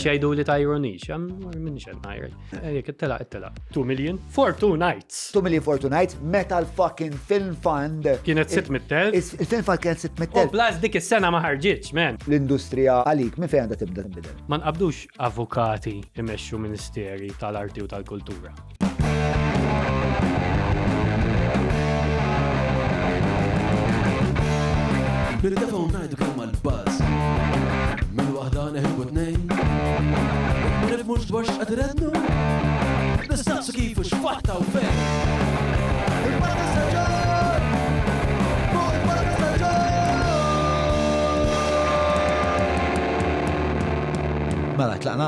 Għax jgħidu li ta' ironix, minni xed najr. Jek it-tela, it-tela. 2 million for two nights. 2 million for two nights, meta l-fucking film fund. Kienet 600.000. Il-film fund kienet 600.000. U plus dik is-sena ma ħarġitx, man. L-industrija għalik, minn fejn għandha tibda tinbidel? Ma nqabdux avukati imexxu ministeri tal-arti u tal-kultura. Nirtefgħu ngħidu kemm għall-buzz. Minn waħda neħilbu tnejn. Ma nifhmux dwar x'qed irennu. Nistaqsu kif u x'fatta u fejn. Il-Parka Staġun! Fuq il-Parka Staġun! Mela, tlaqna?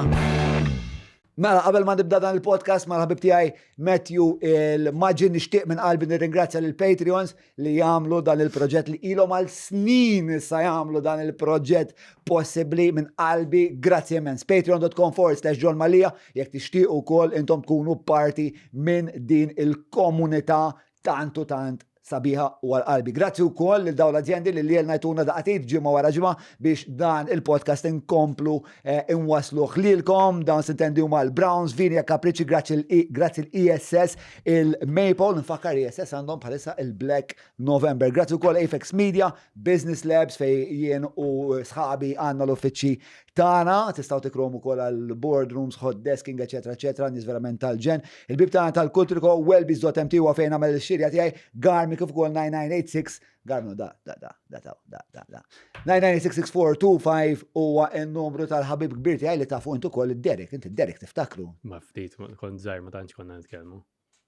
Mela, qabel ma nibda dan il-podcast mal-ħabib tiegħi Matthew il-Maġin nixtieq minn qalbi nirringrazzja lil Patreons li jagħmlu dan il-proġett li ilhom għal snin issa jagħmlu dan il-proġett possibbli minn qalbi. Grazzi immens. Patreon.com forward slash John Mallia jekk tixtiequ wkoll intom tkunu parti minn din il-komunità tant u tant sabiħa u għal qalbi. Grazzi wkoll lil dawn l-azjendi li lilna jtuna daqatit ġimgħa wara ġimgħa biex dan il-podcast inkomplu eh, inwasluh lilkom. Dawn sintendi huma l-Browns, Vinja Capricci, grazzi l-ESS, il-Maple, nfakkar ESS għandhom bħalissa il-Black November. Grazzi wkoll Apex Media, Business Labs fej jien u sħabi għandna l-uffiċċji tagħna, tistgħu tikrom ukoll għal boardrooms, hot desking, eċetera, eċetera, nies verament tal-ġen. Il-bib tagħna tal-Kultriko wellbees.mt huwa fejn għamel ix-xirja tiegħi, Garmi kif ukoll 9986, Garmi da, da, da, da, da, da, da, da. 9966425 huwa n-numru tal-ħabib kbir tiegħi li tafu intu ukoll id-Derek, inti d-Derek tiftakru. Ma ftit kont żgħir ma tantx konna nitkellmu.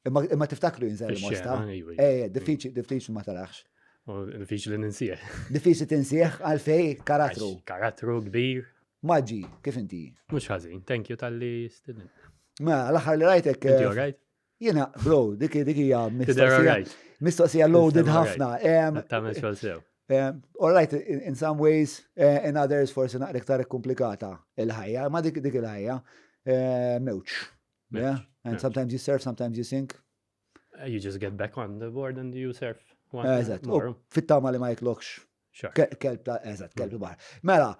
Imma tiftakru jinżel il-mosta. Eh, diffiċli, diffiċli ma tarax. Diffiċli ninsieħ. Diffiċli tinsieħ għalfej karattru. Karattru kbir. Maġi, kif inti? Mux ħażin, thank you tal-li stidin. Ma, l-aħħar li rajtek. Inti eh, alright? Jena, bro, dik dik hija mistoqsija. Mistoqsija loaded ħafna. Tagħmel xogħol sew. Eh, all right, in some ways, eh, in others forsi naqra iktar komplikata il-ħajja, ma dik dik il-ħajja mewġ. Yeah, and sometimes you surf, sometimes you sink. Uh, you just get back on the board and you surf. Eżatt, fit-tama li ma jitlokx. Kelb ta' eżatt, kelb mm. baħar. Mela,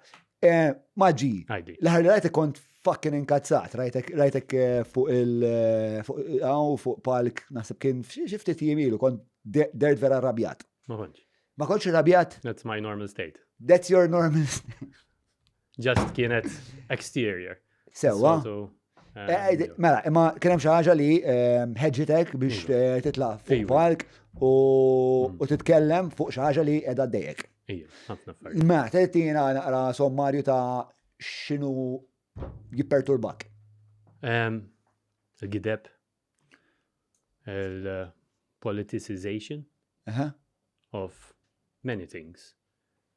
eh, maġi, l-ħar li rajtek kont fucking inkazzat, rajtek eh, fuq il eh, fuq fuq palk, naħseb kien xi ftit jimilu, kont dert vera rabjat. Ma kontx. Ma kontx rabjat? That's my normal state. That's your normal state. Just kienet exterior. Sewa. Eh, eh, mela, imma kien hemm xi ħaġa li ehm, ħeġġitek biex iva. eh, titla' fuq palk u mm. titkellem fuq xi ħaġa li qiegħda dejjek. Mela, tgħidina naqra sommarju ta' x'inhu jipperturbak. Ehm, il-gideb, il-politicization of many things.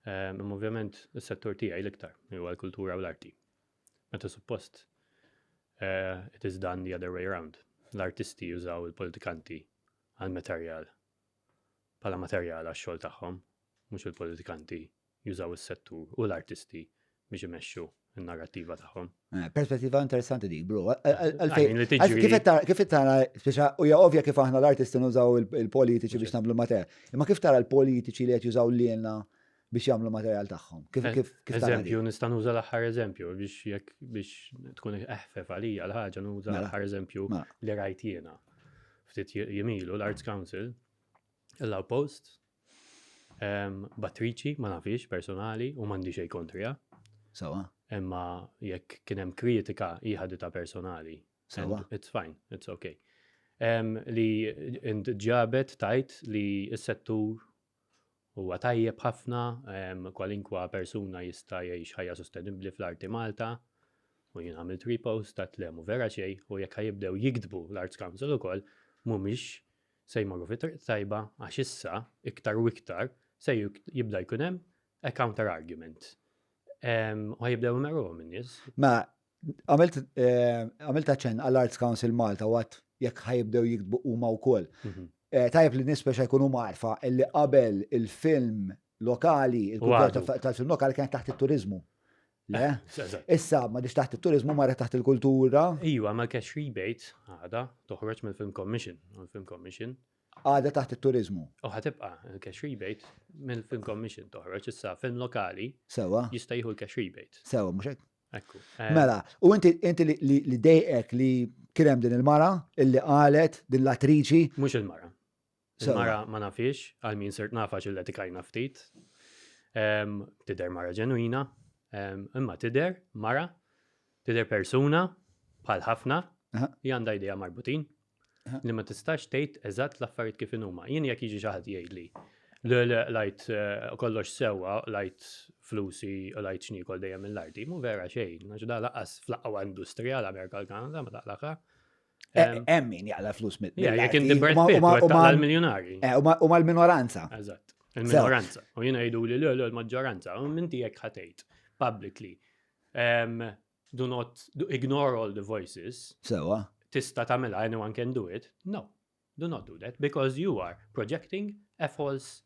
Imma ovvjament is-settur tiegħi l-iktar huwa l-kultura u l-arti. Meta suppost eh, it is done the other way around. L-artisti jużaw il-politikanti għal materjal bħala materjal għax-xogħol tagħhom, mhux il-politikanti jużaw is-settur u l-artisti biex imexxu n-narrattiva tagħhom. Eh, perspettiva interessanti dik, bro. Kif tara, speċa, u hija ovvja kif aħna l-artisti nużaw il-politiċi biex nagħmlu materjal. Imma kif tara l-politiċi li qed jużaw lilna biex jagħmlu materjal tagħhom? Kif eh, kif kif Eżempju, nista' nuża l-aħħar eżempju biex jekk biex tkun eħfef għalija l-ħaġa nuża mela. l-aħħar eżempju mela. li rajt jiena. Ftit jimilu l-Arts Council Allow post. Um, Battriċi, ma nafix, personali, u mandi xej kontrija. Sawa. Imma jekk kien hemm kritika ħaditha personali. Sawa. It's fine, it's okay. Um, li ġabet tajt li s-settur huwa tajjeb ħafna, um, kwalinkwa persuna jista' jgħix ħajja sostenibbli fl-arti Malta, u jien għamilt repost ta' tlemu vera xej u jekk ħajibdew jiktbu l-Arts Council ukoll mhumiex se jmorru fi triq tajba għax issa iktar u iktar se jibda jkun hemm a counter argument. U jibdew imerruhom in-nies. Ma għamilt eh, għamilt aċċenn għall-Arts Council Malta u għat jekk ħajibdew jiktbu huma wkoll. Mhm. Eh, tajjeb li nies biex jkunu marfa illi qabel il-film lokali, il-kultura tal-film lokali kienet taħt it-turizmu. Le? Issa, ma diċ taħt il-turizmu, marret taħt il-kultura. Iwa, ma l-cash rebate għada toħroġ mill-Film Commission. Il-Film Commission. Għada taħt il-turizmu. U ħatibqa il-cash rebate mill-Film Commission toħroġ issa film lokali. Sewa. Jista' jieħu l-cash rebate. Sewa, mhux hekk? Ekku. Mela, u inti inti li dejqek li kien hemm din il-mara illi qalet din l-attriċi. Mhux il-mara. Il-mara ma nafix, għal min sirt nafa xil etikajna ftit. Tidher mara ġenwina, imma tidher mara, tidher persuna bħal ħafna li għandha idea marbutin li ma tistax tgħid eżatt l-affarijiet kif inhuma. Jien jekk jiġi xi ħadd jgħidli le le lajt eh, kollox sewwa, lajt flusi u lajt x'niekol dejjem mill-arti, mu vera xejn, għax da laqas fl-aqwa industrija l-Amerika l-Kanada ma taqlaqa. Eh, hemm min jaqla flus mill Jekk inti Brad Pitt u l-miljonari. Eh, u mal-minoranza. Eżatt, il-minoranza. U jiena jgħidu li le l-maġġoranza, u minti jekk ħatejt publicly do not do ignore all the voices. Sewa. Tista' tagħmilha anyone can do it. No. Do not do that because you are projecting a false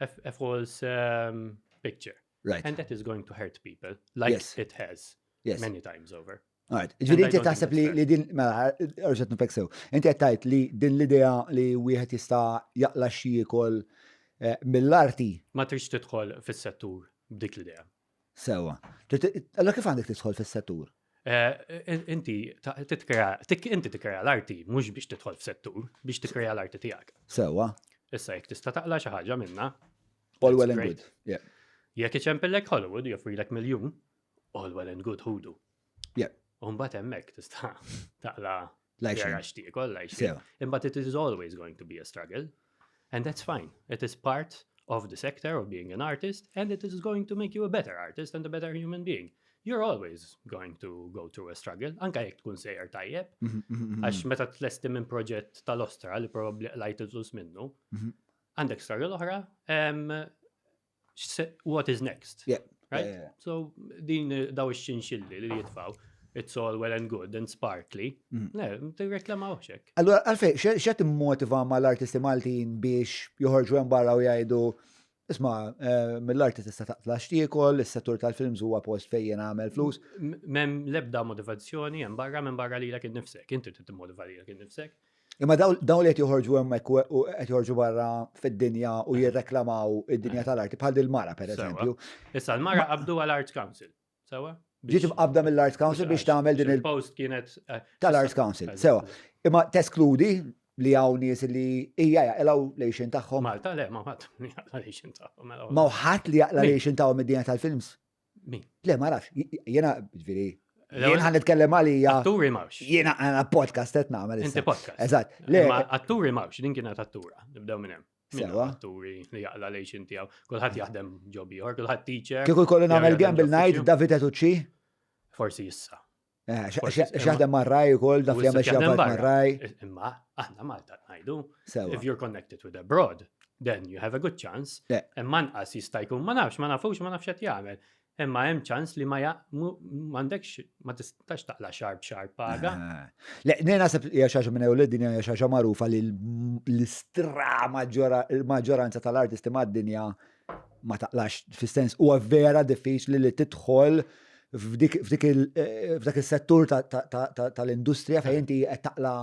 a, a false um, picture. Right. And that is going to hurt people like yes. it has yes. many times over. Alright, ġviri inti taħseb li, li din, mela, rġet nufek sew, inti qed tgħid li din l-idea li wieħed jista' jaqla xi jiekol eh, mill-arti. Ma tridx tidħol fis-settur b'dik l-idea. Sewa. Allora kif għandek tidħol fis-settur? Eh, inti titkrea, inti tikkrea l-arti mhux biex tidħol f'settur, biex tikkrea l-arti tiegħek. Sewa. Issa jekk tista' taqla xi ħaġa minna. All well and good. Yeah. Jekk iċempillek Hollywood joffrilek miljun, all well and good ħudu. Yeah. U mbagħad hemmhekk tista' taqla Lajxin. Xtiekol, lajxin. Imbagħad it is always going to be a struggle. And that's fine. It is part of the sector of being an artist and it is going to make you a better artist and a better human being. You're always going to go through a struggle, anka jekk tkun sejjer tajjeb, mhm, mhm, mhm, għax meta tlesti minn proġett tal-ostra li probabli lajt il-flus minnu, għandek struggle oħra, what is next? Yeah. Right? Yeah, yeah. So din daw ix-xinxilli li jitfaw, it's all well and good and sparkly. Mm. Le, tirreklamaw xek. Allora, għalfej, xed immotiva mal-artisti Maltin biex joħorġu hemm barra u jgħidu Isma, eh, mill-arti tista' taqtla x'tiekol, is-settur tal-films huwa post fejn jien għamel flus. Mem lebda motivazzjoni hemm barra minn barra lilek innifsek. Inti trid timmotiva lilek innifsek. Imma dawn li qed joħorġu hemmhekk u qed joħorġu barra fid-dinja u jirreklamaw id-dinja tal-arti bħal dil-mara pereżempju. Issa l-mara qabdu għal Arts Council. Sewa? Ġiet imqabda mill-Arts Council biex tagħmel din il-post kienet eh, tal-Arts Council. Sewa. Imma teskludi li hawn nies li hija jaqilgħu lejxin tagħhom. Malta le ma ħadd jaqla lejxin tagħhom. Mela, ma ħadd li jaqla lejxin tagħhom id-dinja tal-films. Min? Le, ma nafx, jena, ġviri, jien ħan nitkellem għalija. Atturi mawx. Jena għana podcast qed nagħmel. Inti podcast. Eżatt. Le, atturi mawx, din kienet attura, nibdew minn hemm. Sewa. Atturi li jaqla lejxin tiegħu. Kulħadd jaħdem job ieħor, kulħadd teacher. Kieku jkollu nagħmel gamble night David Etucci? Forsi issa. Eh, x'jaħdem mar-raj ukoll, daf li jagħmel xi mar-raj. Imma aħna Malta ngħidu, if you're connected with abroad, then you have a good chance. Imma nqas jista' jkun ma nafx, ma nafux, ma nafx qed jagħmel. Imma hemm ċans li ma m'għandekx ma tistax taqla xarb xarb paga. Eh. Le, nej naħseb hija xi ħaġa minn ewwel dinja hija xi ħaġa magħrufa li l-istra maġġoranza tal-artisti mad-dinja ma taqlax fis-sens huwa vera diffiċli li tidħol f'dik eh, f'dak is-settur tal-industrija fejn inti qed taqla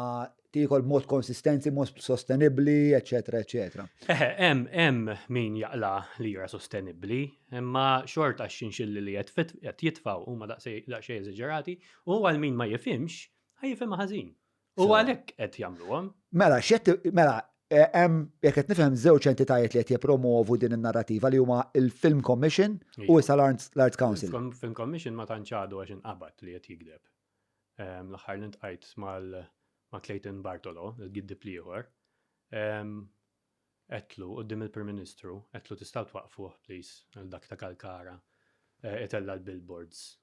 tiekol b'mod konsistenzi, mod sostenibbli, eċetera, eċetera. Eħe, hemm hemm min jaqla lira sostenibbli, imma xorta x-xinxilli li qed jitfgħu huma daqsxejn eżaġerati u għal min ma jifhimx, ħa jifhimha ħażin. U għalhekk qed jagħmluhom. Mela, x'qed mela, eh, hemm jekk qed nifhem żewġ entitajiet li qed jippromovu din in-narrativa li huma il-Film Commission u issa l-Arts Council. Film Commission ma tantx għadu għax inqabad li qed jigdeb. Ehm, l-aħħar li ntqajt mal ma' Clayton Bartolo, il-giddib l-ieħor, ehm, għedtlu quddiem il-Prim Ministru, għedtlu tistgħu twaqqfuh please għal dak ta' Kalkara, eh, itella' l-billboards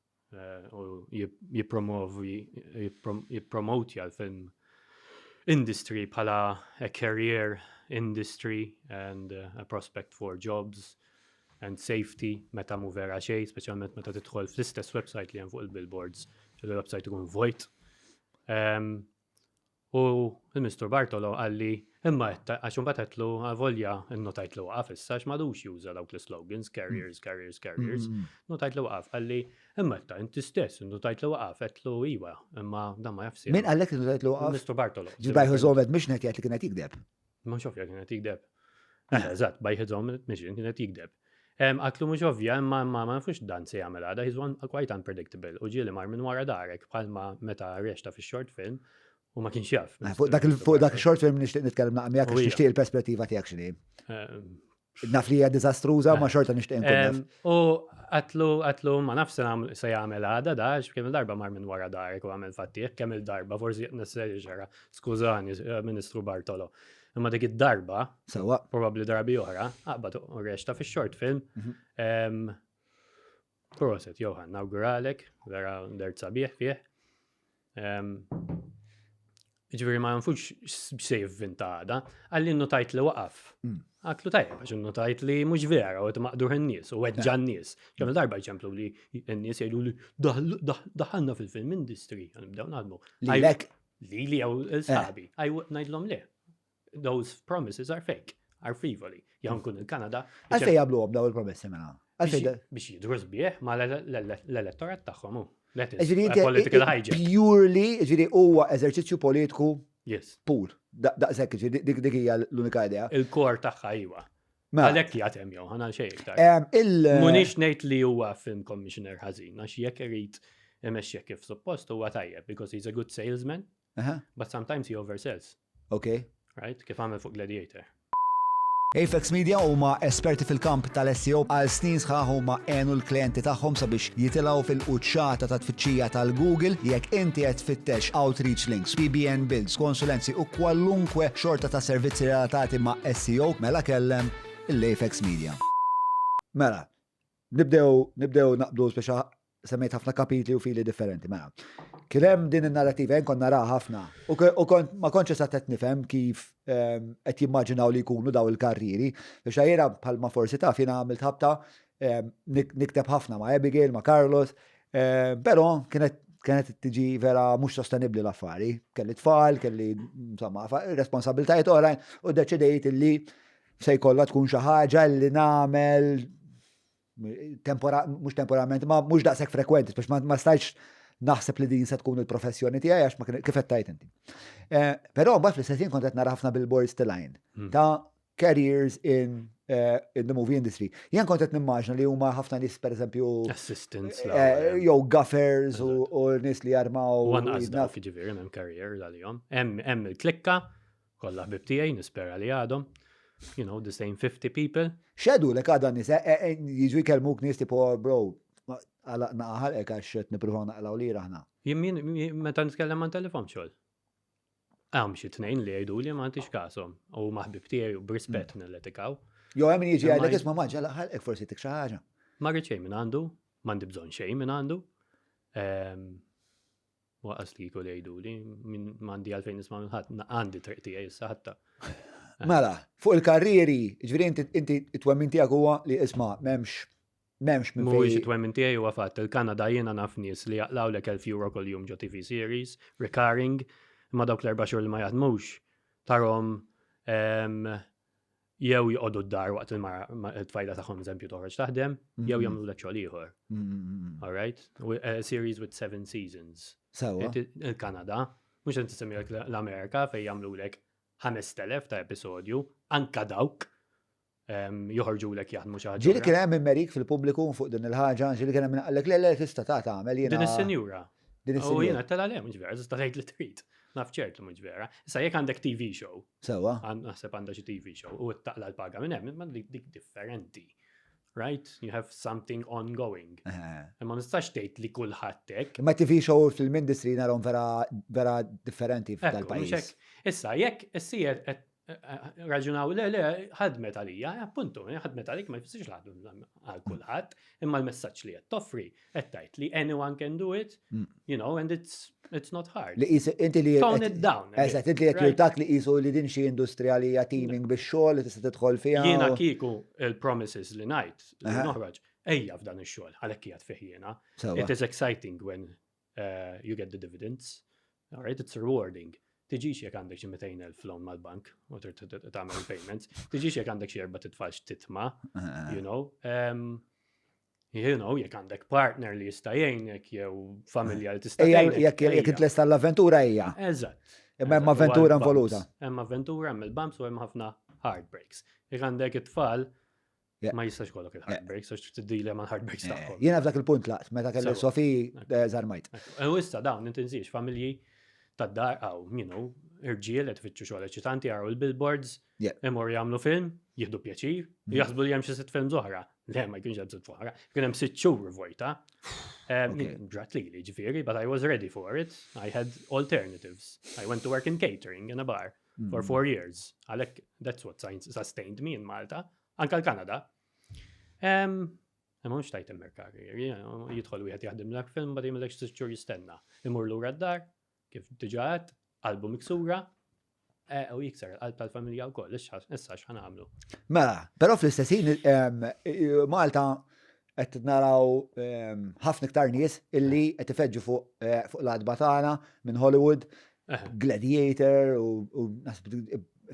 u jippromovi jippromotja l-film industry bħala a career industry and a prospect for jobs and safety meta mu vera xejn, speċjalment meta tidħol fl-istess website li hemm fuq il-billboards, il-website ikun vojt. Um, U l-Mister Bartolo qalli, imma għax imbagħad għedtlu avolja nnotajt li waqaf issa għax m'għadux juża dawk l-slogans, carriers, carriers, carriers. Notajt li waqaf, qalli, imma għedta inti stess innotajt li waqaf, għedtlu iwa, imma dan ma jafx. Min qallek li notajt li waqaf? Mr. Bartolo. Ġi by his own admission qed jgħid li kien qed jigdeb. Ma xofja kien qed jigdeb. Eh, eżatt, by his own admission kien qed jigdeb. Għatlu mhux ovvja, imma ma nafux dan se jagħmel għada, he's one quite unpredictable. U ġieli mar minn wara darek bħalma meta rexta fix-short film u ma kienx jaf. Eh, fuq dak fuq dak short film nixtieq nitkellem naqra miegħek għax nixtieq il-perspettiva tiegħek x'inhi. Naf li hija diżastruża ma xorta nixtieq nkun naf. U għatlu għatlu ma naf se jagħmel għada da kemm il-darba mar minn wara darek u għamel fattih, kemm il-darba forsi nesseri ġara. Skużani, eh, Ministru Bartolo. Imma dik id-darba, Sewa. Probabbli drabi oħra, aqbad u rexta fix-short film. Mhm. Proset, Johan, nawguralek, vera dert sabiħ fih. Ġifieri ma nfux x'se jivvinta għada, għalli notajt li waqaf. Mm. Għatlu tajjeb, għax notajt li mhux vera u maqdur in-nies u weġġa n-nies. Kemm darba jċemplu li n-nies jgħidu li daħalna fil-film industry, nibdew naħdmu. Lilek? Lili jew sħabi. Ngħidlhom le. Those promises are fake, are frivoli. Jew nkun il-Kanada. Għalfejn jagħmluhom daw il-promessi mela? Biex jidhru sbieħ ma l-elettorat tagħhom hu. Political hijack. Purely, ġiri huwa eżerċizzju politiku Yes. Pur. Daqshekk, ġiri dik hija l-unika idea. Il-kor tagħha iwa. Mela. Għalhekk jgħat hemm jew ħana xejn iktar. Munix ngħid li huwa film commissioner ħażin, għax jekk irid imexxi kif suppost huwa tajjeb because he's a good salesman. But sometimes he oversells. Ok. Right? Kif għamel fuq Gladiator. Apex Media huma esperti fil-kamp tal-SEO għal snin sħaħ huma għenu l-klijenti tagħhom sabiex jitilgħu fil-quċċata ta' tfittxija tal-Google jekk inti qed tfittex outreach links, PBN builds, konsulenzi u kwalunkwe xorta ta' servizzi relatati ma' SEO mela kellem l-Apex Media. Mela, nibdew nibdew naqbdu speċa semmejt ħafna kapitli u fili differenti. Mela, kien hemm din in-narrativa jien kont naraha ħafna u kont ma kontx eżatt qed nifhem kif ehm, qed jimmaġinaw li jkunu daw il-karriri. Biex jiena bħalma forsi taf jiena għamilt ħabta ehm, nikteb ħafna ma' Abigail, ma' Carlos, ehm, però kienet kienet tiġi vera mhux sostenibbli l-affari. Kelli tfal, kelli insomma responsabiltajiet oħrajn u deċidejt li se jkollha tkun xi ħaġa li nagħmel tempora, mhux temporalment, ma mhux daqshekk frekwenti, biex ma stajtx naħseb li din se tkun il-professjoni tiegħi għax ma kif qed tajt inti. Eh, però mbagħad fl-istess ħin kont qed nara ħafna billboards tilgħin hmm. ta' careers in eh, in the movie industry. Jien kont qed nimmaġna li huma ħafna nies pereżempju assistants eh, jew gaffers u nies li jarmaw. U anqas dawk jiġifieri hemm career għalihom. Hemm il-klikka Kollha ħbieb tiegħi, nispera li għadhom. You know, the same 50 people. Xedu l għadha nies, eh, eh, eh, jiġu jkellmuk nies tipo, bro, għalaqna ħalqek għax qed nippruvaw naqlaw lira aħna. Jien meta nitkellem ma telefon xogħol. Għam xi tnejn li jgħidu li ma għandix kasom u ma ħbib tiegħi u b'rispett mm. nilletikaw. Jo hemm jiġi jgħidlek isma' maġġa ħalqek forsi tik xi ħaġa. Ma rrid xejn minn għandu, m'għandi bżonn xejn minn għandu. Ehm, Waqas li jkun jgħiduli, min m'għandi għalfejn nisma' minn ħadd, għandi triq tiegħi issa ħatta. Mela, fuq il-karrieri, ġifieri inti inti it-twemmin tiegħek huwa li isma' m'hemmx m'hemmx minn Mhuwiex it-twemmin tiegħi huwa fatt, il-Kanada jiena naf nies li jaqlawlek 1000 euro kuljum ġo TV series, recurring, imma dawk l-erba' xhur li ma jaħdmux tarhom ehm, jew joqogħdu d-dar waqt il-tfajla tagħhom eżempju toħroġ taħdem, jew mhm. jagħmlu lek xogħol ieħor. Mhm. All right? A series with seven seasons. Sewa. Il-Kanada, mhux qed tisemmi l-Amerika fejn jagħmlu lek 5000 ta' episodju, anka dawk joħorġu lek jaħdmu xi ħaġa. Ġieli kien hemm immerik fil-pubbliku fuq din il-ħaġa, ġieli kien hemm qallek le le tista' ta' tagħmel jiena. Din is-sinjura. Din is-sinjura. U jiena tela le mhux vera, tista' tgħid li trid. Naf ċert li mhux vera. Issa jekk għandek TV show. Sewa. Naħseb għandha xi TV show u taqla l-paga minn hemm, imma dik differenti. Right? You have something ongoing. Imma nistax tgħid li kulħadd hekk. Imma TV show fil-film industry narhom vera vera differenti f'dal-pajjiż. Issa jekk issir raġunaw, le, le, ħadmet għalija, eh, appuntu, eh, ħadmet għalik ma jfissirx li ħadmet għal kulħadd, imma l-messaġġ li qed toffri qed tgħid li anyone can do it, mm. you know, and it's it's not hard. Li qisu inti li tone it down. Eżatt, inti li qed jurtak li qisu li din xi industrija li hija teaming bix-xogħol li tista' tidħol fiha. Jiena kieku il-promises li ngħid li noħroġ ejja f'dan ix-xogħol għalhekk qiegħed fih jiena. It is exciting when uh, you get the dividends. All right, it's rewarding. Tiġix jekk għandek xi 200,000 loan mal-bank u trid tagħmel payments, tiġix jekk għandek xi erba' titfal titma, eh. you know. Um, you know, jekk għandek partner li jista' jgħinek jew familja li tista' jgħinek. Jekk jekk intlesta l-avventura hija. Eżatt. Imma hemm avventura involuta. Hemm avventura, hemm il-bumps u hemm ħafna heartbreaks. Jekk għandek it-tfal, Ma jistax kollok il-heartbreaks, għax tiddilja ma' heartbreaks eh, tagħhom. Jiena f'dak il-punt laqt, meta kelli Sofi eh, zarmajt. U issa dawn intinżiex familji tad-dar għaw, you know, irġiel qed ifittxu xogħol eċitanti jaraw il-billboards, imorru jagħmlu film, jieħdu pjaċir, mhm. jaħsbu li hemm xi sitt films oħra. Le, ma jkunx hemm sitt oħra, kien hemm sitt xhur vojta. Ġrat li li ġifieri, but I was ready for it. I had alternatives. I went to work in catering in a bar for mhm. four years. Għalhekk that's what sustained me in Malta. Anka l-Kanada. Imma mhux tajt immerkari, jidħol wieħed jaħdem l film bad jagħmilek sitt xhur jistenna. Imur lura d-dar, kif diġà għedt, qalbu miksura, eh, u jikser il-qalb tal-familja wkoll, issa x'ħa nagħmlu. Mela, però fl-istess ħin Malta qed naraw ħafna iktar nies illi qed ifeġġu fuq eh, fuq l-adba tagħna minn Hollywood, eh. Gladiator u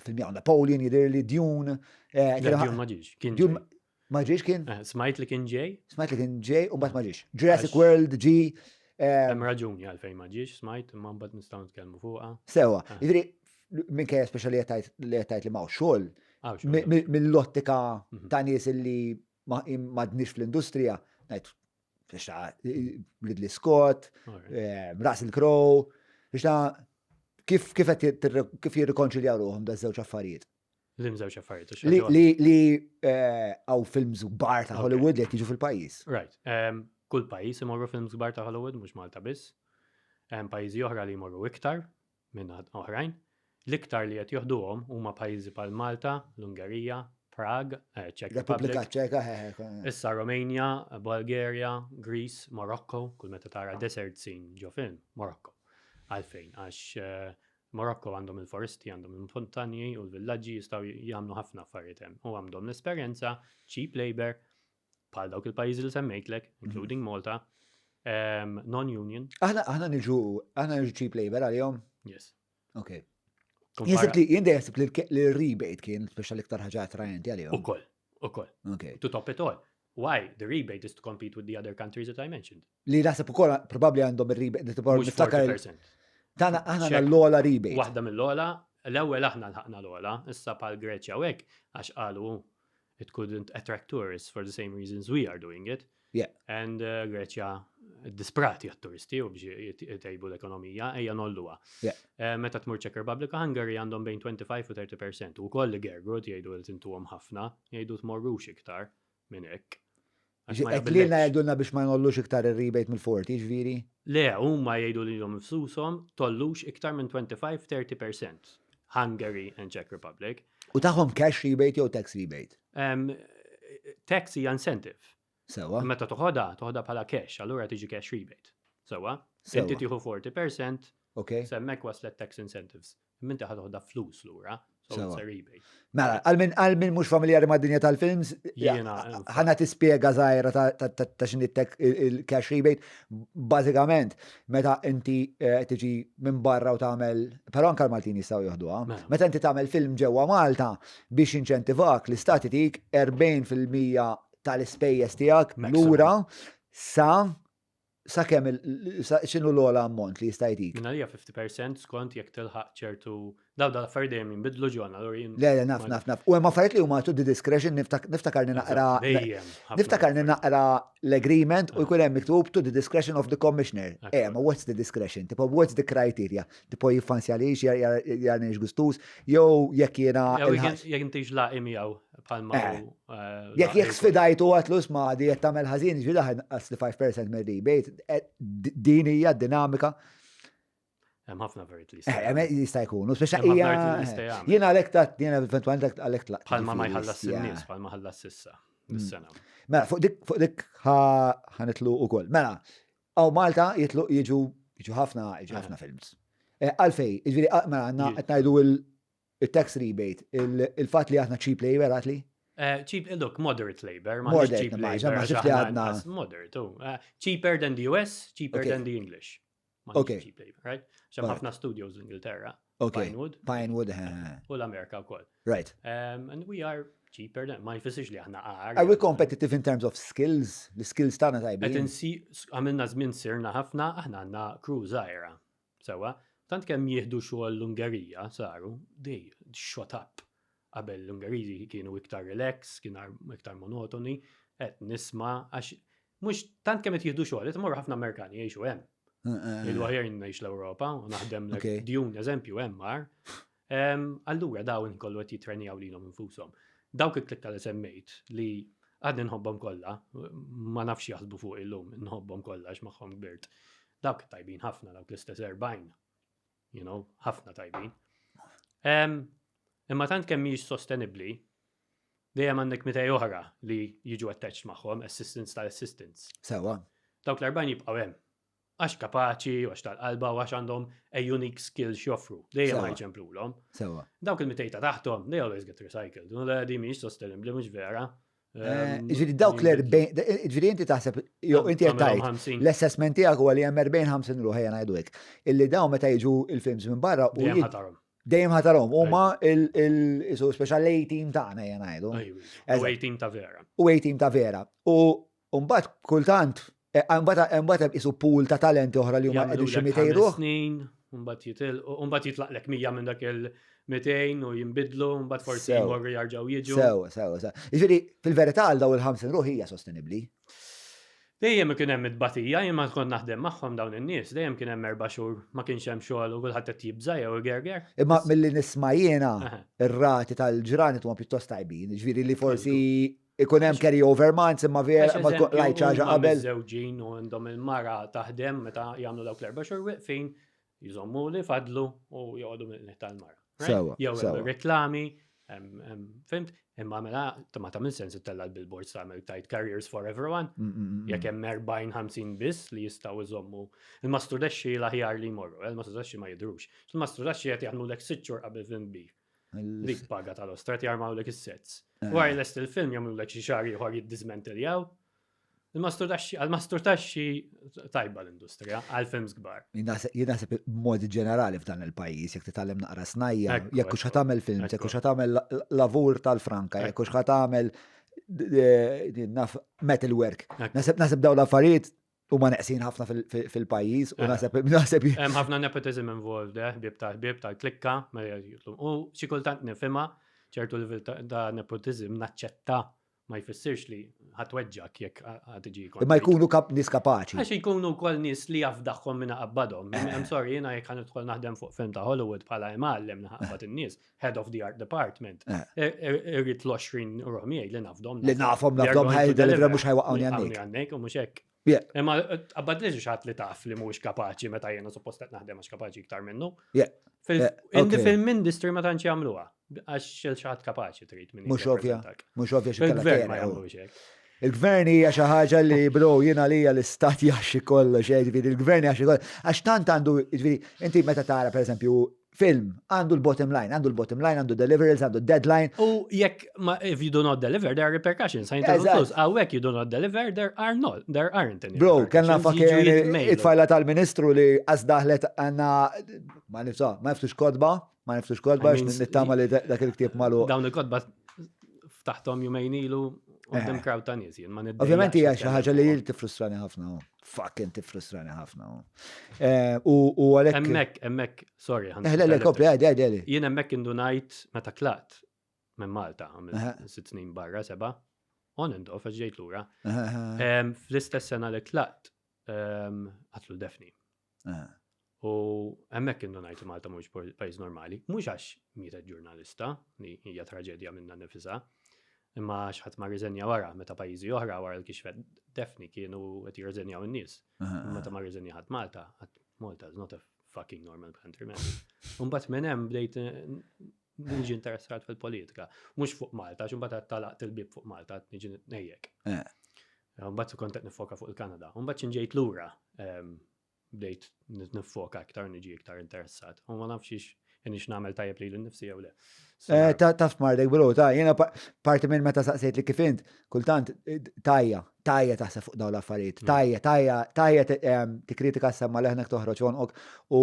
filmjaw Napoleon jidir li Dune. Eh, Dune ma ġiex, kien Dune ma ġiex kien? Smajt li kien ġej. Smajt li kien ġej u mbagħad ma ġiex. Jurassic World ġi. Hemm raġuni għalfejn ma ġiex, smajt, imma mbagħad nistgħu nitkellmu fuqha. Sewa, jiġri minkejja speċjali li qed li ma xogħol mill-ottika mhm. ta' nies li m'għadniex fl-industrija, ngħid biex ta' Ridley Scott, eh, Russell Crowe, biex ta' kif kif kif jirrikonċiljaw ruħhom da żewġ affarijiet. Li żewġ affarijiet. Li li eh, għaw films kbar ta' Hollywood li qed jiġu fil-pajjiż. Right. Kull pajjiż imorru films kbar ta' Hollywood, mhux Malta biss. Hemm pajjiżi oħra li jmorru iktar minn oħrajn. L-iktar li qed joħduhom huma pajjiżi bħal Malta, l-Ungerija, Prag, eh, Czech Repubblika Ċeka, eh, eh, Issa Romania, Bulgaria, Greece, Morocco, kull meta tara desert scene ġo film, Morocco. Għalfejn, għax Morocco għandhom il-foresti, għandhom il-montanji u l-villaġġi jistgħu jagħmlu ħafna affarijiet hemm. U għandhom l-esperjenza, cheap labor, bħal dawk il-pajjiżi li semmejtlek, mhm. including Malta, um, non-union. Aħna aħna niġu aħna niġu cheap labor għalihom? Yes. Ok. Jinsib li jien dejjem li l-rebate kien speċa l-iktar ħaġa attraenti għalihom. Ukoll, ukoll. Okay. To top it all. Why? The rebate is to compete with the other countries that I mentioned. Li naħseb ukoll probabbli għandhom ir-rebate, niftakar. Tana aħna l-ola rebate. Waħda mill-ola, l-ewwel aħna lħaqna l-ola, issa pal Greċja u hekk għax qalu it couldn't attract tourists for the same reasons we are doing it. Yeah. And uh, Greċja disprati għat-turisti u biex jtejbu l-ekonomija, ejja nolluha. Yeah. Eh, meta tmur Czech Republic u Hungary għandhom bejn 25 u 30% u koll gergru jgħidu li tintuhom ħafna, jgħidu tmorrux iktar minn hekk. Qed lilna jgħidulna biex ma nollux iktar ir-rebate mill-40, ġifieri? Le, huma jgħidu lilhom infsushom tollux iktar minn 25-30%. Hungary and Czech Republic. U tagħhom cash rebate jew tax rebate? Um, tax hija incentive. Sewa. Meta toħodha, toħodha bħala cash, allura tiġi cash rebate. Sewa. Inti tieħu 40%, okay. semmek waslet tax incentives. Imma inti ħa toħodha flus lura, so it's a rebate. Mela, għal min mhux familjari mad-dinja tal-films, ħana tispjega żgħira ta' x'inhi il-cash rebate. Bażikament, meta inti eh, tiġi minn barra u tagħmel, però anke l-Maltin jistgħu joħduha. Mela. Meta inti tagħmel film ġewwa Malta biex inċentivak l-istat itik 40% tal-ispejjeż tiegħek lura sa Sa kemm x'inhu l-ogħla ammont li jista' jtik? Minn għalija 50% skont jekk tilħaq ċertu daw dal affarijiet dejjem jinbidlu ġon, allura jien. Le, le, naf, naf, naf. U hemm affarijiet li huma to the discretion niftakar naqra. Niftakar naqra l-agreement u jkun hemm miktub to the discretion of the commissioner. Eh, ma what's the discretion? Tipo what's the criteria? Tipo jiffansjalix, jarnix gustus, jew jekk jiena. Jekk intix laqi miegħu Bħalma eh. eh, Jekk jekk sfidajtu għatlu sma di qed tagħmel ħażin, ġifieri ħa nqas li 5% mir-rebate, eh, din hija dinamika. Hemm ħafna affarijiet li jista' jista' jkunu, speċa hija. Jiena għalhekk ta' jiena eventwalment għalhekk tlaqt. Bħalma ma jħallas in-nies, bħalma ħallas issa mm. dis-sena. Mela, fuq dik fuq dik ħanitlu ukoll. Mela, għaw Malta jitlu jiġu jiġu ħafna jiġu ħafna films. Għalfej, jiġifieri mela għandna qed ngħidu Il-tax rebate, il-fat li aħna cheap labor għatli? Eh, cheap, eh, look, moderate labor. Ma moderate, cheap labor. Ma li għadna. Moderate, oh. Eh, cheaper than the US, cheaper than the English. Ok. Cheap labor, right? Xem ħafna studios l-Ingilterra. Ok. Pinewood. Pinewood, U l-Amerika u koll. Right. Um, and we are cheaper than, ma jfissirx li aħna għar. Are we competitive in terms of skills? The skills tagħna tajbin. Qed insi għamilna żmien sirna ħafna, aħna għandna crew żgħira. Sewwa, tant kemm jieħdu xogħol l-Ungerija saru, they shot up. Qabel l-Ungeriżi kienu iktar relax, kienu iktar monotoni, qed nisma' għax mhux tant kemm qed jieħdu xogħol, qed imorru ħafna Amerikani jgħixu hemm. Jgħidu aħjar ngħix l-Ewropa u naħdem djun eżempju hemm mar. Allura dawn kollu qed jitrenjaw lilhom infushom. Dawk il-klikka li semmejt li għadni nħobbhom kollha, ma nafx jaħsbu fuq illum, nħobbhom kollha għax magħhom kbirt. Dawk tajbin ħafna, dawk l-istess 40. You know, ħafna tajbin. Imma tant kemm mhijiex sostenibbli, dejjem għandek mitej oħra li jiġu attached magħhom, assistants tal-assistants. Sewa. Dawk l-40 jibqgħu hemm. Għax kapaċi, għax tal-qalba, u għax għandhom a unique skill x'joffru. Dejjem Sewa. ħajċemplulhom. Sewa. Dawk il-mitej ta' taħtom, they always get recycled. U le, di mhijiex sostenibbli, mhux vera. Ġifieri dawk l-40, ġifieri inti taħseb, jew inti qed tgħid, tgħid. l-assessment tiegħek huwa li hemm 40-50 ruħ ejja ngħidu hekk, illi dawn meta jiġu il-films minn barra u Dejjem ħatarhom. dejjem ħatarhom huma il-isu special A-team tagħna ejja ngħidu. U A-team ta' vera. U A-team ta' vera. U mbagħad kultant, mbagħad mbagħad hemm isu pool ta' talenti oħra li huma qegħdin xi Jagħmlulek 200 ħames ruħ. snin, mbagħad jitilqu, mbagħad jitlaqlek 100 minn dak il-200 u jinbidlu, mbagħad forsi Sew. jmorru jarġgħu jiġu. Sew, sew, sew. Jiġifieri fil-verità għal daw il-50 ruħ hija sostenibbli. Dejjem ikun hemm it-tbatija, jien ma tkun naħdem magħhom dawn in-nies, dejjem kien hemm 4 xhur ma kienx hemm xogħol u kulħadd qed jibża' jew igerger. Imma milli nisma' jiena Aha. ir-rati tal-ġranet huma pjuttost tajbin, jiġifieri li forsi ikun hemm carry over months imma vera Għax ma tkun eżempju, lajt ħaġa huma qabel. miżżewġin u għandhom il-mara taħdem meta jagħmlu dawk l-4 xhur weqfin, jżommu li fadlu u joqogħdu mill-qniet tal-mara. Right? Sewa, Jew hemm sewa. reklami, hemm, fhimt? Imma mela ma tagħmel sens ittella' l-billboards tagħmel tajt careers for everyone. Jekk hemm 40-50 biss li jistgħu jżommu. Il-masturdexxi l-aħjar li jmorru, il-masturdexxi ma jidhrux. Il-masturdexxi qed jaħdmulek 6 xhur qabel film kbir. Dik paga tal-ostra qed jarmawlek is-sets. Wara lest il-film jagħmlulek xi xahar ieħor jiddismanteljaw. Il-masturdexxi, għal-masturdexxi tajba l-industrija, għal films kbar. Jien naħseb b'mod ġenerali f'dan il-pajjiż, jekk titgħallem naqra snajja, jekk hux ħa tagħmel films, jekk hux ħa tagħmel lavur tal-franka, jekk hux ħa tagħmel naf metalwork. Naħseb dawn l-affarijiet huma neqsin ħafna fil-pajjiż u naħseb Hemm ħafna nepotism involved, ħbieb ta' ħbieb tal-klikka, ma jgħidlu. U xi kultant nifhimha ċertu level ta' nepotism naċċetta, ma jfissirx li ħatweġġak jekk ħa tiġi Imma jkunu nies kapaċi. Għax jkunu wkoll nies li jafdaħħom minna qabbadhom. I'm sorry, jiena jekk ħa nidħol naħdem fuq film ta' Hollywood bħala imgħallem naħqabad in-nies, head of the art department. Irrid l-20 ruħ miegħi li nafdhom. Li nafhom, nafdhom ħa jdeliver mhux ħa jwaqqgħuni għandek. Għandek u mhux hekk. Imma qabbad li xi ħadd li taf li mhux kapaċi meta jiena suppost qed naħdem għax kapaċi iktar minnu. In the film industry ma tantx jagħmluha. Għax xi ħadd kapaċi trid minn Mhux ovvja, mhux ovvja xi Fil-gvern ma jagħmlux hekk. Il-gvern hija xi ħaġa li bro jiena lija l-istat jaxxi kollox, jiġifieri il-gvern jaxxi kollox. Għax tant għandu, jiġifieri inti meta tara pereżempju film għandu l-bottom line, għandu l-bottom line, għandu deliverables, għandu deadline. U jekk ma if you do not deliver, there are repercussions. Ħa jintilfu flus. Hawnhekk you do not deliver, there are not, there aren't any Bro, kellna repercussions. Jiġu fucking jitmejlu. it-tfajla tal-ministru li għazdaħlet għanna ma nifsa, ma niftux kodba, ma niftux kodba, I mean, nittama li dak il-ktieb malu. Dawn il-kotba ftaħtom jumejn ilu quddiem crowd ta' nies, jien ma niddejjaqx Ovvjament hija xi nitkellem ħaġa li fuqhom. tifrustrani ħafna. oh. Fucking tifrustrani ħafna. oh. U għalhekk. Hemmhekk, hemmhekk, sorry. Le, le, kompli, għadi, għadi, għadi. Jien hemmhekk indunajt meta tlaqt minn Malta, għamilt 6 snin barra, 7, on and off, għax ġejt lura. Fl-istess sena li tlaqt, qatlu Daphne. U hemmhekk indunajt li Malta mhux pajjiż normali, mhux għax mietet ġurnalista, li hija traġedja minna nifisha, imma għax ħadd ma rriżenja wara, meta pajjiżi oħra wara l-kixfet Daphne kienu qed jirriżenjaw in-nies. Meta ma rriżenja ħadd Malta, ħadd Malta is not a fucking normal country, man. Mbagħad minn hemm bdejt niġi interessat fil-politika. Mhux fuq Malta, għax imbagħad talaqt il-bib fuq Malta, niġi nejjek. Mbagħad kont qed nifoka fuq il-Kanada. Mbagħad xi ġejt lura, bdejt nifoka aktar, niġi iktar interessat. U ma nafx ix inix nagħmel tajjeb lili nnifsi jew le. So, Taf mardek, bro, ta' jena parti minn meta saqsejt li kif int, kultant, tajja, tajja taħseb fuq dawn l-affarijiet, tajja, tajja, tajja tikkritika semma leħnek toħroġ għonqok u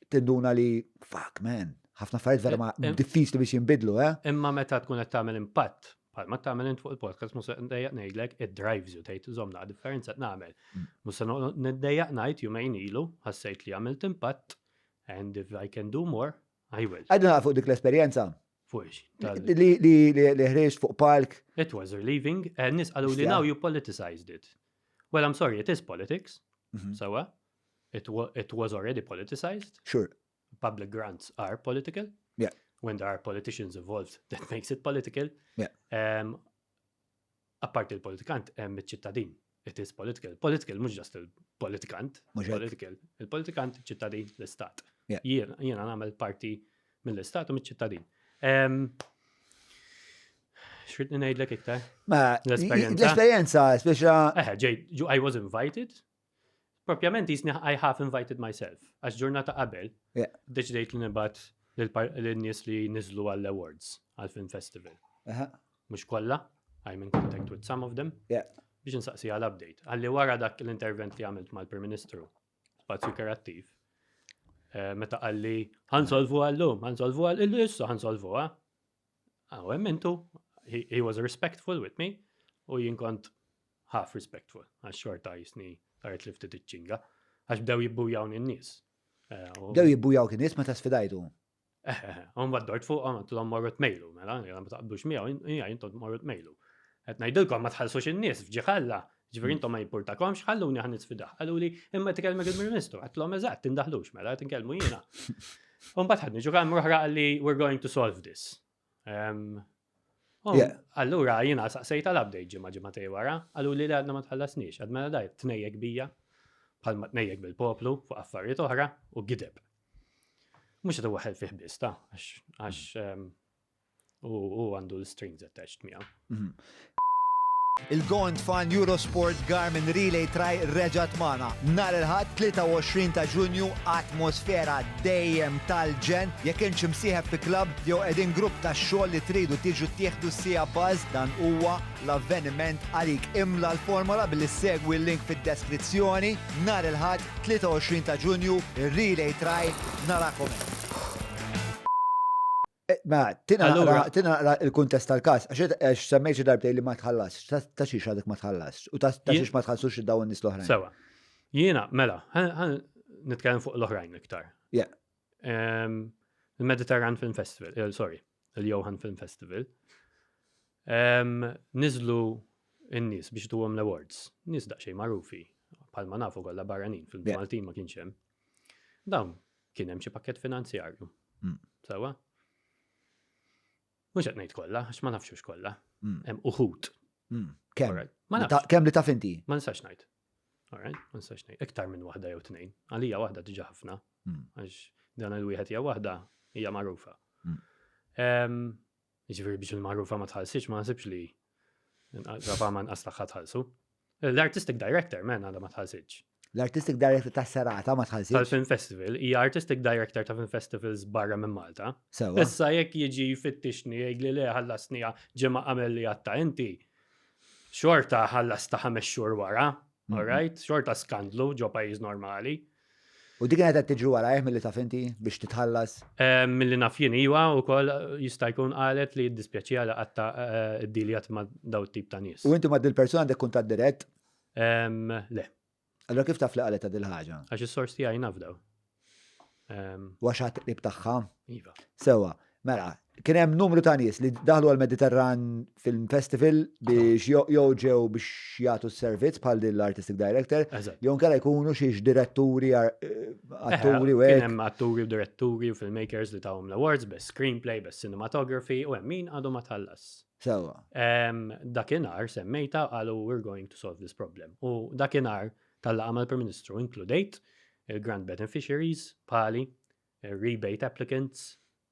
tinduna li, fuck man, ħafna affarijiet vera ma diffiċli biex jinbidlu, eh? Imma meta tkun qed tagħmel impatt, bħalma tagħmel int fuq il-podcast, mhux se ndejjaq ngħidlek, it drives you, tgħid żomna differenza qed nagħmel. Mhux se niddejjaq ngħid jumejn ilu, ħassejt li għamilt impatt, and if I can do more, I will. Għadna fuq dik l-esperjenza. Fuq ix? Li li ħriġt fuq palk. It was relieving. Eh, nies qalu li now you politicized it. Well, I'm sorry, it is politics. Mhm. Sawa. It, it was already politicized. Sure. Public grants are political. Yeah. When there are politicians involved, that makes it political. Yeah. Um, Apparti il-politikant, hemm iċ-ċittadin. It is political. Political mhux just il-politikant. Political. Il-politikant, ċittadin, l-istat. Jiena nagħmel parti mill-istat u mill-ċittadin. Xrid ngħidlek iktar? Ma l-esperjenza. L-esperjenza, speċa. Eh, ġej, I was invited. Propjament jisni I have invited myself. Għax ġurnata qabel, deċidejt li nibgħat lin-nies li niżlu għall-awards għall-film festival. Mhux kollha, I'm in contact with some of them. Biex nsaqsi għal update. Għalli wara dak l-intervent li għamilt mal-Prim Ministru, spazju kreattiv, eh, meta qalli ħansolvu għallum, ħansolvu għall issa ħansolvu għa. Għaw emmintu, he was respectful with me u jien kont half respectful, għax xorta jisni taret li ftit iċ-ċinga, għax bdew jibbujawn in-nies. Eh, bdew jibbujaw in-nies meta sfidajtu. Eh, eh, un bad dort fuq għam għamlu morru tmejlu, mela, jgħam ma taqblux miegħu, hija intom morru tmejlu. Qed ngħidilkom ma tħallsux in-nies f'ġiħalla, ġifieri intom ma jimpurtakomx, ħalluni ħan nisfidah. Qalu li imma tkellmek il-Ministru, għedtlhom eżatt, tindaħlux mela qed inkellmu jiena. U mbagħad ħadni ġu kamra oħra qalli we're going to solve this. Allura jiena saqsejt għal update ġimgħa ġimgħatej wara, qalu li għadna ma tħallasniex, għad mela daj tnejjek bija bħalma tnejjek bil-poplu fuq affarijiet oħra u gideb. Mhux qed iwaħħel fih biss ta' għax u għandu l-strings attached miegħu. Mhm. Il-Gond Fan Eurosport Garmin Relay Tri reġgħet magħna. Nhar il-Ħadd 23 ta' Ġunju atmosfera dejjem tal-ġenn. Jekk int xi msieħeb fi klabb jew qegħdin grupp tax-xogħol li tridu tiġu tieħdu siegħa buzz dan huwa l-avveniment għalik. Imla l-formola billi ssegwi l-link fid-deskrizzjoni. Nhar il-Ħadd 23 ta' Ġunju, ir-Relay Tri, narakom hemm. Eh, ma, tina naqra il-kuntest tal-kas, għax semmejt xi darbtej li ma tħallasx, ta' xiex għadek ma tħallasx, u ta' xiex ma tħallsux dawn nies l-oħrajn. Sewa. Jiena, mela, nitkellem fuq l-oħrajn iktar. Yeah. Il-Mediterran Film Festival, eh, sorry, il-Johan Film Festival, niżlu n-nies biex tuhom l-awards. Nies daqsxejn magħrufi, bħalma nafu kollha barranin, fil-Maltin ma kienx hemm. Dawn kien hemm xi pakkett finanzjarju. Mm. Sewa? Mhux qed ngħid kollha, għax ma nafx kollha. Mm. Hemm uħud. Mm. Kemm? Ma nafx. Kemm li taf inti? Ma nistax ngħid. Alright, ma nistax ngħid. Iktar minn waħda jew tnejn. Għalija waħda diġà ħafna. Għax dan il-wieħed jew waħda hija magħrufa. Jiġifieri biex il-magħrufa ma tħallsix ma nasibx li rafa ma nqas tagħha tħallsu. L-artistic director men għadha ma tħallsitx. L-artistic director ta' serata ma tħallsitx. Tal-film festival, hija artistic director ta' film festivals barra minn Malta. Sewa. Issa jekk jiġi jfittixni jgħidli le ħallasni ġimgħa qabel li għatta inti, xorta ħallas ta' ħames xhur wara, all right? Xorta skandlu ġo pajjiż normali. U dik kienet qed tiġri warajh milli taf inti biex titħallas? Eh, milli naf jien iwa wkoll jista' jkun qalet li jiddispjaċiha li qatta eh, ddiljat ma' daw tip ta' nies. U inti ma' dil-persuna għandek kuntatt dirett? Le. Allora kif taf li qalet dil ħaġa? Għax is-sors tiegħi naf daw. U għax ħadd qrib tagħha? Iva. Sewa, mela, kien hemm numru ta' nies li daħlu għal Mediterran Film Festival biex jew ġew biex jagħtu s-servizz bħal din l-artistic director, jew nkella jkunu xi diretturi, eh, atturi u hekk. Hemm atturi u diretturi u filmmakers li tawhom l-awards, best screenplay, best cinematography u hemm min għadu ma tħallas. Sewa. Dakinhar semmejta qalu we're going to solve this problem. U dakinhar tal-laqgħa mal-Prim Ministru inkludejt il-grant beneficiaries bħali, rebate applicants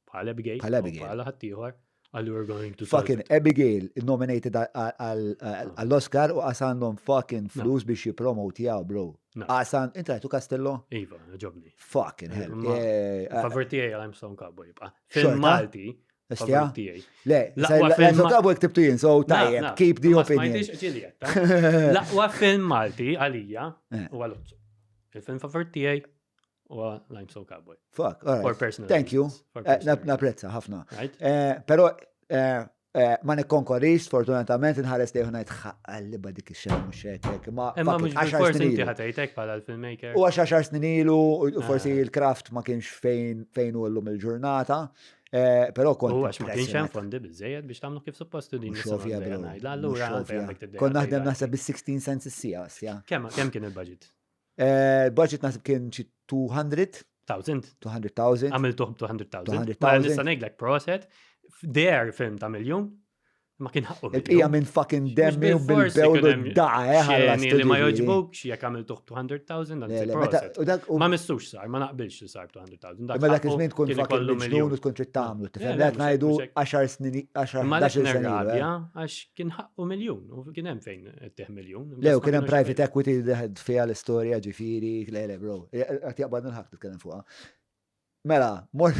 bħal Abigail, bħal Abigail, bħal ħaddieħor, għallu we're going to Fucking Abigail nominated għall-Oscar u għasandhom fucking flus biex jipromotjaw, bro. Għasan, inti rajtu Castello? Iva, ġobni. Fucking hell. Favor tiegħi għal Limestone Cowboy jibqa'. Film Malti, Estja? Le, Limestone Cowboy ktibtu jien, so tajjeb, keep the opinion. L-aqwa film Malti għalija eh. u għal-Luzzu. Il-film favor tiegħi u Limestone Cowboy. Fuck, all right. For personal Thank you. Eh, napprezza ħafna. Eh, pero eh, ma nikkonkorrix, sfortunatament inħares li ngħid ħalli ba dik ix-xena mhux hekk. Ma imma mhux forsi inti ħatejtek bħala l-filmmaker. U għax għaxar snin ilu, u forsi ah. il-craft ma kienx fejn fejn u llum il-ġurnata. Eh, però kont. U għax ma kienx hemm fondi biżejjed biex tagħmlu kif suppost din. Xofja, bro. Allura Kont naħdem naħseb bis-16 cents is-sija, sija. Kemm kemm kien il-budget? Eh, il-budget naħseb kien xi 200. 1000. 200,000. Għamiltuh 200,000. 200,000. Nista' ngħidlek proset, der film ta' miljun, Ma kien ħaqqu. Il-bqija minn fucking demmi u bil-bewl daqa, eh, ħalla li ma joġbukx jekk għamiltuh 200,000. Ma missux sar, ma naqbilx li sar 200,000. Imma dak iż-żmien tkun fucking miġnun u tkun trid tagħmlu, tifhem qed ngħidu 10 snin, 10 11 sena. Eh. Għax kien ħaqqu miljun u kien hemm fejn tih miljun. Le, u kien hemm private equity li fiha l-istorja ġifieri, le, le, bro. Qed jaqbad nilħaq titkellem fuqha. Mela, mort,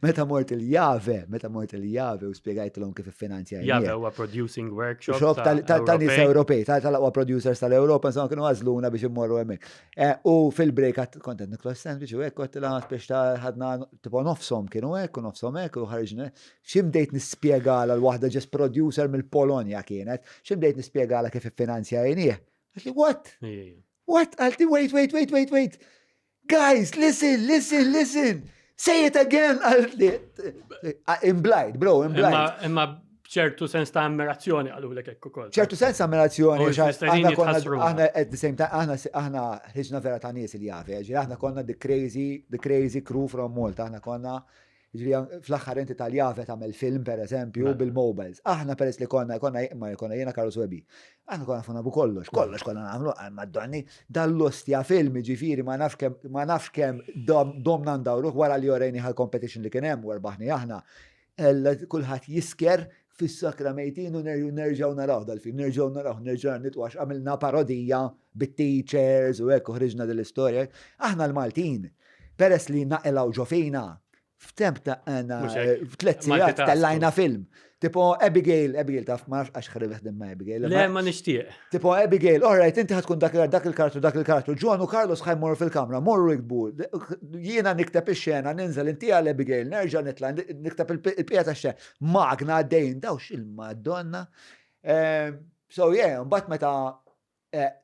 meta mort il-Jave, meta mort il-Jave u spiegajtilhom kif iffinanzjajna. Jave huwa producing workshop. Shop ta' nies Ewropej, tal-aqwa producers tal-Ewropa, insomma kienu għażluna biex immorru hemmhekk. Eh, u fil-break kont qed niklu sandwich u hekk kont la biex ta' ħadna tipo nofshom kienu hekk u nofshom hekk u ħarġna. Xi bdejt nispjegala l-waħda ġest producer mill-Polonja kienet, xi bdejt nispjegala kif iffinanzjajnieh. Għatli, what? What? Għalti, wait, wait, wait, wait, wait. Guys, listen, listen, listen. Say it again. Għalti, imblajt, bro, imblajt. Imma ċertu sens ta' ammirazzjoni għalu l hekk ukoll. ċertu sens ta' ammirazzjoni, aħna konna, aħna at the same time, aħna aħna ħriġna vera ta' nies il jafi, ġifieri aħna konna the crazy, the crazy crew from Malta, aħna konna Ġifieri fl-aħħar inti tal-Jave tagħmel film pereżempju mela. bil-mobiles. Aħna peress li konna konna ma konna jiena Carlos Webi. Aħna konna funa bu kollox, kollox konna nagħmlu madonni dal-lostja film ġifieri ma nafx kemm ma nafx kemm domna ndawruh wara li orejni ħal competition li kien hemm u rbaħni aħna. Kulħadd jisker fis-sakra mejtin u nerġgħu naraw dal-film, nerġgħu naraw, nerġgħu nitqu għax għamilna parodija bit-teachers u hekk u ħriġna dil-istorja. Aħna l-Maltin, peress li naqilgħu ġo fina, f'temp ta' għana, f'tlet sigħat tellajna film. Tipo Abigail, Abigail taf ma nafx għax ħrib jaħdem ma' Abigail. Le ma nixtieq. Tipo Abigail, all right, inti ħatkun dak dak il-karattru, dak il-karattru. John u Carlos ħa jmorru fil-kamra, morru jiktbu. Jiena nikteb ix-xena, ninżel inti għal Abigail, nerġa' nitla' nikteb il-pija tax-xena. Magna għaddejn, dawx il-Madonna. Ehm, so yeah, mbagħad meta eh,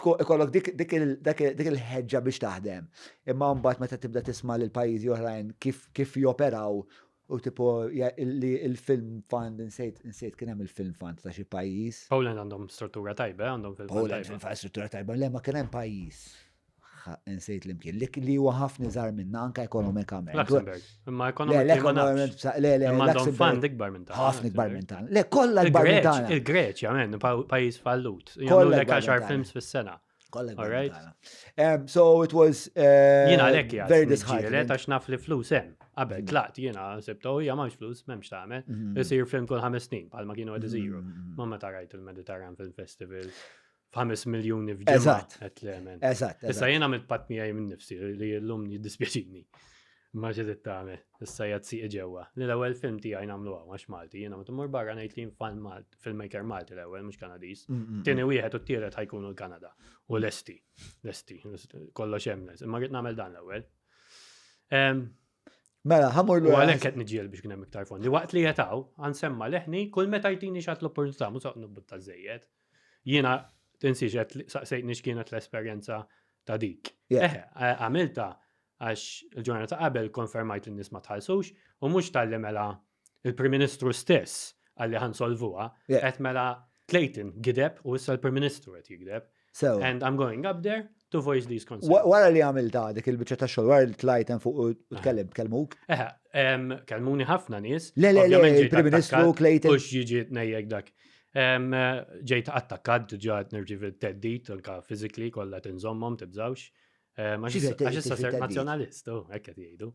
ikollok dik il-ħeġġa biex taħdem. Imma mbagħad meta tibda tisma' lil pajjiżi oħrajn kif joperaw u tipo li il-film fund insejt insejt kien hemm il-film fund ta' xi pajjiż. Poland għandhom struttura tajba, għandhom film fund. Poland film fund struttura tajba, le ma kien hemm pajjiż insejt l-imkien, li huwa ħafna iżgħar minna anke ekonomikament. Luxemburg. Imma ekonomikament. Le, le, għandhom fund ikbar minn tagħna. Ħafna ikbar minn tagħna. Le, kollha ikbar minn tagħna. Il-Greċja, men, pajjiż fallut. Kollha għaxar films fis-sena. Kollha ikbar minn tagħna. So it was uh, Jiena għalhekk very disheartening. Għax naf li flus hemm. Qabel mm. tlaqt jiena sibtu hija m'hemmx flus, m'hemmx tagħmel. Mm. Isir film kull ħames snin bħalma kienu qed isiru. Mm. Ma meta rajt il-Mediterran Film Festival f'ħames miljuni f'ġimgħa. Eżatt. Qed lemen. Eżatt. Issa jien għamilt patt miegħi minn nifsi li llum jiddispjaċini. Ma xi trid tagħmel, issa hija tsieq ġewwa. Li l-ewwel film tiegħi nagħmlu hawn għax Malti, jiena meta mmur barra ngħid li fan filmmaker Malti l-ewwel mhux Kanadiż. Mm, mm, mm. Tieni wieħed u t-tielet ħajkunu l-Kanada. U lesti, lesti, kollox hemm Imma rrid nagħmel dan l-ewwel. Mela, ħamur l għalhekk qed niġiel biex kien hemm iktar fondi. Waqt li jetaw, għansemma leħni kull meta jtini xat l-opportunità, mhux soq nibutta żejjed. Jiena tinsiex qed saqsejtni x'kienet l-esperjenza ta' dik. Eħe, għamilta għax il-ġurnata qabel konfermajt li n-nies ma tħallsux u mhux talli mela il-Prim Ministru stess għalli ħansolvuha, qed mela Clayton gideb u issa l-Prim Ministru qed jigdeb. So, And I'm going up there to voice these concerns. Wara li għamilta dik il-biċċa ta' xogħol, wara li tlajt hemm fuq u tkellem, kellmuk? Eħe, kellmuni ħafna nies. Le, le, le, il-Prim Ministru Clayton. Ux jiġi tnejjek dak. Ġejt attakkat, ġa nirċivi t-teddit, anka physically, kollha tinżommhom, tibżawx. Għax issa sirt nazzjonalist, oh, hekk qed jgħidu.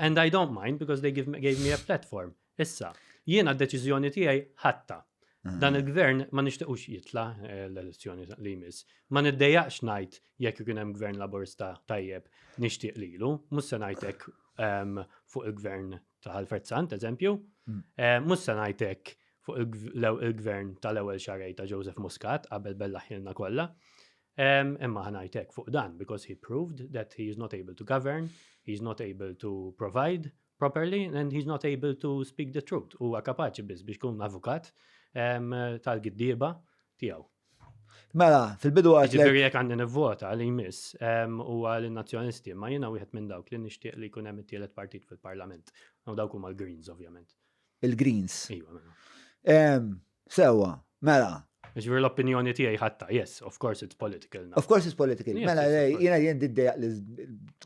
And I don't mind because they give, gave me a platform. Issa, jiena d-deċiżjoni tiegħi ħatta. Ah. Dan il-gvern ma nixtiequx jitla eh, l-elezzjoni li jmiss. Ma niddejjaqx ngħid jekk ikun hemm gvern laburista tajjeb nixtieq lilu, mhux se ngħidlek ehm, fuq il-gvern ta' Alfred Sant, eżempju, mm. eh, mhux se ngħidlek fuq il-gvern tal-ewwel xarej ta' Joseph Muscat qabel bellaħilna kollha. Ehm, imma ħanajtek fuq dan because he proved that he is not able to govern, he is not able to provide properly and he's not able to speak the truth. Huwa kapaċi biss biex kun avukat tal-giddieba tiegħu. Mela, fil-bidu għax. Ġifieri jekk għandi nivvota li jmiss huwa lin-Nazzjonisti, ma jiena wieħed minn dawk li nixtieq li jkun hemm it-tielet partit fil-Parlament. U dawk huma l-Greens, ovvjament. Il-Greens. Iva, mela. Sewa, mela. Ġifieri l-opinjoni tiegħi ħatta, yes, of course it's political. Of course it's political. Mela, jiena jien diddejaq li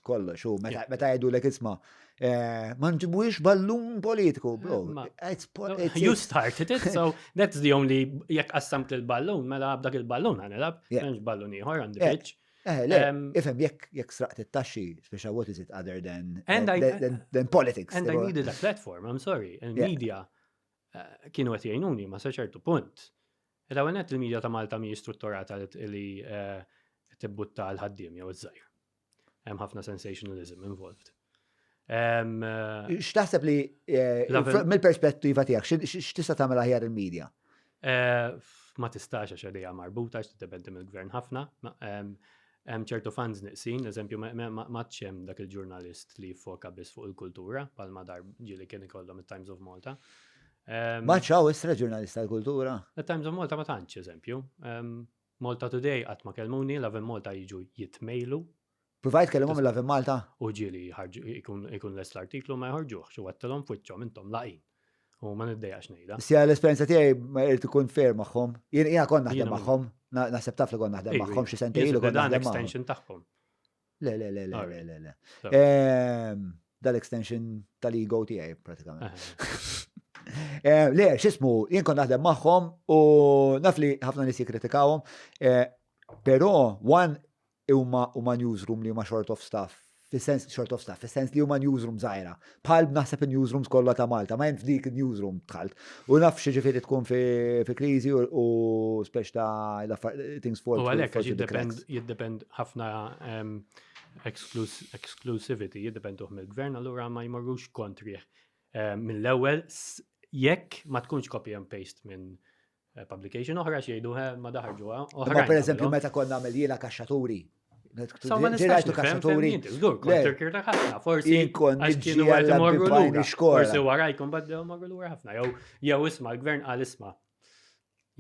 kollox, u meta jgħidulek isma' eh, ma nġibuhiex ballun politiku, bro. You started it, so that's the only, jekk qassamt il-ballun, mela b'dak il-ballun ħanilab, m'hemmx ballun ieħor għandi pitch. Eh, le, ifhem jekk jekk sraqt it-taxxi, speċa what is it other than than politics. And I needed a platform, I'm sorry. Il-media eh, kienu qed jgħinuni ma sa ċertu punt. L-ewwel nett il-media ta' Malta mhijiex strutturata li eh, tibbutta l-ħaddiem jew iż-żgħir. Hemm ħafna sensationalism involved. Eh, X'taħseb li mill-perspettiva tiegħek x'tista' tagħmel aħjar il-media? Ma tistax għax għadija marbuta għax tiddependi mill-gvern ħafna. Hemm ċertu funds neqsin, eżempju ma hemm dak il-ġurnalist li jiffoka biss fuq il-kultura, palma dar ġieli kien ikollhom it-Times of Malta. Ma ċaw istra ġurnalist tal-kultura? The-Times of Malta ma tantx, eżempju. Malta Today qatt ma kellmuni, Lovin Malta jiġu jitmejlu. Provajt kellimhom il-Lovin Malta? U ġieli ikun lest l-artiklu ma jħorġuhx u għedtilhom f'wiċċhom intom laqin. U ma niddejjaqx ngħidha. Sija l-esperjenza tiegħi ma irid ikun fair magħhom. Jiena kont naħdem magħhom, naħseb taf li kont naħdem magħhom xi sentejn ilu kont naħdem magħhom. extension tagħhom. Le, le, le, le, le, le. Ehm, dal-extension tal-ego tiegħi pratikament. Eh, le, x'ismu, jien kont naħdem magħhom u naf li ħafna nies jikkritikawhom, eh, però one huma huma newsroom li huma short of staff, fis-sens short of staff, fis-sens li huma newsroom żgħira. Bħal naħseb in-newsrooms kollha ta' Malta, ma jien f'dik newsroom dħalt. U naf xi ġifieri tkun fi kriżi u spex ta' things fall. U għalhekk għax jiddependi jiddepend ħafna ehm, exclusivity jiddependuh mill-gvern, allura ma jmorrux kontrih ehm, mill-ewwel jekk ma tkunx copy and paste minn Eh, publication oħra xejdu eh, ma daħarġuha. Ma per eżempju meta konna nagħmel jiena kaxxaturi. So ma nistax kaxxaturi. Żgur, kont tirkir ħafna, forsi għax kienu għed imorru lura. Forsi warajkom baddew imorru lura ħafna. Jew jew isma' l-gvern qal isma'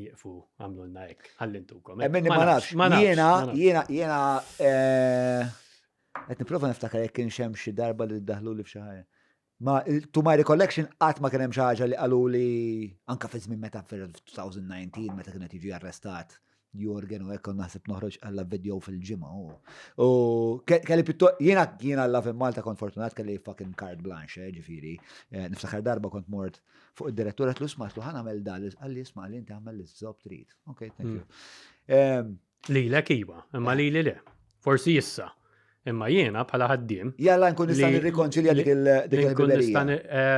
jieqfu għamlu lna hekk, ħallintukom. Eh, minni ma nafx, jiena, jiena, jiena, qed nipprova niftakar jekk kienx hemm xi darba li daħlu li f'xi ħaġa. Ma to my recollection qatt ma kien hemm xi ħaġa li qaluli anke fi żmien meta fil-2019 meta kien qed jiġi arrestat Jorgen u hekk naħseb noħroġ għalla video fil-ġimgħa u kelli pitto jiena jiena Love in Malta kont fortunat kelli fucking carte blanche, eh, ġifieri. Eh, niftakar darba kont mort fuq id-direttur għatlu isma' għatlu ħa nagħmel dan, qalli isma' li inti għamel li żobb trid. Ok, thank you. Hmm. Ehm, Lilek iva, imma lili le. Forsi issa. Imma jiena bħala ħaddiem. Jalla nkun nista' nirrikonċilja dik il-dik eh,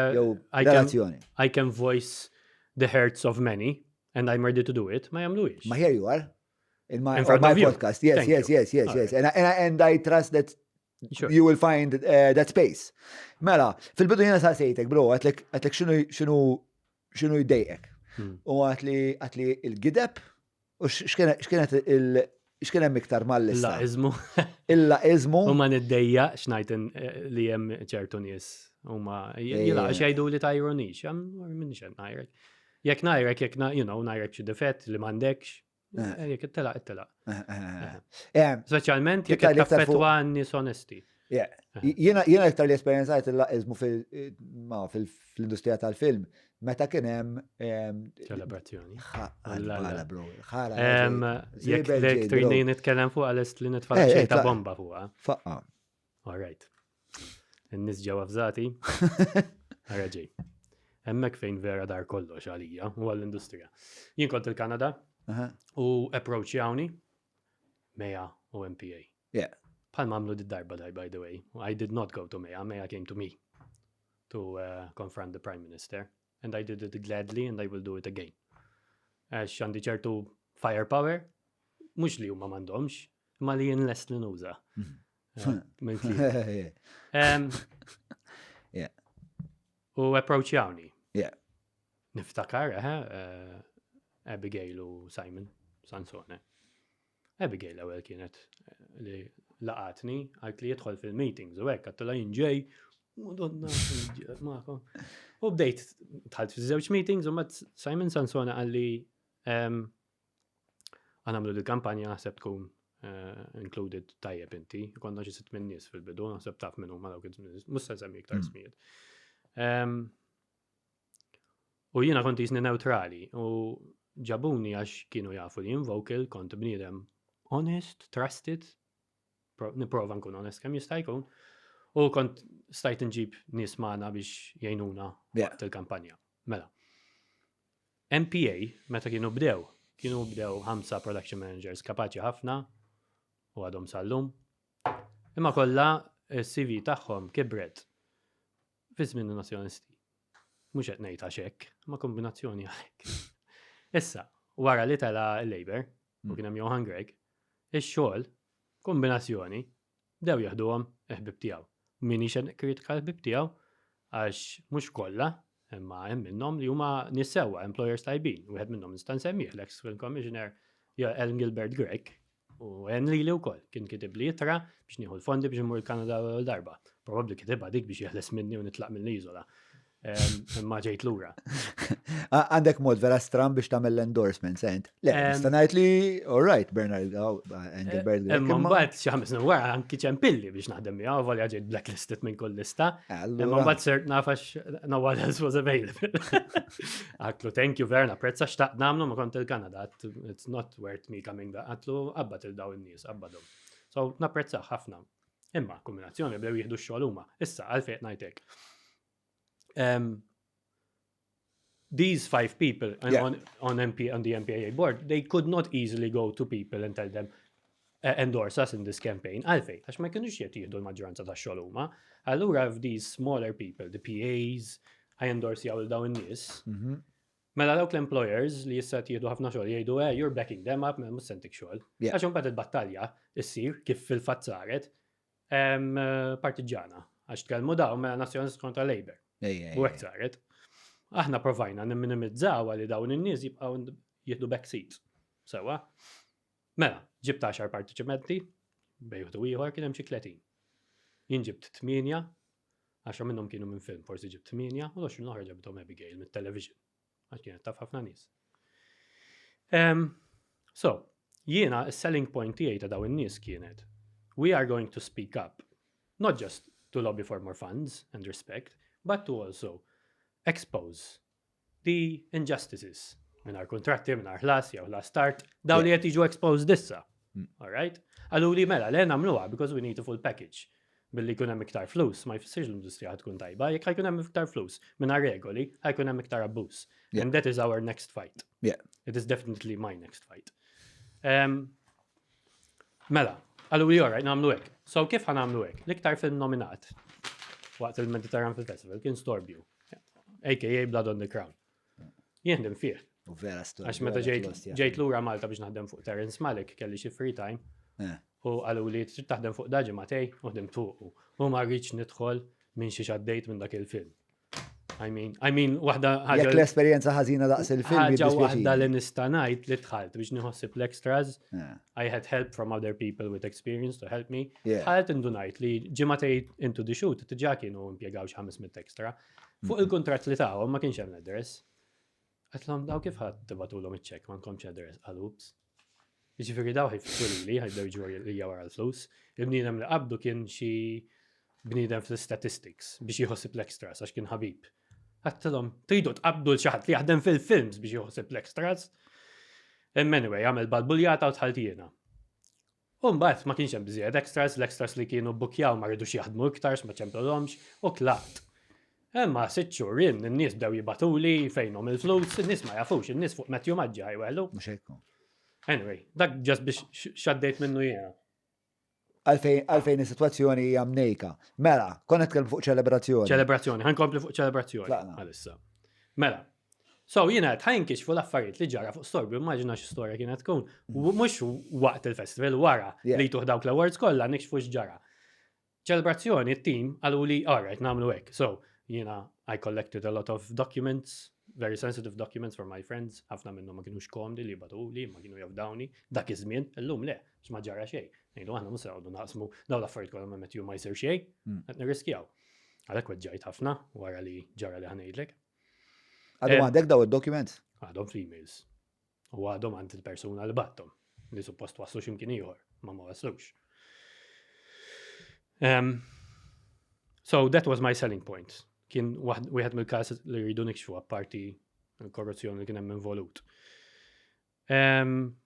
relazzjoni. I can voice the hurts of many and I'm ready to do it, ma jagħmluhiex. Ma here you are. In my, in my podcast. Yes, yes, yes, yes, yes. And, and, and I trust that sure. you will find uh, that space. Mela, fil-bidu jiena saqsejtek, bro, għatlek xinu xinu xinu jdejqek. Hmm. U għatli għatli il-gideb U x'kienet il- x'kien hemm iktar mal-lista? Laqizmu. Il-laqizmu. U ma niddejjaqx ngħid eh, li hemm ċertu nies huma jilaq jgħidu li tajrunix, minn xejn ngħajrek. Jekk ngħajrek, jekk you know, ngħajrek xi difett li m'għandekx, eh. eh, jekk ittelaq ittelaq. Speċjalment jekk taffettwa nies onesti. Jiena iktar li esperjenzajt il-laqizmu fil-industrija tal-film, meta kien hemm ċelebrazzjoni. Ħala, bro. Ħala. Jekk tridni nitkellem fuq għalest li nitfa' eh, eh, ta' bomba fuqha. Faqqa. All right. In-nies ġew avżati. Ara ġej. Hemmhekk fejn vera dar kollox għalija u għall-industrija. Jien kont il-Kanada u approachjawni MEA u MPA. Yeah. Bħal ma għamlu darba daj, by the way. I did not go to MEA, MEA came to me to uh, confront the Prime Minister. And I did it gladly and I will do it again. Għax għandi ċertu firepower, mux li huma m'għandhomx, imma li jien lest li nuża. Mm. Eh, yeah. U approachjawni. Yeah. Niftakar, eh, eh, Abigail u Simon Sansone. Abigail l-ewwel kienet eh, li laqatni għalt li jidħol fil-meetings u hekk għattula jien ġej Madonna, magħkom. U bdejt dħalt fi żewġ meetings u mat Simon Sansone qalli ehm, Ħa nagħmlu dil-kampanja naħseb tkun eh, included tajjeb inti. Konna xi sitt minn nies fil-bidu, naħseb taf minn huma dawk il-nies, mhux se nsemmi iktar mm. smijiet. Ehm, u jiena kont jisni neutrali u ġabuni għax kienu jafu li jien vocal, kont bniedem honest, trusted, niprova nkun honest kemm jista' jkun. U kont stajt nġib nies magħna biex jgħinuna waqt il-kampanja. Mela. MPA, meta kienu bdew, kienu bdew ħamsa production managers kapaċi ħafna u għadhom sal-lum. Imma kollha s-CV tagħhom kibret fi żmien nazzjonisti. Mhux qed ngħid għax hekk, ma kombinazzjoni għalhekk. Issa, wara li tela l-Labour u kien hemm Johan Grech, ix-xogħol kombinazzjoni bdew jeħduhom il-ħbieb tiegħu. M'iniex qed nikkritika l-ħbieb tiegħu għax mhux kollha, imma hemm minnhom li huma nies sewwa, employers tajbin. Wieħed minnhom nista' nsemmih l-ex film commissioner Ellen Gilbert Grech u għen lili wkoll kien kitibli ittra biex nieħu l-fondi biex immur il-Kanada l-ewwel darba. Probabbli kitibha dik biex jeħles minni u nitlaq mill-iżola. Imma ġejt lura. Għandek mod vera stram biex tagħmel l-endorsement, sent. Le, nista' ngħid li all right, Bernard Engelbert. Eh, imma mbagħad xi ħames snin wara anki ċempilli biex naħdem miegħu, volja ġejt blacklisted minn kull lista. Imma mbagħad sirt naf għax no one else was available. Għatlu thank you vera napprezza xtaqt nagħmlu ma kont il-Kanada, it's not worth me coming back. Għatlu qabad il daw in-nies, qabbadhom. So napprezza ħafna. Imma kombinazzjoni bdew jieħdu x-xogħol huma. Issa għalfejn ngħid hekk. Um, these five people yeah. on, on, MP, on the MPAA board, they could not easily go to people and tell them, uh, endorse us in this campaign. Għalfej, għax ma kienux qed jieħdu l-maġġoranza ta' xogħol huma. Allura if these smaller people, the PAs, ħaj endorse jaw dawn in-nies. Mhm. Mela dawk l-employers li issa qed jieħdu ħafna xogħol jgħidu eh you're backing them up mela mhux sentik xogħol. Għax imbagħad il-battalja issir kif fil-fatt saret partiġġana għax tkellmu dawn mela Nazzjonalist kontra Labour. U hekk saret. Aħna provajna nimminimizzaw li dawn in-nies jibqgħu jieħdu backseat. Sewa. Mela, ġibt 10 partiċipanti, bejn u ieħor kien hemm xi 30. Jien ġibt 8, 10 minnhom kienu minn film, forsi ġibt 8, u l-20 l-oħra ġabithom Abigail mit-television. Għax kienet taf ħafna nies. Um, so, jiena s-selling point tiegħi ta' dawn in-nies kienet we are going to speak up, not just to lobby for more funds and respect, but to also expose the injustices mingħajr kontratti, mingħajr ħlas, jew ħlas tard, daw li qed jiġu exposed issa. Mm. All right? Għallu li mela, le nagħmluha because we need a full package. Billi jkun hemm iktar flus, ma jfissirx l-industrija tkun tajba, jekk ħajkun hemm iktar flus mingħajr regoli, ħajkun hemm iktar abbuż. And that is our next fight. Yeah. It is definitely my next fight. Um, mela, għallu li alright, nagħmlu hekk. So kif ħanamlu hekk? L-iktar film nominat waqt il-Mediterran Film Festival kien Storbju, aka Blood on the Crown. Jien ħdim fih. U vera storja. Għax meta ġejt lura Malta biex naħdem fuq Terence Malik, kelli xi free time. Eh. U qalu li trid taħdem fuq daġi matej u ħdim fuq. U ma rridx nidħol minn xi xaddejt minn dak il-film. I mean, I mean, waħda ħaġa. Jekk l-esperjenza ħażina daqs il-film. Ħaġa waħda li nista' ngħid li dħalt biex nieħossib l-extras. Eh. I had help from other people with experience to help me. Dħalt indunajt li ġimgħatej into the shoot diġà kienu impjegaw xi 500 extra. Fuq il-kuntratt li tawhom ma kienx hemm l-address. Għedtlhom daw kif ħadd tibatulhom iċ-ċekk m'għandkomx address qal ups. Jiġifieri daw ħajfittxu lili, ħajbdew jiġu lija wara l-flus. Il-bniedem li qabdu kien xi bniedem fl-statistics biex jħossib l-extras għax kien ħabib. Għedtilhom tridu tqabdu l xi ħadd li jaħdem fil-films biex jħossib l-extras. Imma anyway, għamel balbuljata u dħalt jiena. U mbagħad ma kienx hemm biżejjed extras, l-extras li kienu bbukjaw ma ridux jaħdmu iktar ma ċemplolhomx u tlaqt. Imma sitt xhur jien in-nies bdew jibatuli fejnhom il-flus, in-nies ma jafux, in-nies fuq Matthew Maġġa jweħlu. Mhux hekk. Anyway, dak ġast biex xaddejt minnu jiena. Għalfejn is-sitwazzjoni hija mnejka. Mela, konna nitkellmu fuq ċelebrazzjoni. Ċelebrazzjoni, ħankompli fuq ċelebrazzjoni. Għalissa. Mela, So jiena qed ħajnkixfu l-affarijiet li ġara fuq Storbju, immaġina xi storja kienet tkun. Mhux waqt il-festival, wara li tuħ dawk l-awards kollha nikxfu x'ġara. Ċelebrazzjoni, it-team qalu li all right, nagħmlu hekk. So jiena I collected a lot of documents, very sensitive documents for my friends, ħafna minnhom ma kienux komdi li jibgħatuli, ma kienu jafdawni, dak iż-żmien, illum le, ma ġara xejn. Ngħidu aħna mhux se noqogħdu naqsmu dawn l-affarijiet kollha ma' Matthew ma jsir xejn, hmm. qed nirriskjaw. Għalhekk weġġajt ħafna wara li ġara li ħanejdlek. Għadhom eh, għandek daw id-documents? Għadhom fl-emails. U għadhom għand il-persuna li battom. li suppost waslu x'imkien ieħor, ma ma waslux. Um, so that was my selling point. Kien wieħed mill-każ li rridu nikxfu apparti l-korruzzjoni li kien hemm involut. Um,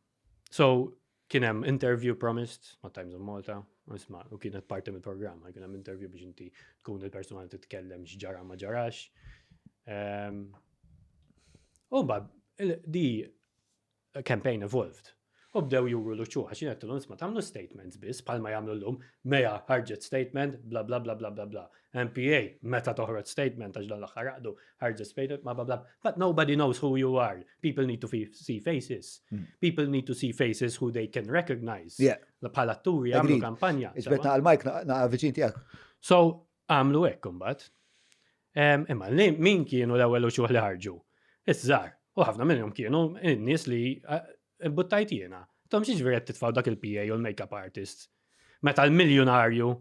so kien hemm interview promised ma' Times of Malta, isma' u kienet parti mill-programm, kien hemm interview biex inti tkun il-persuna li titkellem x'ġara ma ġarax. Um, u ba, di campaign evolved. U bdew juru l-uċuħ, għax jien għedtilhom isma' tagħmlu statements biss bħalma jagħmlu llum, MEA ħarġet statement, bla bla bla bla bla bla. MPA meta toħroġ statement għax dan l-aħħar raqdu, ħarġet statement ma bla bla. But nobody knows who you are. People need to see faces. Hmm. People need to see faces who they can recognize. Bħala atturi jagħmlu kampanja. Iġbet naqal mike naqa' viċin tiegħek. So għamlu hekk imbagħad. Imma min kienu l-ewwel uċuħ li ħarġu? Iż-żgħar. U ħafna minnhom kienu n-nies li eh, buttajt jiena. Tom xiex qed titfgħu dak il-PA u l-makeup artist. Meta l-miljonarju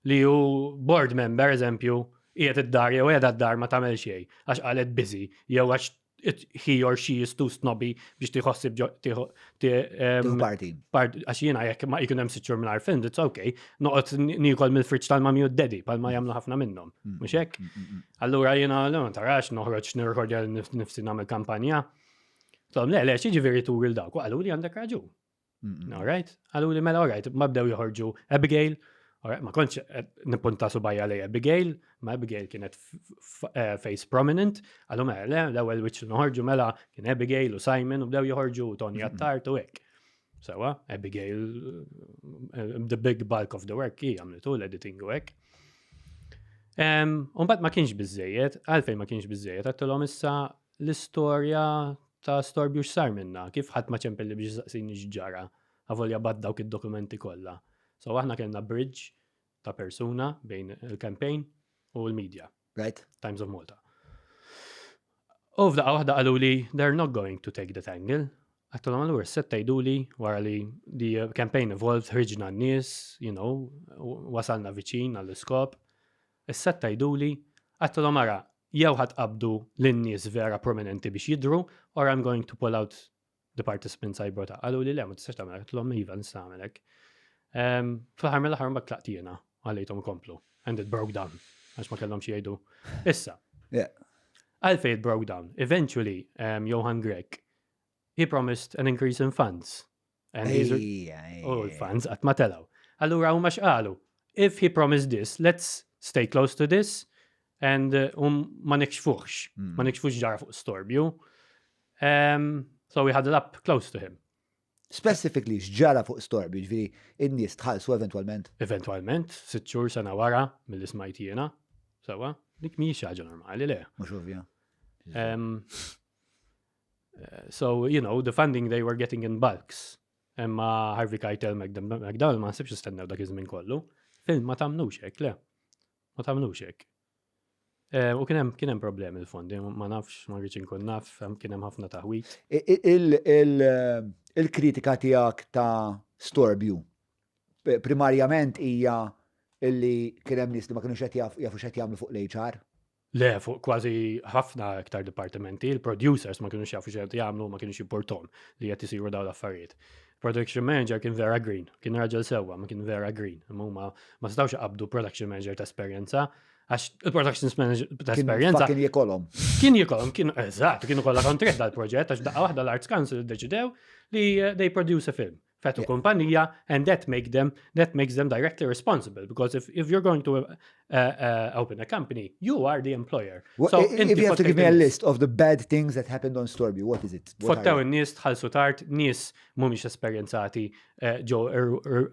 li hu board member eżempju qiegħed id-dar jew qiegħda d-dar ma tagħmel xejn għax qalet busy jew għax he or she is too snobby biex tiħossib parti. Għax jiena jekk ma jkun hemm sitt xhur mingħajr film, it's okay. Noqgħod niekol mill-friġġ tal-mami u d-daddy bħalma jagħmlu ħafna minnhom. Mm. Mhux hekk? Mm, mm, Allura jiena ma tarax noħroġ nirrekordja nifsi nagħmel kampanja. Tom, le, le, xiġifieri turi l dawk, qalu li għandek raġun. All right? Qalu li mela, all right, ma bdew joħorġu Abigail, all right, ma kontx eh, nippunta subajja lej Abigail, ma Abigail kienet eh, face prominent, qalu mela, le, l-ewwel wiċċ noħorġu mela kien Abigail u Simon u bdew joħorġu Tony Attard u hekk. Sewa, Abigail, eh, the big bulk of the work hi għamlitu l-editing u hekk. Umbat ma kienx bizzejiet, għalfejn ma kienx bizzejiet, għattilhom issa l-istorja ta' storbju x'sar minna, kif ħadd ma ċempilli biex jistaqsini x'ġara, avolja bgħatt dawk id-dokumenti kollha. So aħna kellna bridge ta' persuna bejn il-campaign u l-media. Right. Times of Malta. U f'daqqa waħda qalu li they're not going to take that angle. Għattulhom allura se tgħiduli wara li the campaign evolved, ħriġna n-nies, you know, wasalna viċin għall-iskop. Issa tgħiduli, għedtilhom ara, jew ħa tqabbdu lin-nies vera prominenti biex jidhru or I'm going to pull out the participants I brought up. Qaluli le, ma tistax tagħmel hekk, għedtilhom iva nista' nagħmel hekk. Ehm, fl-aħħar mill-aħħar mbagħad tlaqt jiena, ħallejthom ikomplu. And it broke down, għax ma kellhom xi jgħidu. Issa. Għalfejn it broke down. Eventually, um, Johan Grech, he promised an increase in funds. And he's U l-fans qatt ma telgħu. Allura huma x'qalu? If he promised this, let's stay close to this and uh, um, ma nikxfuħx, hmm. ma nikxfux ġara fuq storbju. Um, so we had it up close to him. Specifically, x'ġara fuq storbju, ġviri, in-nies tħallsu eventualment? Eventualment, sitt xhur sena wara mill smajt jiena, sewa, dik mhijiex ħaġa normali, le. Mhux ovvja. Um, So, you know, the funding they were getting in bulks. Imma Harvey Keitel, McDowell ma nsibx istennew dak iż-żmien kollu. Film ma tagħmlux hekk, le. Ma tagħmlux hekk. Eh, u kien hemm kien hemm problemi l-fondi, ma nafx, ma rridx inkun naf, kien hemm ħafna taħwit. Il-kritika tiegħek ta' storbju primarjament hija illi kien hemm nies li ma kinux qed jafu x'qed jagħmlu fuq l-HR? Le, fuq kważi ħafna iktar dipartimenti, il-producers ma kienux jafu x'qed jagħmlu, ma kienux jipportom li qed isiru dawn l-affarijiet. Production manager kien vera green, kien raġel sewwa, ma kien vera green. Imma huma ma setgħux iqabbdu production manager ta' esperjenza, għax il-production manager ta' esperjenza. Kien jikolhom. Kien jikolhom, kien eżatt, kienu kollha kontrih dal-proġett għax daqqa waħda l-Arts Council iddeċidew li eh, they produce a film. Fetu kumpanija and that make them that makes them directly responsible because if, if you're going to uh, uh, open a company, you are the employer. Well, so if you have to give me a list of the bad things that happened on Storby, what is it? Fottew in-nies tħallsu tard, nies mhumiex esperjenzati eh, ġo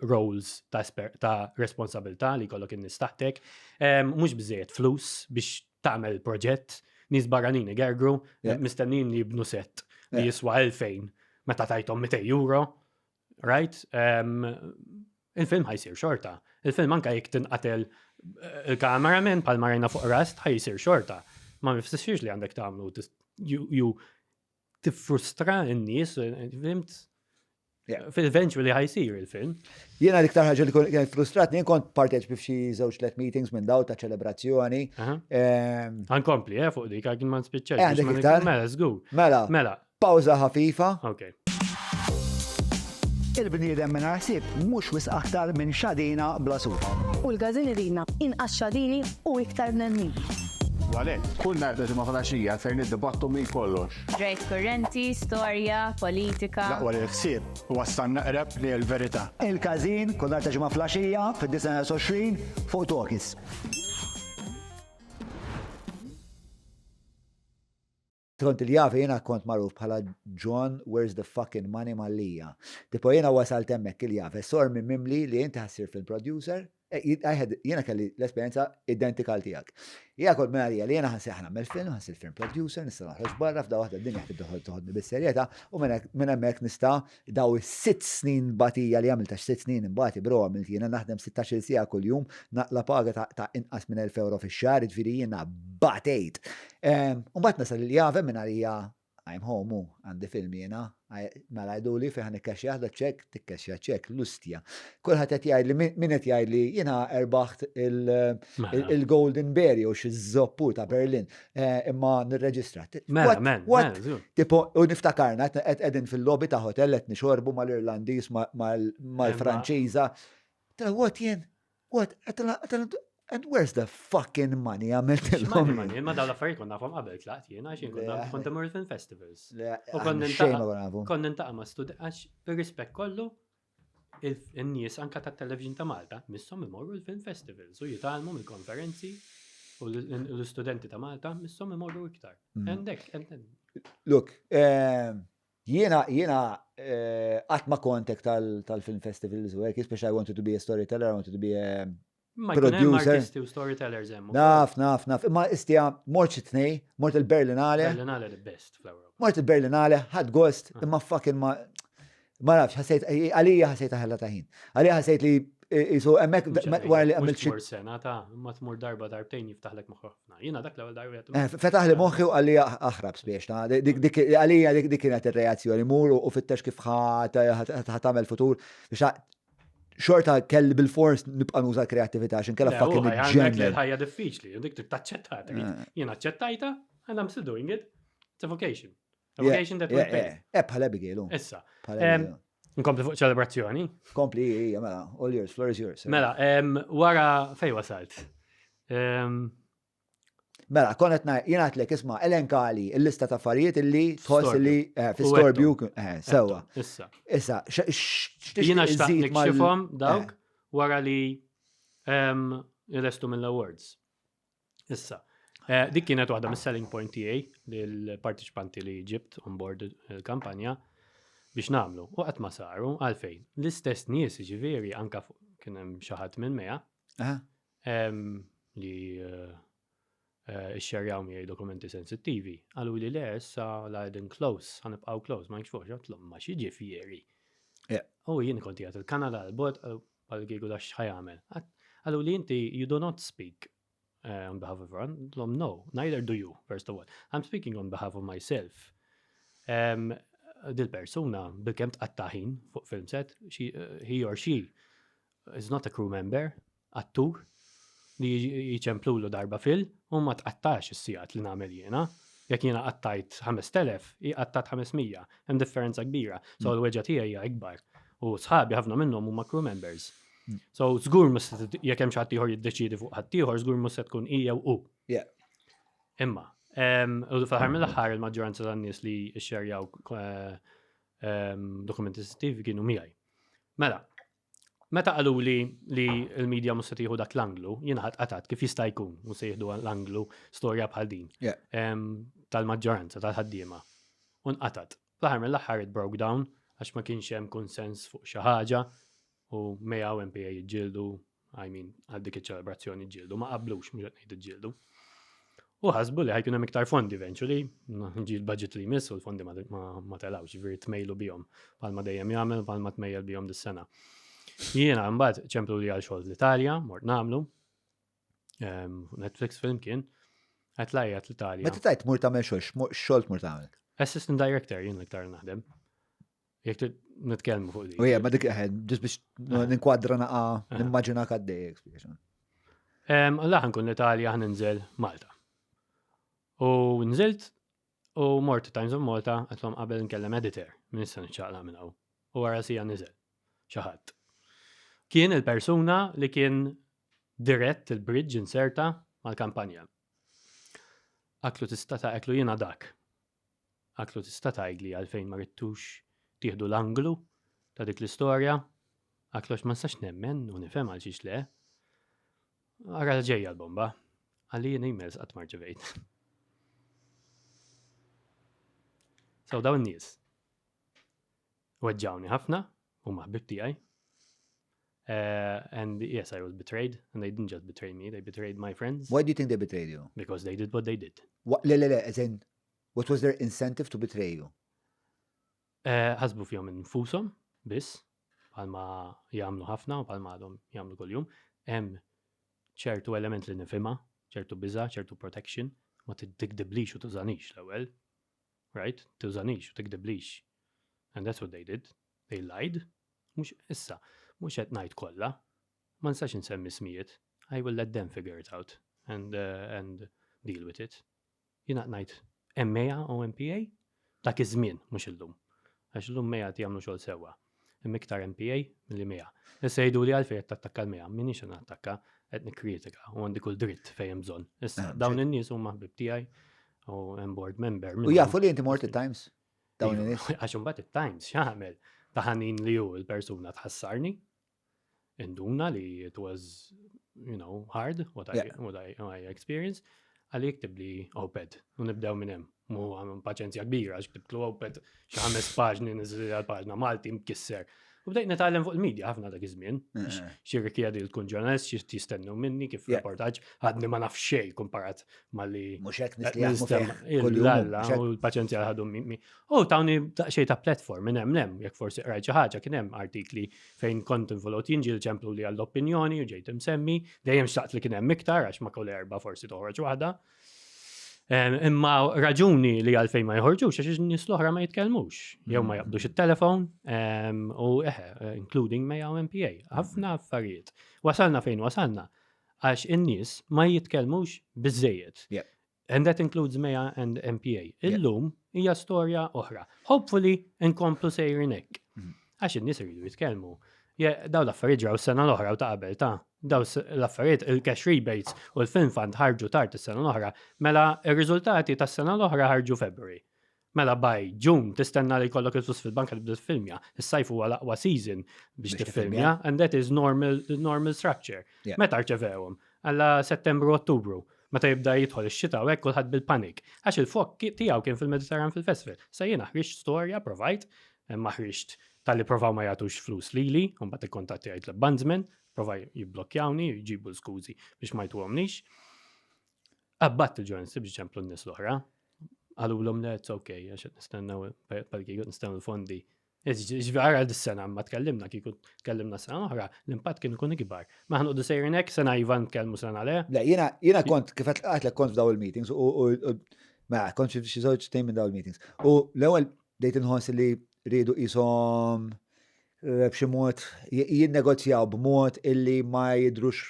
roles ta', ta responsabilità li jkollok in-nies taħtek, mhux biżejjed flus biex tagħmel proġett, nies barranin igergru, mistennin li jibnu set li jiswa 2000 meta tajthom 200 euro, right? Um, il-film ħajsir xorta. Il-film anka jekk tinqatel eh, il-cameraman palma rajna fuq rast ħajsir xorta. Ma mifsirx li għandek tagħmlu ju tiffrustra n-nies, eh, fimt? Fil-eventually ħajsir il-film. Jiena l-iktar ħaġa li kienet frustratni, jien kont parteċ f'xi żewġ tliet meetings minn daw ta' ċelebrazzjoni. Ehm, Għankompli, eh, fuq dik, għakin ma nspiċċax. Eh, għandek iktar? Mela, żgur. Mela. Mela. Pawża ħafifa. Ok. Il-bniedem mingħajr ħsieb mhux wisq aktar minn xadina bla suf. U l-każin iridna inqas xadini u iktar bnedmin. U għalhekk, kull nhar ta' Ġimgħa filgħaxija ser niddibattu minn kollox. Ġrajjiet kurrenti, storja, politika. L-aqwa li l-ħsieb iwassalna eqreb lejn il-verità. Il-Każin, kull nhar ta' Ġimgħa filgħaxija, fid-9:20 fuq Talkies. Skont il-Jave jiena kont magħruf bħala John where's the fucking money Mallia. Tipo jiena wasalt hemmhekk il-Jave, sormi mimli li inti ħassir film producer, eh, jiena kelli l-esperjenza identika għal tiegħek. Jiena kont minn għalija li jiena ħansir nagħmel film, ħansir film producer, nista' noħroġ barra f'da waħda d-dinja ħtib toħodni bis-serjetà u minn hemmhekk nista' daw is-sitt snin batija li għamilt għax sitt snin imbati bro għamilt jiena naħdem 16-il siegħa kuljum naqla' paga ta' inqas minn 1000 euro fix-xahar, jiġifieri jiena batejt. U mbagħad nasal il-Jave minn għalija I'm home u għandi film jiena, mela jgħiduli fejn ħa nikkaxxjah da ċekk, tikkaxxja ċekk, l-ustja. Kulħadd qed jgħidli min qed jgħidli jiena erbaħt mela. il-Golden Bear jew xi żoppu ta' Berlin. Eh, imma nirreġistra. Mela, mela, mela, Tipo, u niftakarna, qed qegħdin fil-lobby ta' hotel qed nixorbu mal-Irlandiż, mal-Franċiża. Tela, what jien? What? And where's the fucking money għamilt il-money? Money, ma dawn l-affarijiet konna nafhom qabel tlaqt jien għax jien kont imur film festivals. U kont nintaqa' ma' student għax bir-rispett kollu in-nies anka tat-television ta' Malta misshom imorru l-film festivals u jitgħallmu mill-konferenzi u l-istudenti ta' Malta misshom imorru iktar. Għandek, Look, ehm, jiena jiena eh, qatt ma kontek tal-film festivals u hekk, especially I wanted to be a storyteller, I wanted to be a Ma jkun hemm artisti u storytellers hemm. Naf, naf, naf. Imma istja mort xi tnej, mort il-Berlinale. Berlinale the best fl-Ewropa. Mort il-Berlinale, ħadd gost, ah. imma fucking ma ma nafx, ħassejt għalija ħassejt ħella ta' ħin. Għalija ħassejt li jisu hemmhekk wara li għamilt xi. sena ta' ma tmur darba darbtejn jiftaħlek moħħok ħafna. Jiena dak l-ewwel darba. Eh, fetaħ li moħħi u għalija aħrab spiex ta' għalija dik kienet ir-reazzjoni mur u fittex kif ħa tagħmel futur biex xorta kelli bil-fors nibqa' nuża l-kreattività għax inkella fucking niġġennen. Ħajja diffiċli, dik trid taċċetta. Eh. Jien aċċettajta and I'm still doing it. It's a vocation. A vocation that will pay. Eh, bħal Abigail. Issa. Nkompli fuq ċelebrazzjoni. Kompli, hija, mela, all yours, floor is yours. Mela, wara fej wasalt. Mela, konet na, jien għatlek isma, elenkali il-lista ta' affarijiet illi tħoss li eh, fi storbju, eh, sewa. Issa. Issa, Jiena xtaqt nikxifhom dawk eh. wara li jlestu mill-awards. Issa. Dik kienet waħda mis-selling point tiegħi lill-partiċipanti li ġibt on board il-kampanja biex nagħmlu. U qatt ma saru għalfejn. L-istess nies ġifieri anka kien hemm xi ħadd minn meja li eh, eh, xxerjaw miegħi dokumenti sensittivi. Qalu li le issa la qegħdin close, ħa nibqgħu close, ma nix għatlhom ma xi ġifieri. U jien kont qiegħed il-Kanada l-bot għal kieku da x'ħa jagħmel. Qalu li inti you do not speak uh, on behalf of everyone. No, neither do you, first of all. I'm speaking on behalf of myself. Um, dil-persuna bil-kem tqatta' ħin fuq film set, she, uh, he or she is not a crew member, attur li jiċemplulu darba fil u ma tqattax is-sigħat li nagħmel jiena. Jekk jiena qattajt 5000, hi qattat 500, hemm differenza kbira. So mm. l-weġġa tiegħi hija ikbar. U sħabi ħafna minnhom huma crew members. Mm. So żgur mhux jekk hemm xi ħadd ieħor jiddeċiedi fuq ħadd ieħor, żgur mhux se tkun hija u. Imma, u fl-aħħar mill-aħħar il-maġġoranza tan-nies li xxerjaw eh, dokumenti sensittivi kienu miegħi. Mela, Meta qaluli li l-media mhux se tieħu dak l-anglu, jiena ħadd qatat kif jista' jkun mhux se jieħdu l-anglu storja bħal din. Tal-maġġoranza tal-ħaddiema. U nqatat. Fl-aħħar mill-aħħar it broke down għax ma kienx hemm konsens fuq xi ħaġa u MEA u MPA jiġġieldu, I mean, għal dik iċ-ċelebrazzjoni ġġieldu, ma qablux mhux qed ngħid iġġieldu. U ħasbu li ħajkun hemm iktar fondi eventually, ġi l-budget li jmiss u l-fondi ma telawx, ġifieri tmejlu bihom bħalma dejjem jagħmel bħalma tmejjel bihom dis-sena. Jiena mbagħad ċemplu li għal xogħol l-Italja, mort nagħmlu. Ehm, Netflix film kien, qed lajjat l-Italja. Meta tajt mur tagħmel xogħol, xogħol tmur tagħmel? Assistant director jien l-iktar naħdem. Jek nitkellmu fuq dik. U ma dik eh, ġust biex eh. ninkwadra naqa, eh. nimmaġina għaddej. Alla ħankun l-Italja ħan ninżel Malta. U nżilt u mort Times of Malta għatlom qabel nkellem editor minn issa nċaqla minn hawn. U wara sija niżel. xi ħadd. Kien il-persuna li kien dirett il-bridge inserta mal-kampanja. Aklu tista' ta' eklu jiena dak. Aklu tista' tgħidli għalfejn ma ridtux tieħdu l-anglu ta' dik l-istorja? Aklu għax ma nistax nemmen u nifhem għal xiex le. Ara ġejja l-bomba. Għalli jien emails qatt ma rċevejt. So dawn nies weġġawni ħafna u ħbib tiegħi. Uh, and yes, I was betrayed, and they didn't just betray me, they betrayed my friends. Why do you think they betrayed you? Because they did what they did. What, le, le, le, as in, what was their incentive to betray you? Eh, ħasbu fihom infushom biss, bħalma jagħmlu ħafna u bħalma għadhom jagħmlu kuljum. Hemm ċertu element li nifhimha, ċertu biża, ċertu protection, ma tikdiblix u tużanix l-ewwel. Right? Tużanix u tikdiblix. And that's what they did. They lied. Mhux issa, mhux qed ngħid kollha. Ma nistax insemmi smijiet. I will let them figure it out and, uh, and deal with it. Jiena ngħid MEA u MPA dak iż-żmien mhux illum. Għax illum MEA qed jagħmlu xogħol sewwa. Hemm iktar MPA milli MEA. Issa jgħidu li għalfejn qed tattakka l-MEA, m'iniex qed nattakka, qed nikkritika u għandi kull dritt fejn hemm bżonn. Issa ah, dawn in-nies huma ħbib tiegħi u hemm board member. U jafu li inti mort it-Times? Dawn iva, in-nies. Għax imbagħad it-Times x'għamel ta' ħanin li hu l-persuna tħassarni induna li it was, you know, hard what I, yeah. what I, I experienced, għalli jiktib li op-ed, u nibdew minn hemm. Mu għam paċenzja kbira, għax ktibtlu op-ed xi ħames paġni niżli għal paġna Malti mkisser. U bdejt nitgħallem fuq il-medja ħafna dak iż-żmien. Eh, eh. Xi rikjedi li tkun ġurnalist, xi jistennew minni kif reportaġġ, għadni ma naf xejn kumparat malli. Mhux hekk nies li jaħdmu fih. Kull-alla u l-paċenzja ħadu minni. U tawni daqsxejn ta' platform minn hemm hemm, jekk forsi qrajt xi ħaġa kien hemm artikli fejn kont involut jien ġiel ċemplu li għall-opinjoni u ġejt imsemmi, dejjem xtaqt li kien hemm iktar għax ma kull erba' forsi toħroġ waħda. Imma raġuni li għalfejn ma jħorġux għax in-nies l-oħra ma jitkellmux, jew ma jaqbdux it-telefon u eħe, including MEA u MPA, ħafna affarijiet. Wasalna fejn wasalna għax in-nies ma jitkellmux biżejjed. And that includes MEA and MPA. Illum hija storja oħra. Hopefully nkomplu sejrin hekk. Mhm. Għax in-nies iridu jitkellmu. Daw l-affarijiet ġraw sena l-oħra u ta' qabel ta' daw l-affarijiet il-cash rebates u l-film fund ħarġu tard is-sena l-oħra, mela ir-riżultati tas-sena l-oħra ħarġu February. Mela by June tistenna li jkollok il-flus fil-banka tibda tiffilmja. Is-sajf huwa l-aqwa season biex tiffilmja and that is normal, normal structure. Meta rċevewhom? Alla Settembru Ottubru. Meta jibda jidħol ix-xita u hekk kulħadd bil-panik. Għax il-fok tiegħu kien fil-Mediterran fil-festival. Sa jiena ħriġt storja, provajt, ma ħriġt tal-li provaw ma jagħtux flus lili, u mbagħad ikkontattjajt l-Bundsman, provaj jibblokkjawni, jġibu l-skużi biex ma jtuhomnix. Abbatt il-ġurnalisti biex ċemplu n-nies l-oħra. Qalulhom le it's okay, għax qed nistennew palki qed nistennew l-fondi. Ġvara dis-sena ma tkellimna kieku tkellimna sena oħra, l-impatt kien ikun ikbar. Ma ħanqodu sejrin hekk sena iva nitkellmu sena le. Le, jiena jiena kont kif qed kont f'daw il-meetings u ma kont xi żewġ tejn minn daw il-meetings. U l-ewwel bdejt inħoss li riedu qishom eh, b'xi mod jinnegozjaw b'mod illi ma jidrux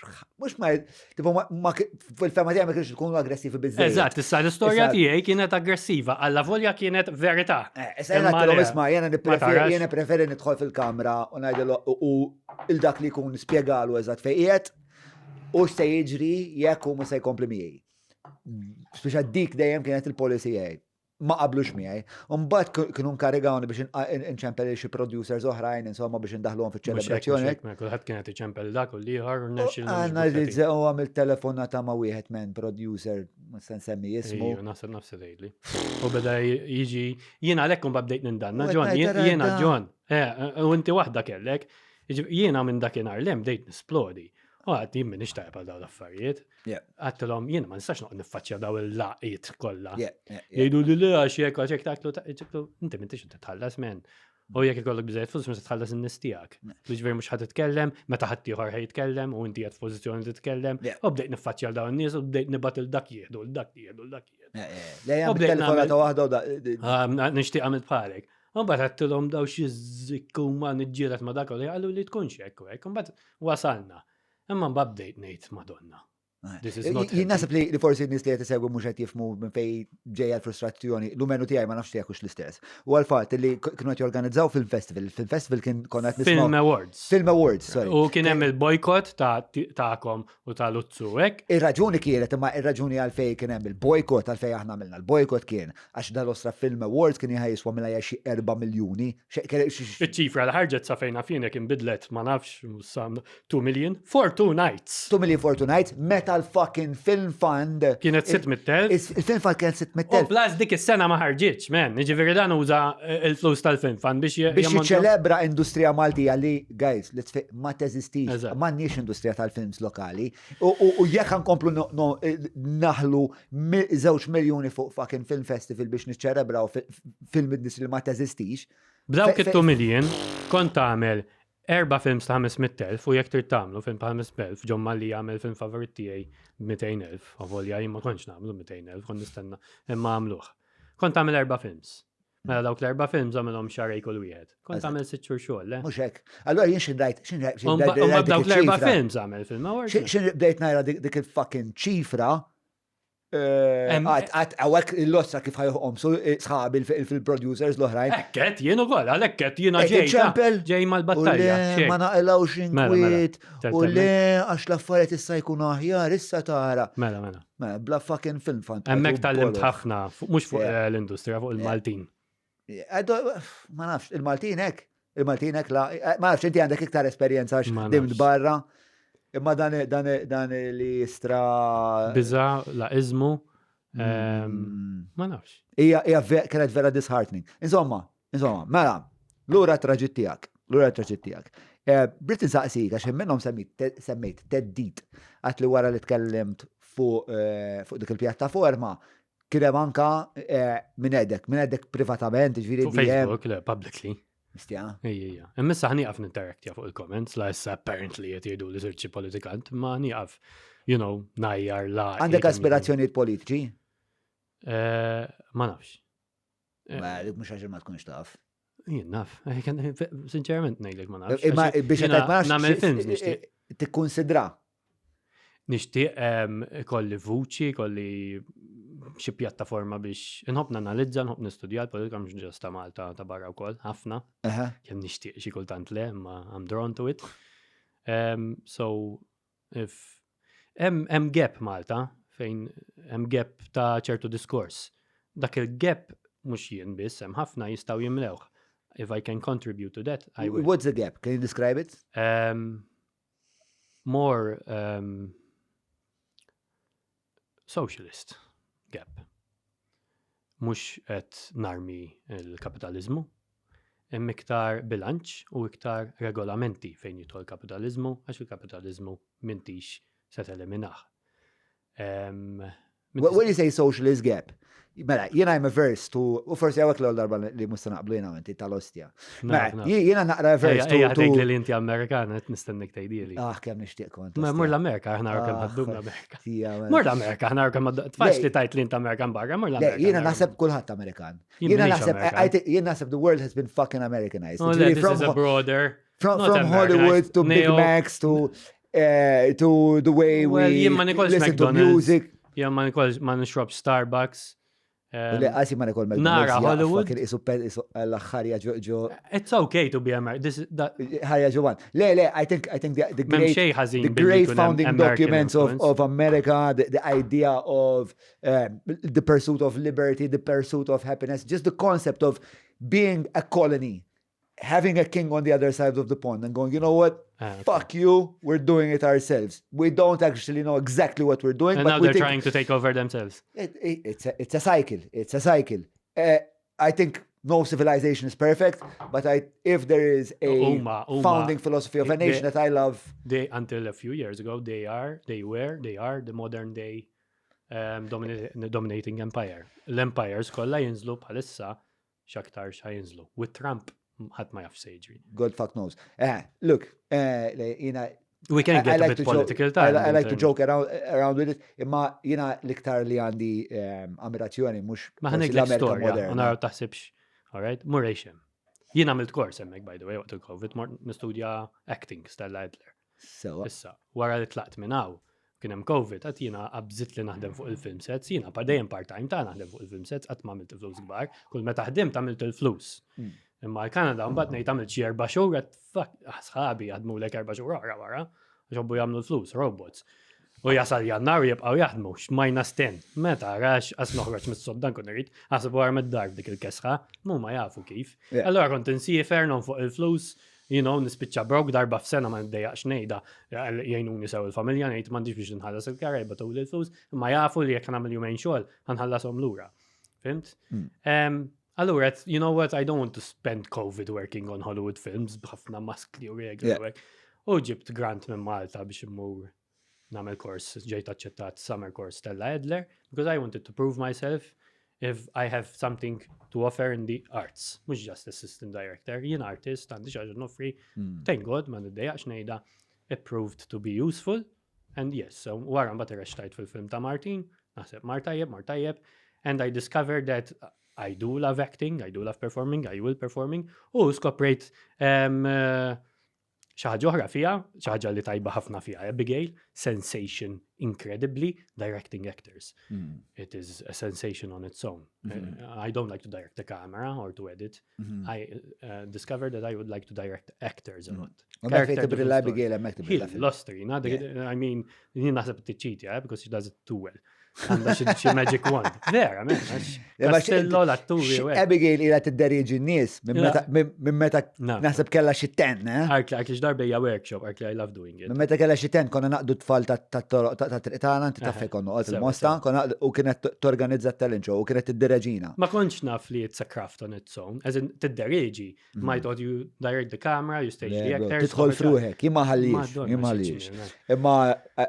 mhux ma tipo ma fil-fema tiegħi ma kienx ikunu aggressivi biżejjed. Eżatt, issa l-istorja tiegħi kienet aggressiva, alla volja kienet verità. Eh, issa jiena għedtilhom isma' jiena nippreferi jiena preferi nidħol fil-kamra u ngħidilhom u il dak li jkun nispjegalu eżatt fejn qiegħed u x'se jiġri jekk hu mhux se jkompli miegħi. Speċa dik dejjem kienet il-policy tiegħi. ma qablux miegħi. Mbagħad kienu nkarigawni biex inċempel xi producers oħrajn insomma biex indaħluhom fiċ-ċelebrazzjoni. Kulħadd kien qed iċempel dak u l-ieħor u Għandna li u għamil telefonata ma' wieħed minn producer ma se nsemmi jismu. Naħseb nafsi tgħidli. U beda jiġi jiena għalhekk imbagħad bdejt nindanna John, jiena John. Eh, u inti waħda kellek. Jiena minn dakinhar lem bdejt nisplodi. U għad jien minix tajb għal dawn l-affarijiet. Għattilhom jien ma nistax noqgħod niffaċċja daw il-laqiet kollha. Jgħidu li le għax jekk għax jekk taklu inti m'intix titħallas men. U jekk ikollok biżejjed flus mhux tħallas in-nies tiegħek. Jiġifieri mhux ħadd titkellem, meta ħadd ieħor ħaj jitkellem u inti qed f'pożizzjoni titkellem. U bdejt niffaċċja dawn in-nies u bdejt nibgħat il dak jieħdu, l dak jieħdu, l dak jieħdu. Le jagħmel telefonata waħda u ah, Nixtieq għamilt bħalek. Mbagħad għedtilhom daw xi żikku ma niġġieled ma dak li qalu li tkunx hekk u hekk. Mbagħad wasalna. Imma mbagħad bdejt ngħid Madonna. This is not Jien naħseb li forsi n-nies li qed isegwu mhux qed jifhmu minn fejn ġejja l-frustrazzjoni, l-umenu tiegħi ma nafx tiegħek hux l-istess. U għal-fatt li kienu qed jorganizzaw film festival, film festival kien konna qed nisimgħu. Film Awards. Film Awards, sorry. U kien hemm il-bojkott ta' tagħkom u ta' Luzzu hekk. Ir-raġuni kienet imma ir-raġuni għalfejn kien hemm il-bojkott għalfejn aħna għamilna l-bojkott kien għax dal-ostra Film Awards kien jiswa mela xi 4 miljuni. Iċ-ċifra li ħarġet sa fejn naf jien jekk inbidlet ma nafx 2 million for two nights. 2 million for two nights, meta l-fucking film fund. Kienet 600,000. Il-film fund kienet 600,000. U plus dik is-sena ma ħarġitx, man. Jiġifieri dan uża eh, il-flus tal-film fund biex biex jiċċelebra industrija Maltija li, guys, ma teżistix. M'għandniex industrija tal-films lokali. U jekk nkomplu eh, naħlu żewġ miljuni fuq fucking film festival biex niċċelebraw film industry li ma teżistix. B'dawk it-2 million kont tagħmel Erba' films ta' 500,000 u jekk trid tagħmlu film ta' 500,000, John Mallia għamel film favorit tiegħi b'200,000, avolja jien ma kontx nagħmlu 200,000, kont nistenna imma għamluh. Kont tagħmel erba' films. Mela dawk l-erba' films għamilhom xarej kull wieħed. Kont tagħmel sitt xhur xogħol, le? Mhux hekk. Allura jien xi rajt, xi rajt dawk l-erba' films għamel film. Xi bdejt nara dik il-fucking ċifra Għat, għawek il-lossa kif ħajħom, su eh, sħabi fil-producers l-oħrajn. Ekket, jien ukoll, għalekket, jiena ġej. ċempel. Ġej mal-battalja. Ma naqilawx mela, mela. inkwiet, u le, għax l-affarijiet issa jkunu aħjar, issa tara. Mela, mela. Mela, bla fucking film fund. Hemmhekk tal-limt ħafna, mhux fuq eh, l-industrija, fuq il-Maltin. Ma nafx, il-Maltin hekk, il-Maltin hekk la, eh, ma nafx inti għandek iktar esperjenza għax dimt barra. Imma dan dan dan li jistra. Biża, laqizmu, ehm, mm. ma nafx. Hija hija kienet vera disheartening. Insomma, insomma, mela, lura traġit tiegħek, lura traġit tiegħek. Eh, Brit insaqsik għax minnhom semmejt teddit għat li wara li tkellimt fuq eh, fuq dik il-pjattaforma Kien hemm anka eh, minn għedek, minn għedek privatament, ġifieri Fuq Facebook, le, publicly. Mistja. Ejja, ejja. Imma issa ħnieqaf ninteraktja fuq il-comments, la issa apparently qed jgħidu li sirt xi politikant, ma nieqaf, you know, najjar la. Għandek aspirazzjonijiet politiċi? Eh, ma nafx. Eh. Ma dik mhux għax ma tkunx taf. Jien naf, eh, sinċerament ngħidlek ma nafx. Imma biex qed ma nafx. Nagħmel films nixtieq. Tikkunsidra. Nixtieq ehm, kolli vuċi, kolli xi pjattaforma biex inħobb nanalizza, nħobb nistudja l-politika mhux ġast ta' Malta ta' barra wkoll, ħafna. Kemm nixtieq xi kultant le, imma I'm drawn to it. Um, so if hemm gap Malta fejn hemm gap ta' ċertu diskors. Dak il-gap mhux jien biss, hemm ħafna jistgħu jimlewh. If I can contribute to that, I will. What's the gap? Can you describe it? Um, more um, socialist gap. Mhux qed narmi l-kapitaliżmu, hemm iktar bilanċ u iktar regolamenti fejn jidħol kapitaliżmu għax il-kapitaliżmu m'intix se teliminah. Um, When you say socialist gap, mela, jiena I'm averse to, u forsi għawek l darba li musta naqblu jiena inti tal-ostja. Mela, jiena naqra averse to. Ejja, tgħidli li inti Amerikan, qed nistennik tgħidili. Ah, kemm nixtieq kont. Ma mur l-Amerika, aħna kemm ah, ħaddum l-Amerika. Mur l-Amerika, aħna kemm ħaddum. Tfax li tajt li inti Amerikan barra, mur l-Amerika. Jiena naħseb kulħadd Amerikan. Jiena naħseb, jien naħseb the world has been fucking Americanized. Oh, this is a broader. From, from Hollywood to Big Macs to uh, to the way we listen to music. Jien ma nikolx ma nixrob Starbucks. Le, għasi ma nikol McDonald's. Nara Hollywood. Kien isu isu l-ħarja ġo ġo. It's okay to be American. Ħarja ġo one. Le, le, I think, I think the, the great, the great founding documents of, of America, the, the idea of uh, the pursuit of liberty, the pursuit of happiness, just the concept of being a colony having a king on the other side of the pond and going, you know what? Ah, okay. Fuck you, we're doing it ourselves. We don't actually know exactly what we're doing. And but now we they're trying to take over themselves. It, it, it's, a, it's a cycle. It's a cycle. Uh, I think no civilization is perfect, but I, if there is a uma, uma, founding philosophy of a nation they, that I love. They, until a few years ago, they are, they were, they are the modern day um, dominating empire. L-empires kollha jinżlu bħalissa x'aktarx ħa jinżlu. With Trump ħadd ma jaf se jiġri. God fuck knows. Eh, look, eh, jiena We can get I, I like a bit political time. I, I like to joke around, around with it, imma jiena l-iktar li għandi ehm, ammirazzjoni mhux Ma ħanek storja, u naraw taħsibx, all right, mur xem. Jien għamilt kors hemmhekk by the way waqt il-COVID, mort nistudja acting Stella Adler. Sewa. Issa, wara li tlaqt minn hawn, Kien hemm Covid, għad jiena qabżit li naħdem fuq il-film sets, jiena pa dejjem part-time ta' naħdem fuq il-film sets, qatt ma għamilt il-flus kbar, kull meta ħdimt għamilt il-flus. Imma l-Kanada mbagħad ngħid għamilt xi erba' xhur qed fuck ah, sħabi jaħdmulek erba' xhur oħra wara, għax jobbu jagħmlu l-flus, robots. U jasal jannar u jibqgħu jaħdmu, minus 10. Meta rax qas noħroġ mis-sodda nkun irid, ħaseb wara mid-dar f'dik il-kesħa, mu ma jafu kif. Allora kont insiefer non fuq il-flus, you know, nispiċċa broke darba f'sena ma niddejjaqx ngħidha, jgħinuni sew il-familja ngħid m'għandix biex nħallas il-kara jibgħatuli l-flus, imma jafu li jekk nagħmel jumejn xogħol ħanħallashom lura. Fimt? Mm. Allura, you know what, I don't want to spend COVID working on Hollywood films b'ħafna maskli u regli. U ġibt grant minn Malta biex immur nagħmel kors, ġejt aċċettat summer course Stella Adler, because I wanted to prove myself if I have something to offer in the arts, mhux just assistant director, jien artist, għandi xi ħaġa noffri, mm. thank God, ma niddejjaqx ngħidha, it proved to be useful, and yes, so wara mbagħad irrextajt fil-film ta' Martin, naħseb mar tajjeb, mar tajjeb, and I discovered that I do love acting, I do love performing, I will performing, u skoprejt um, uh, Xi ħaġa oħra fiha, xi ħaġa li tajba ħafna fiha Abigail, sensation incredibly directing actors. Mm. It is a sensation on its own. Mm -hmm. I don't like to direct the camera or to edit. Mm -hmm. I uh, discovered that I would like to direct actors a mm. lot. Character Abigail hemmhekk tibrilla. L-ostrina, I mean, jien naħseb tiċċitja, eh, because she does it too well. Għandha xi magic wand. Vera, men, Castello l-atturi. Abigail ila tidderieġi n-nies minn meta naħseb kellha xi ten, eh? Arkli, arkli x'darba hija workshop, arkli I love doing it. Minn meta kellha xi ten konna naqdu tfal ta' toroq ta' triq tagħna, inti taf fejn konna qgħod il-Mosta, konna u kienet torganizza talent show u kienet tiddereġina. Ma kontx naf li it's a craft on its own, as in tiddereġi, Ma mm. thought you direct the camera, you stage the actors. Tidħol fruħek, jien ma ħallix, jien ma ħallix. Imma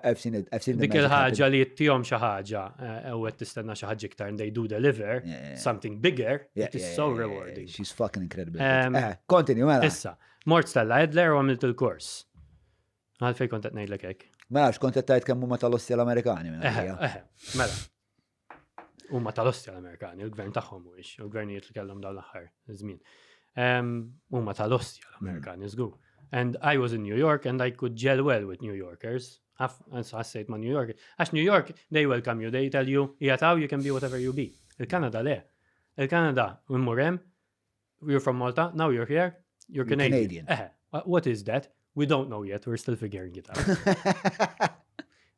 I've seen it, I've seen Dik il-ħaġa li jittihom xi ħaġa eh, u qed tistenna xi ħaġa iktar and they do deliver something bigger, it is so rewarding. She's fucking incredible. Eh, continue, mela. Issa, mort Stella Adler u għamilt il-kors. Għalfej kont qed ngħidlek hekk. Mela, x'kont qed tgħid kemm huma tal-ostja l-Amerikani. Eh, mela. Huma tal-ostja l-Amerikani, il-gvern tagħhom mhuwiex, il-gvernijiet li kellhom dawn l-aħħar żmien. Huma tal-ostja l-Amerikani żgur. And I was in New York and I could gel well with New Yorkers. Ħassejt ma' New York. Għax New York, they welcome you, they tell you, jgħataw, you can be whatever you be. Il-Kanada le. Il-Kanada, immur hemm, you're from Malta, now you're here, you're Canadian. Canadian. Eh, what is that? We don't know yet, we're still figuring it out.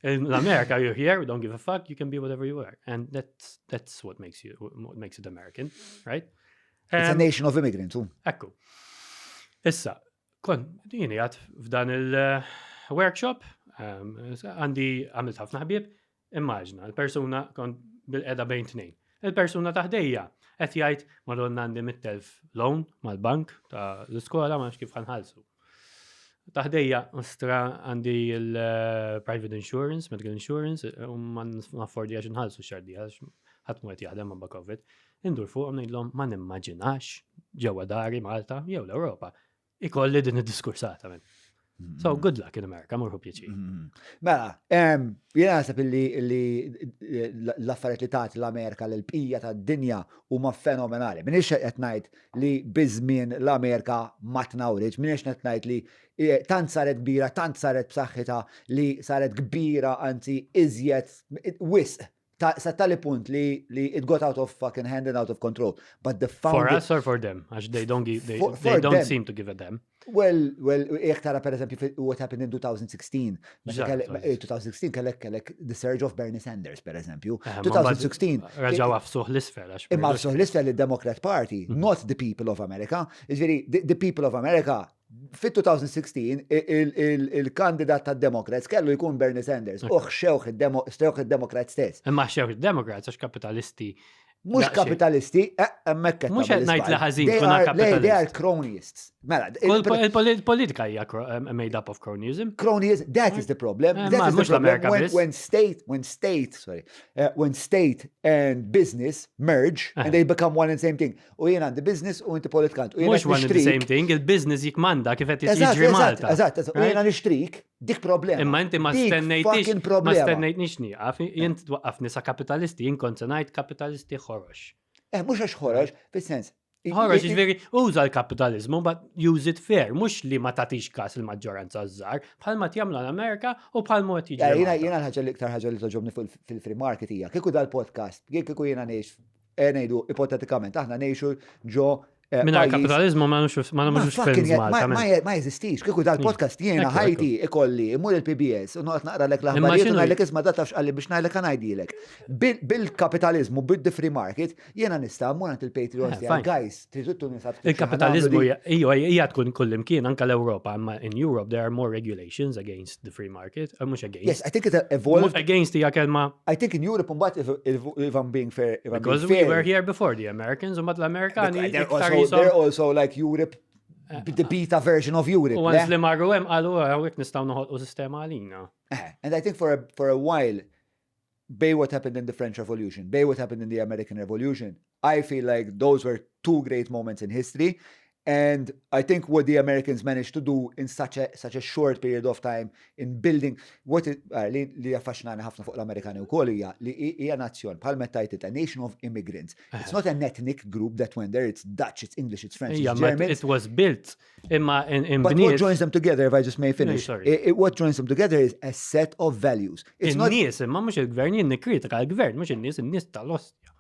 In America, you're here, we don't give a fuck, you can be whatever you are. And that's, that's what makes you, what makes it American, right? It's a nation of immigrants. Ekku. Issa, kon, jini għat f'dan il-workshop, um, għandi għamilt ħafna ħbieb, Immaġina, l-persuna kont bil-qeda bejn tnejn. Il-persuna ta' ħdejja qed jgħid Madonna għandi mit-telf loan mal-bank ta' l-iskola ma nafx kif ħanħallsu. Ta' ħdejja ostra għandi l-private insurance, medical insurance, u ma naffordi għax nħallsu xar għax ħadd mu qed jaħdem ma' COVID. Indur fuqhom ngħidlhom ma nimmaġinax ġewwa dari Malta jew l-Ewropa Ikolli din id-diskursata minn. So, good luck in America, morħu pjaċir. Mm-hmm. Mela, jena naħseb illi l-affarijiet li tagħti l-Amerika l-bqija tad-dinja huma fenomenali. Minix qed ngħid li biż-żmien l-Amerika ma tnawriġ, minix qed ngħid li eh, tant saret kbira, tant saret b'saħħitha li saret kbira anzi iżjed wisq Ta, sa tali punt li, li it got out of fucking hand and out of control. But the For us or for them? Għax they don't, give, they, for, they don't seem to give a damn. Well, well, jek tara per eżempju what happened in 2016. 2016 eh, kellek kellek the surge of Bernie Sanders per eżempju. 2016. Eh, Raġaw għafsuħ l-isfel. Imma għafsuħ l-isfel il-Democrat Party, mhm. not the people of America. Ġifieri, the people of America Fit-2016 il-kandidat tad-Democrats kellu jkun Bernie Sanders u ħxewh id-Democrats stess. Imma ħxewh id-Democrats għax kapitalisti. Mhux kapitalisti, eh, hemmhekk qed Mhux qed ngħid li ħażin tkun kapitalist. They are cronists. Mela, il-politika hija eh, made up of cronyism. Cronyism, that is the problem. Eh, that is the problem. When state, when state, sorry, when state and business merge and they become one and same thing. U jien għandi business u inti politikant. U jiena Mhux one and the same thing, il-business jikmanda kif qed jiġri Malta. Eżatt, eżatt. U jiena nixtrik, dik problema. Imma inti ma stennejtix. Ma stennejtnix nieqaf, jien twaqqafni sa kapitalisti, jien kont se ngħid kapitalisti ħorox. Eh, mhux għax ħorox, fis-sens. Ħoroġ, ġifieri, uża l-kapitalizmu, but use it fair, mhux li ma tagħtix każ il-maġġoranza żgħar, bħalma jagħmlu l-Amerika u bħalma qed jiġri. Jiena jiena l-ħaġa li iktar ħaġa li toġobni fil-free market hija kieku dal-podcast, kieku jiena ngħix eh, ngħidu ipotetikament aħna ngħixu ġo eh, Minna kapitalizmu ma nux ma nux films Malta. Ma jeżistix, kieku dal-podcast jiena ħajti ikolli imur il-PBS u noqgħod naqra lek l-aħbarijiet u ngħidlek isma' da tafx qalli biex ngħidlek ngħidilek. Bil-kapitalizmu, bil-free market, Jiena nista' mmur għand il-Patreons eh, tiegħi, guys, tridu tkun nisab. Il-kapitalizmu hija hija tkun kullimkien anke l-Ewropa, imma in Europe there are more regulations against the free market, eh, mhux against. Yes, I think it evolved. Against hija kelma. I think in Europe mbagħad if, if I'm being fair, if I'm Because being we were here before the Americans, u mbagħad l-Amerikani. They're also, they're also like Europe eh, the beta version of Europe. U għans li marru hemm qalu hawnhekk nistgħu noħolqu sistema għalina. And I think for a, for a while Bay what happened in the French Revolution, bay what happened in the American Revolution. I feel like those were two great moments in history. And I think what the Americans managed to do in such a, such a short period of time in building, what it, uh, li, li affaxxinani ħafna fuq l-Amerikani u koll hija li hija nazzjon bħal meta tajt a nation of immigrants. It's not an ethnic group that went there, it's Dutch, it's English, it's French, it's German. It was built Imma in But what joins them together, if I just may finish, no, it, it, what joins them together is a set of values. It's not... Nies, imma mhux il-gvern, jien nikkritika l-gvern, mhux in-nies, in-nies tal-ostja.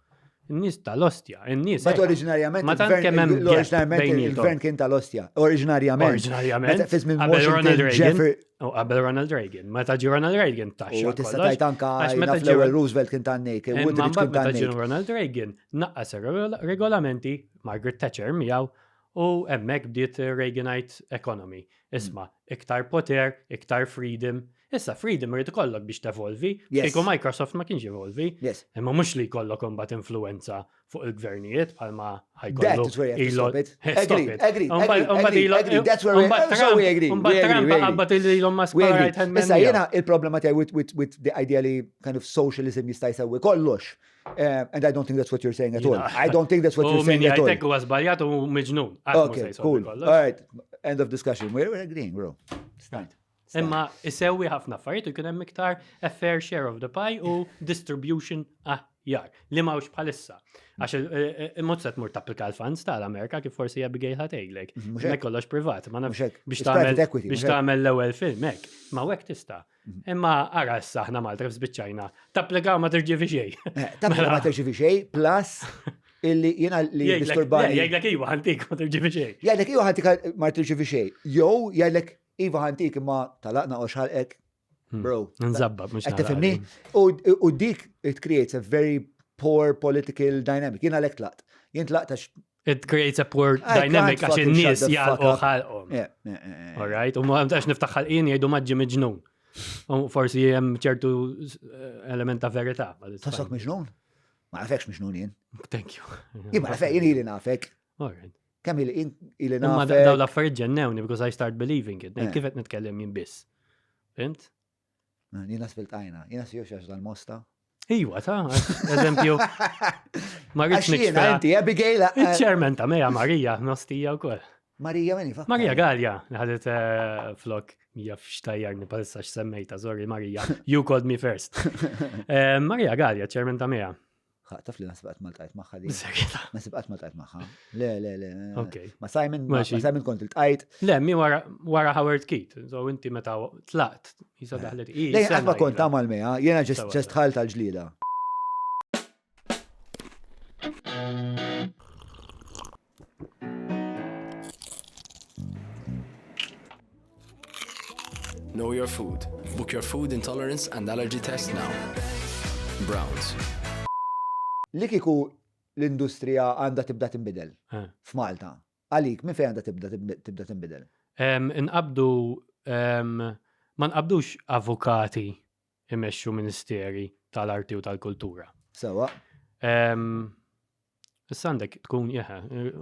In-nies tal-ostja, in-nies. But oriġinarjament, ma tant kemm hemm oriġinarjament il-gvern kien tal-ostja. Oriġinarjament. Oriġinarjament. Fi żmien Washington, Jeffrey. U qabel Ronald Reagan. Meta ġi Ronald Reagan taxxa. U tista' tgħid anka l-ewwel Roosevelt kien tan-nejk, Woodridge kien tan-nejk. Ronald Reagan naqqas regolamenti Margaret Thatcher miegħu U hemmhekk bdiet Reaganite economy. Isma', iktar poter, iktar freedom. Issa freedom irid ikollok biex tevolvi. Kieku Microsoft ma kienx evolvi. Yes. Imma mhux li jkollok imbagħad influenza fuq il-gvernijiet bħalma ħajkollu. That's where you have to stop it. Agree, agree, agree, agree, That's where we, so we agree. Mbagħad Trump qabad Elon Musk right hand man. Issa jiena il-problema tiegħi with, with, with the idea li kind of socialism jista' jsewwi kollox. Uh, and I don't think that's what you're saying at all. I don't think that's what you're saying at all. U huwa żbaljat u miġnun. Okay, cool. All right, end of discussion. We're, we're agreeing, bro. It's Imma isewwi ħafna affarijiet u jkun hemm iktar a fair share of the pie u distribution aħjar li m'hawnx bħalissa. Għax il-mod se tmur tapplika l-funds tal-Amerika kif forsi Abigail ħatejlek. Mhux kollox privat, ma nafx biex tagħmel biex tagħmel l-ewwel film hekk. Ma hekk tista'. Mhm. Imma ara issa aħna Malta kif spiċċajna. Tapplika ma tirġivi xejn. Eh, tapplika ma tirġivi xejn, plus illi jiena li disturbani. Jgħidlek iva ħantik ma tirġivi xejn. Jgħidlek iva ħantik ma tirġivi xejn. Jew jgħidlek iva ħantik imma talaqna u xħalqek. Hmm. Bro. Nżabba, mhux. Qed tifhimni? U dik it creates a very poor political dynamic. Jiena lek tlaqt. Jien tlaqt għax It creates a poor dynamic għax in-nies jgħalqu ħalqhom. All right, u ma għax niftaħ ħalqin jgħidu maġġi miġnun. U forsi hemm ċertu eh, element ta' verità. Tħossok miġnun? Ma nafekx miġnun jien. Thank you. Jien ma nafek, jien ili nafek. All right. Kemm ili ili nafek. Imma daw l-affarijiet ġennewni because I start believing it. Eh. Kif qed nitkellem jien biss. Fint? Jien nasbil tajna, jien nasbil xax dal-mosta. Iwa, ta' eżempju. Ma rridx nikxfela. Inti, Abigail. Eh, Il-chairman ta' meja Marija, nostija u koll. Marija minni, fakka. Marija Gallia, li ħadet eh, flok, mija fxtajjarni palissa x'semmejta, sorry Marija, you called me first. Eh, Marija Gallia, chairman ta' meja. Taf li nasib qatt ma ltqajt magħha di. Nasib qatt ma ltqajt magħha. Le, le, le. Ok. Ma Simon, ma Simon kont iltqajt. Le, mi wara Howard Keith. So inti meta tlaqt, jisa eh. daħlet i. Le, qatt ma kont tagħmal meja, jiena ġest ħal tal-ġlida. Know your food. Book your food intolerance and allergy test now. Browns. Li kieku l-industrija għandha tibda tinbidel eh. f'Malta, għalik minn fejn għandha tibda tibda tinbidel? Inqabdu ma nqabdux avukati imexxu ministeri tal-arti u tal-kultura. Sewa. Issa għandek tkun, jeħe,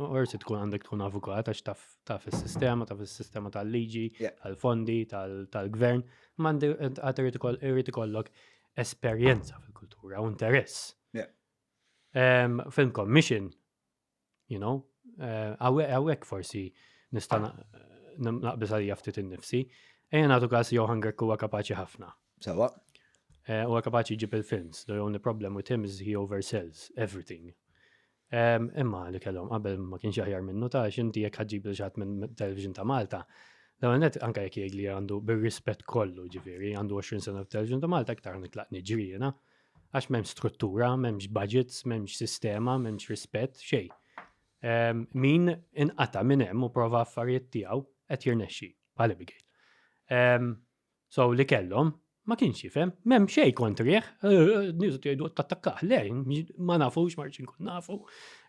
orsi tkun għandek tkun avukat għax taf taf is-sistema, taf is-sistema tal-liġi, tal-fondi, tal-gvern, ma għad irid ikollok esperjenza fil-kultura u interess. Film commission, you know, eh, għawek forsi nista' naqbis għalija ftit innifsi. Ejja nagħtu każ Johan Grek huwa kapaċi ħafna. Sewa. Eh, huwa kapaċi jġib il-films. The only problem with him is he oversells everything. Imma li kellhom qabel ma kienx aħjar minnu ta' x'inti jekk ħaġġib lil xi ħadd minn television ta' Malta. L-ewwel nett anke jekk jgħid li għandu bir-rispett kollu ġifieri għandu 20 sena f'television ta' Malta iktar nitlaq niġri jiena. Għax m'hemmx struttura, m'hemmx budgets, m'hemmx sistema, m'hemmx rispett, xejn. Min inqata' minn hemm u prova affarijiet tiegħu qed jirnexxi, bħal Abigail. So li kellhom ma kienx jifhem, m'hemm xejn kontrih, nies jgħidu tattakkah, le, ma nafux, ma rridx inkun nafu.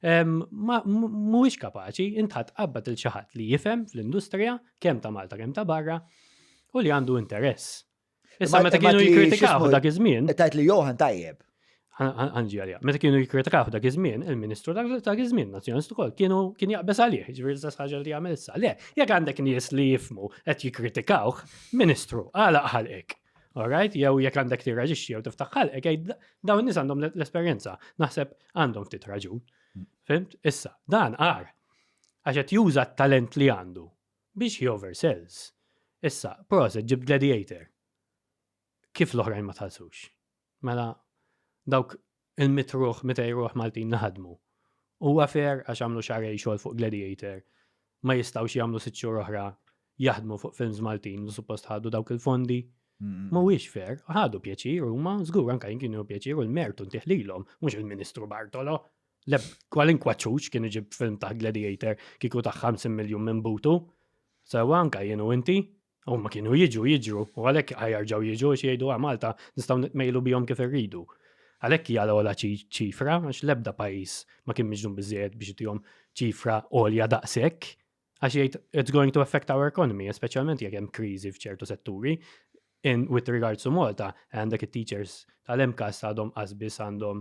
Mhuwiex kapaċi, int ħadd qabbad il xi ħadd li jifhem fl-industrija, kemm ta' Malta kemm ta' barra, u li għandu interess. Issa meta kienu jikkritikaw dak iż-żmien. Tajt li Johan tajjeb. Ħanġi għalija. Meta kienu jikkritikaw dak iż-żmien, il-Ministru dak iż-żmien, Nazzjonalist ukoll, kienu kien jaqbeż għalih, ġifieri l-istess ħaġa li jagħmel issa. Le, jekk għandek nies li jifmu qed jikkritikawh, Ministru, għalaq ħalqek. All right? Jew jekk għandek tirraġixxi jew tiftaħ ħalqek, jgħid dawn nies għandhom l-esperjenza. Naħseb għandhom ftit raġun. Fimt? Issa, dan għar. Għax qed juża t-talent li għandu biex he oversells. Issa, proset ġib Gladiator. Kif l-oħrajn ma tħallsux? Mela dawk il-mit ruħ, mitej ruħ Maltin li ħadmu. Huwa fair għax għamlu xahrejn xogħol fuq Gladiator, ma jistgħux jagħmlu sitt xhur oħra jaħdmu fuq films Maltin li suppost ħadu dawk il-fondi. Mhuwiex fair, ħadu pjaċir huma, żgur anke jien kienu pjaċir u l-mertu ntih lilhom, mhux il-Ministru Bartolo. Le kwalinkwa ċuċ kien iġib film ta' Gladiator kieku ta' 50 miljun minn butu. Sewa anke jien u inti, Huma kienu jiġu, jiġru, u għalhekk ħa jarġgħu jiġu għax jgħidu ah Malta nistgħu nitmejlu bihom kif irridu. Għalhekk hija l-ogħla ċifra għax l-ebda pajjiż ma kien miġnun biżżejjed biex itihom ċifra għolja daqshekk għax jgħid it's going to affect our economy, speċjalment jekk hemm kriżi f'ċertu setturi. In with regards to Malta, għandek it-teachers tal-MCAST għadhom qasbis għandhom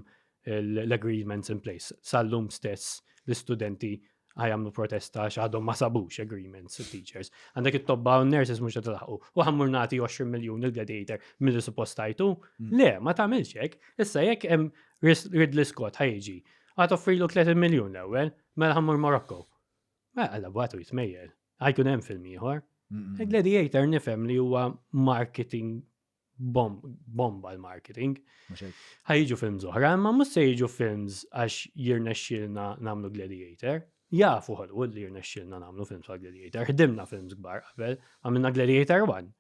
l-agreements in place. Sal-lum stess l-istudenti ħajamlu protesta għax għadhom ma sabux agreements teachers. Għandek it-tobba u nurses mhux qed ilaħqu. U ħammur nagħti 20 miljun il-gladiator milli suppost tajtu. Le, ma tagħmilx hekk. Issa jekk hemm Ridley Scott ħajġi, għad offrilu 30 miljun l-ewwel, mela ħammur Morocco. Ma għalla batu jitmejjel. Ħajkun hemm film ieħor. Gladiator nifhem li huwa marketing bomba l-marketing. Ħajġu films oħra, imma mhux se jiġu films għax jirnexxielna nagħmlu Gladiator. Jafu Hollywood li jirnexxielna nagħmlu films għal Gladiator. Ħdimna films kbar qabel, għamilna Gladiator 1.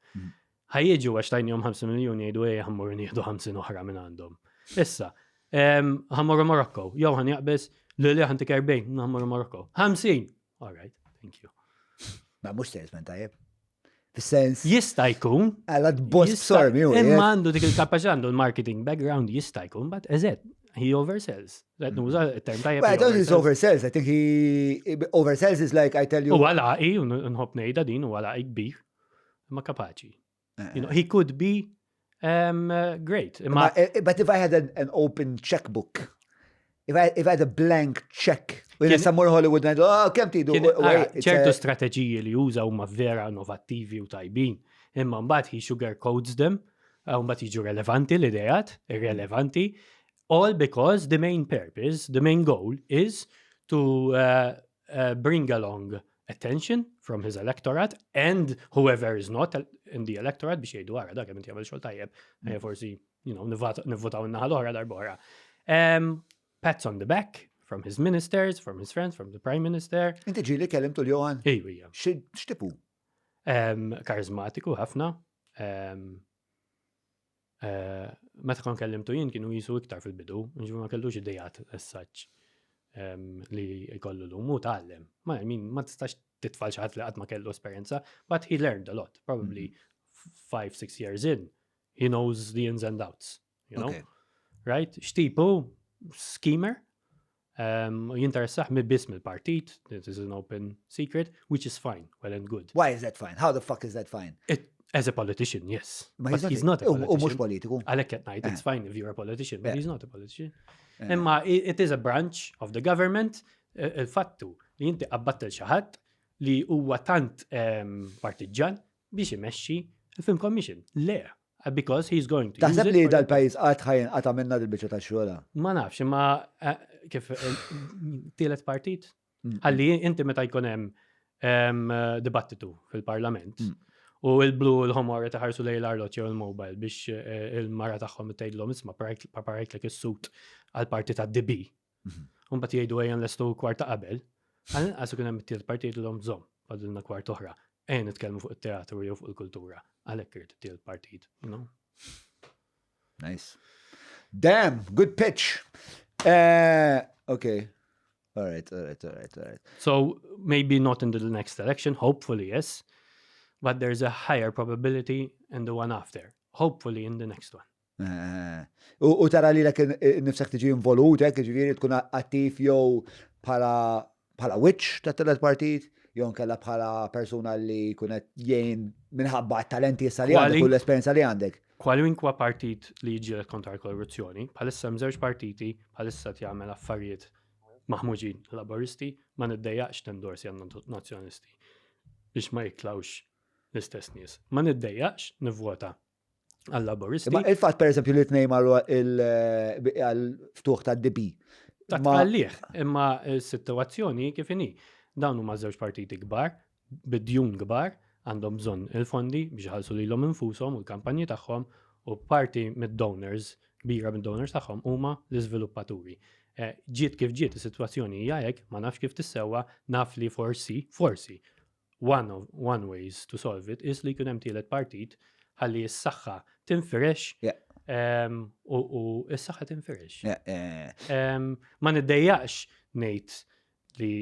Ħajġu għax tajnihom 5 miljun jgħidu ejja ħammur nieħdu 50 oħra minn għandhom. Issa, ħammorru Morocco, jew ħan jaqbeż li li ħantik 40, ħammorru Morocco. 50! All right, thank you. Ma mhux salesman tajjeb. Fis-sens. Jista' jkun. Għala tboss sormi. Imma għandu dik il-kapaċità għandu l-marketing background jista' jkun, but eżett, he oversells. Qed nuża term tajjeb. Well, I don't think he's oversells. I think he oversells is like I tell you. U għalaqi, nħobb ngħidha din, u għalaqi kbir, ma kapaċi. Eh. You know, he could be great. Imma, eh, but if I had an, an open checkbook, if I, if I had a blank check, u jena sammur Hollywood ngħidu, oh, kemm tidu? ċertu strateġiji li juża huma vera innovattivi u tajbin, imma mbagħad he sugar coats them, u mbagħad jiġu relevanti l-idejat, irrelevanti, all because the main purpose, the main goal is to uh, uh, bring along attention from his electorate and whoever is not in the electorate biex jgħidu għara dak kemm jagħmel xogħol tajjeb, mm. eh, forsi you know, nivvotaw in-naħa l-oħra darbora. Um, pats on the back from his ministers, from his friends, from the prime minister. Inti ġili kellimtu l-Johan? Ejju, ija. X'tipu? Um, karizmatiku ħafna. Um, eh, meta kon kellimtu jien kienu jisu iktar fil-bidu, ġifieri ma kellux idejat as such um, li jkollu l-lum u tgħallem. Ma I mean, ma tistax titfal xi ħadd li qatt ma kellu esperjenza, but he learned a lot, probably mm -hmm. five, six years in, he knows the ins and outs, you know? Okay. Right? X'tipu schemer, Um, jinteressah mi biss mill-partit, this is an open secret, which is fine, well and good. Why is that fine? How the fuck is that fine? It, as a politician, yes. Ma he's, not, he's not a politician. U mux politiku. Għalek qed ngħid, it's eh. fine if you're a politician, but he's not a politician. Eh. Imma it is a branch of the government, eh, il-fattu li inti qabbattel xi ħadd li huwa tant ehm, partiġġan biex imexxi il-Film Commission. Le, because he's going to. Taħseb li dal-pajjiż qatt ħajn qata' minna dil-biċċa ta' xogħla? Ma nafx, imma eh, kif eh, tielet partit? Mm. Ħalli inti meta jkun hemm dibattitu fil-parlament. Mm. U il-blu l-ħomor taħarsu lej l-arloġġ jew il-mobile biex eh, il-mara tagħhom tgħidlhom isma' preparajtlek is-sut għal parti tad-DB. Mbagħad jgħidu ejja nlestu kwarta qabel, għal-inqas ikun hemm it-tielet partit l żomm, fadlilna kwart oħra. Ejja nitkellmu fuq it-teatru jew fuq il-kultura. Għalhekk irid it-tielet partit, you know? Nice. Damn, good pitch. Uh, okay. All right, all right, all right, all right. So maybe not in the next election, hopefully yes, but there's a higher probability in the one after. Hopefully in the next one. Eh, u tara li l nifsek tiġi involut, hekk ġifieri tkun attiv jew bħala bħala witch ta' telet partit, jew nkella bħala persuna li kunet jgħin minħabba talenti issa li għandek u l-esperjenza li għandek. Kwalunkwa partit li jiġġieled kontra l-korruzzjoni, bħalissa hemm żewġ partiti bħalissa jagħmel affarijiet maħmuġin laboristi, ma niddejjaqx tendorsi għan nazzjonalisti biex ma jiklawx l-istess nies. Ma niddejjaqx nivvota għal-laboristi. Ma il-fatt per eżempju li tnejn marru għal-ftuħ ta' DB. Ta' tqallih, imma s-situazzjoni kif inhi. Dawn huma żewġ partiti kbar, bid-djun kbar, għandhom bżonn il-fondi biex iħallsu lilhom infushom u l-kampanji tagħhom u parti mid-donors, kbira mid-donors tagħhom huma l-iżviluppaturi. Eh, ġiet kif ġiet is-sitwazzjoni hija hekk, ma nafx kif tissewwa, naf li forsi, forsi, one of one ways to solve it is li jkun hemm tielet partit ħalli s-saħħa tinfirex u s-saħħa tinfirex. Ma niddejjaqx ngħid li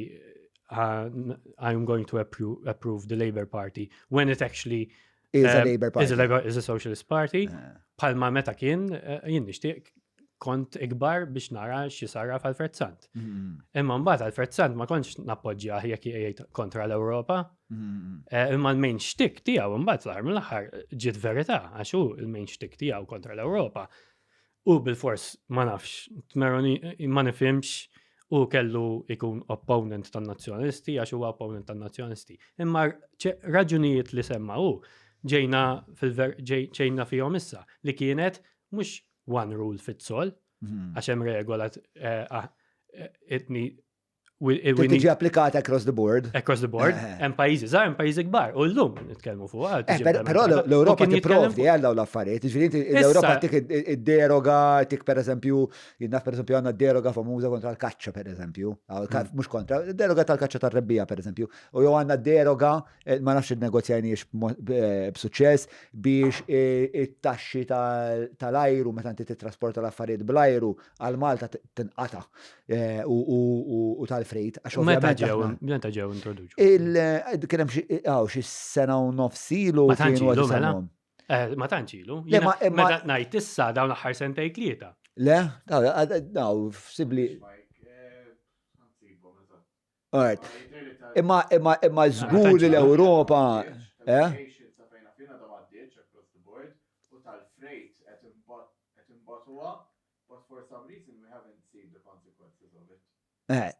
uh, I'm going to approve the Labour Party when it actually is a Labour Party. Is a, Labour, is a Socialist Party. Palma meta kien, eh, jien nixtieq kont ikbar biex nara xi sara f'Alfred Sant. Mm-hmm. Imma mbagħad Alfred Sant ma kontx nappoġġjah jekk jgħid kontra l-Ewropa. Mm-hmm. Eh, imma l-main shtick tiegħu mbagħad fl-aħħar mill-aħħar ġiet verità għax hu l-main shtick tiegħu kontra l-Ewropa. U bil-fors ma nafx, tmeroni ma nifhimx u kellu ikun opponent tan-nazzjonalisti għax huwa opponent tan-nazzjonalisti. Imma raġunijiet li semma hu ġejna fil-ver ġejna fihom issa li kienet mhux one rule fits all, mhm. għax hemm regola eh, ah, eh, itni Tiġi applikata across the board. Across the board. Eh, hemm pajjiżi żgħar, hemm pajjiżi kbar. U llum nitkellmu fuq. Però l-Ewropa tipprovdi għal dawn l-affarijiet. Ġifieri l-Ewropa tik id-deroga, tik pereżempju, jien naf pereżempju għandna deroga famuża kontra l-kaċċa pereżempju. Mm. Mhux kontra, deroga tal-kaċċa tar-rebbija pereżempju. U jew għandna deroga Eh, ma nafx innegozjajniex eh, b'suċċess biex eh, it-taxxi tal-ajru meta inti titrasporta l-affarijiet bl-ajru għal Malta tinqata u tal-frejt. Meta ġew meta ġew introduċu? Kien hemm xi sena u nofs ilu Ma tantx ilu mela. Ma tantx ilu. Meta ngħid issa dawn l-aħħar sentej tlieta. Le, daw, sibli. Alright. Imma imma imma żgur li l-Ewropa. Eh? Eh.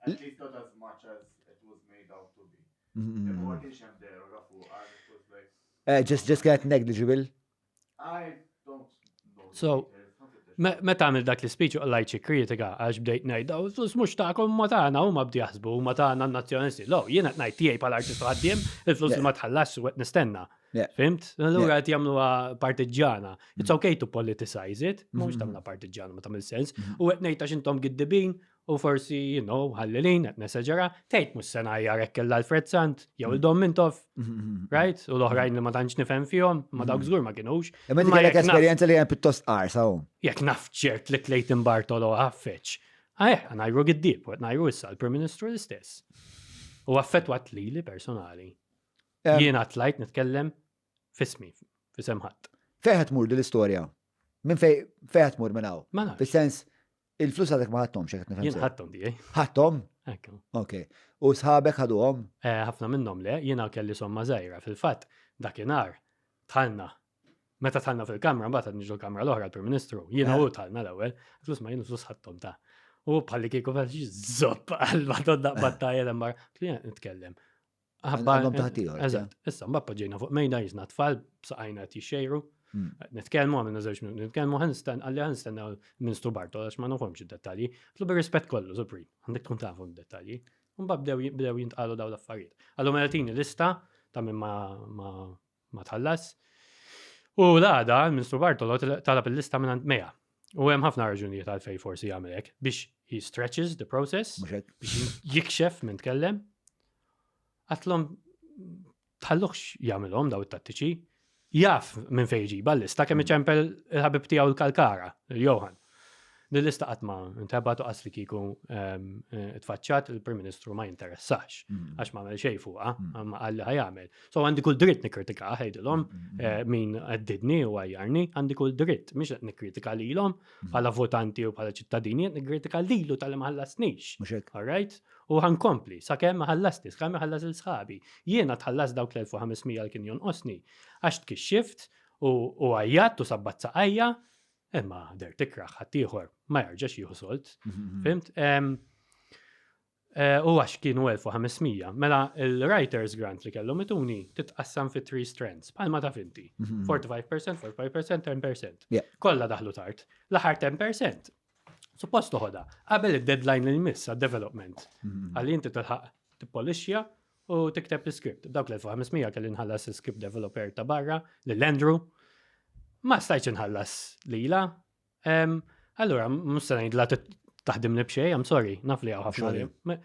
Eh, just just kienet negligible. So, meta għamil dak l-speech u qlajt xi kritika għax bdejt ngħid daw il-flus mhux tagħkom ma tagħna huma bdi jaħsbu huma tagħna n-nazzjonalisti. Lo, jiena qed ngħid tiegħi bħala artist ħaddiem il-flus li ma tħallasx u qed nistenna. Fimt? Allura qed jagħmluha partiġġjana. It's okay to politicize it, mhux mm-hmm. tagħmilha partiġġjana ma tagħmel sens. Mm-hmm. U qed ngħid għax intom giddibin u forsi, you know, ħallilin, qed neseġera, tgħid mhux se ngħajjar hekk il Alfred Sant, jew il Dom Mintoff, mm-hmm. right? U l-oħrajn li ma tantx nifhem fihom, ma dawk żgur ma kinux. Imma inti kellek esperjenza li hemm pjuttost qarsa hu. Jekk naf ċert li Clayton Bartolo għaffeċ. Ah, eh, ngħajru giddib, u qed ngħajru issa l-Prim Ministru l-istess. U affettwat lili personali. Jiena tlajt nitkellem fismi, fisem ħadd. Fejn qed tmur din l-istorja? Minn fejn fejn qed tmur minn hawn? Ma nafx. Fis-sens il-flus għadek ma ħadthomx jekk nifhem. Jien ħadthom tiegħi. Ħadthom? Ekku. Ok. U sħabek ħaduhom? Eh, ħafna minnhom le, jiena kelli somma żgħira fil-fatt dakinhar tħalna. Meta tħalna fil-kamra, mbagħad qed niġu l-kamra l-oħra l-Prim Ministru. Jiena eh. u tħalna l-ewwel, flus ma jien flus ħadthom ta'. U bħalli kieku bħal zopp għal battajja l-emmar, nitkellem. Għandhom taħt ieħor. Eżatt. Issa mbagħad poġġejna fuq mejda jisna tfal b'saqajna qed jixxejru. Hmm. Nitkellmu għamilna żewġ minuti, nitkellmu ħanistan għalli ħanistenna Ministru Bartol għax ma nafhomx id-dettalji. Tlu bir-rispett kollu, Supri, għandek tkun tafhom id-dettalji. Mbagħad bdew bdew jintqalu dawn l-affarijiet. Għallu mela tini lista ta' min ma ma tħallas. U l-għada, il-Ministru Bartolo talab il-lista minn Meja. U hemm ħafna raġunijiet għalfej forsi jagħmel hekk biex He stretches the process biex jikxef minn tkellem. Għatlhom tħalluhx jagħmilhom daw it-tattiċi. Jaf minn fejn jġibha l-lista kemm iċempel il-ħabib tiegħu l-Kalkara, il-Johan. Din lista qatt ma ntebat u qas li kieku ehm, eh, tfaċċat il-Prim Ministru ma jinteressax mm. għax ma għamel xejn fuqha, mm. ma qal li ħajamel. So għandi kull dritt nikkritika ħejdilhom mm, eh, min għeddidni u għajjarni, għandi kull dritt, mhix qed nikkritika lilhom bħala votanti u bħala ċittadini, qed nikkritika lilu tal-li ma ħallasnix. All right? U ħankompli, sakemm ma ħallasni, sakemm ħallas il-sħabi. Jiena tħallas dawk l-1500 li kien jonqosni għax tkixxift u għajjat u sabbat saqajja, imma der tikraħ ħaddieħor ma jarġax jieħu solt. Mhm. Fimt? Eh, u għax kienu 1500, mela il-Writers Grant li kellhom ituni titqassam fi three strands, bħalma taf inti. 45%, 45%, 10%. Kollha daħlu tard. L-aħħar 10%. Suppost toħodha qabel id-deadline li jmiss għad-development. Mhm. Għalli inti tilħaq tippolixxja u tikteb l-script. Dawk l-1500 kelli nħallas il-script developer ta' barra, lil Andrew. Ma stajtx inħallas lila. Allura, mhux se ngħidla taħdimni b'xejn, I'm sorry, naf li hawn ħafna.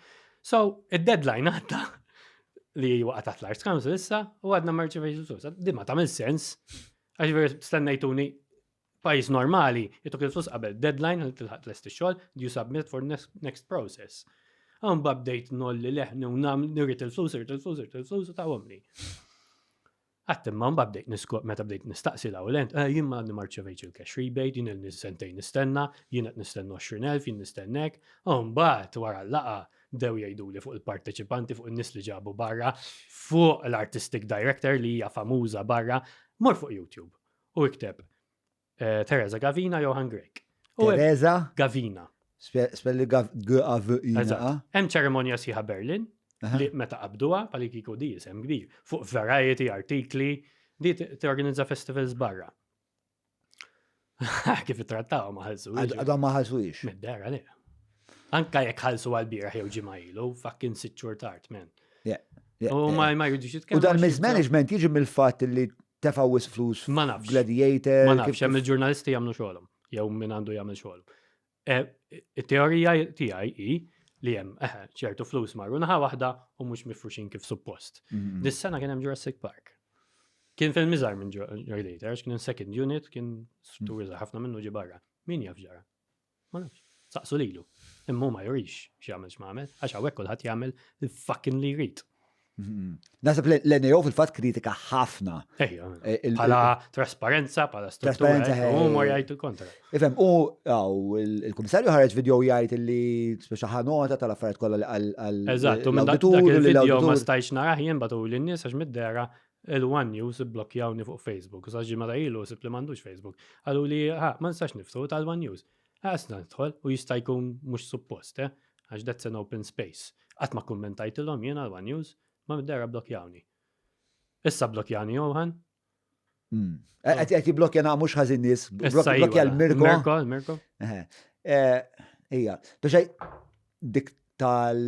So, id-deadline għadda li waqa' taħt l-Arts Council issa u għadna marċivejx il-flus. Di ma tagħmel sens. Għax veru stennejtuni Pajjiż normali, jtuk il-flus qabel deadline li tilħaq tlest ix-xogħol, you submit for next, next process. Hawn bdejt nolli leħni u nam nirrid il-flus, irrid il-flus, irrid il-flus u tawhomli. Għatt imma mbagħad bdejt niskop meta bdejt nistaqsi l-ewwel ent, eh, jien ma għadni ma rċevejtx il-cash rebate, jien ilni sentejn nistenna, jien qed nistenna 20,000, jien nistennek. U mbagħad wara l-laqa bdew jgħiduli fuq il-parteċipanti, fuq in-nies li ġabu barra, fuq l-artistic director li hija famuża barra, mor fuq YouTube. U ikteb eh, Teresa Gavina Johan Grek. Teresa Gavina. Spelli G-A-V-I-N-A. Hemm ċerimonja sħiħa Berlin li meta qabduha pali kieku di isem kbir fuq variety artikli di torganizza festivals barra. Kif ittrattaw ma ħalsu. Għadhom ma ħalsuix. Mid-dera li. Anka jekk ħalsu għal bieraħ jew ġimgħa ilu, fucking sitt xhur tard, man. U ma ma jridux jitkellmu. U dan mismanagement jiġi mill-fatt li tefaw wisq flus Ma nafx. Gladiator. Ma nafx, hemm il-ġurnalisti jagħmlu xogħolhom, jew min għandu jagħmel xogħol. E, it-teorija tiegħi hi li hemm eħe, ċertu flus marru naħa waħda u mhux mifruxin kif suppost. Mm-hmm. Dis-sena kien hemm Jurassic Park. Kien film iżgħar minn Gladiator, kien second unit, kien struttur iżgħar ħafna minnu ġi barra. Min jaf ġara? Ma nafx. Saqsu lilu. Imma ma jurix x'jagħmel x'magħmel, għax hawnhekk kulħadd jagħmel il-fucking li jrid. Mm-hmm. Nasab l-NAO fil-fatt kritika ħafna. Ejja, eh, bħala trasparenza, bħala struttura, eh, u mor jgħid il-kontra. Ifhem, u il-kummissarju ħareġ video jgħid li speċa ħanota tal-affarijiet kollha li għal. Eżatt, u minn dak il-video ma stajx narah jien batu lin-nies għax mid-dera il-One News iblokkjawni fuq Facebook, u sa ġimgħa ta' ilu sib li m'għandux Facebook. Qalu li, ha, ma nistax niftħu tal-One News. Għasna nidħol u jista' jkun mhux suppost, eh? Għax that's an open space. Qatt ma kummentajtilhom jiena l-One News, ma mid-dera blokkjawni. Issa blokkjani Johan. Hmm. Eh, qed qed jiblokkja na mhux ħażin nies, blokja l-Mirko. Mirko, Mirko. Eh, ija, biex dik tal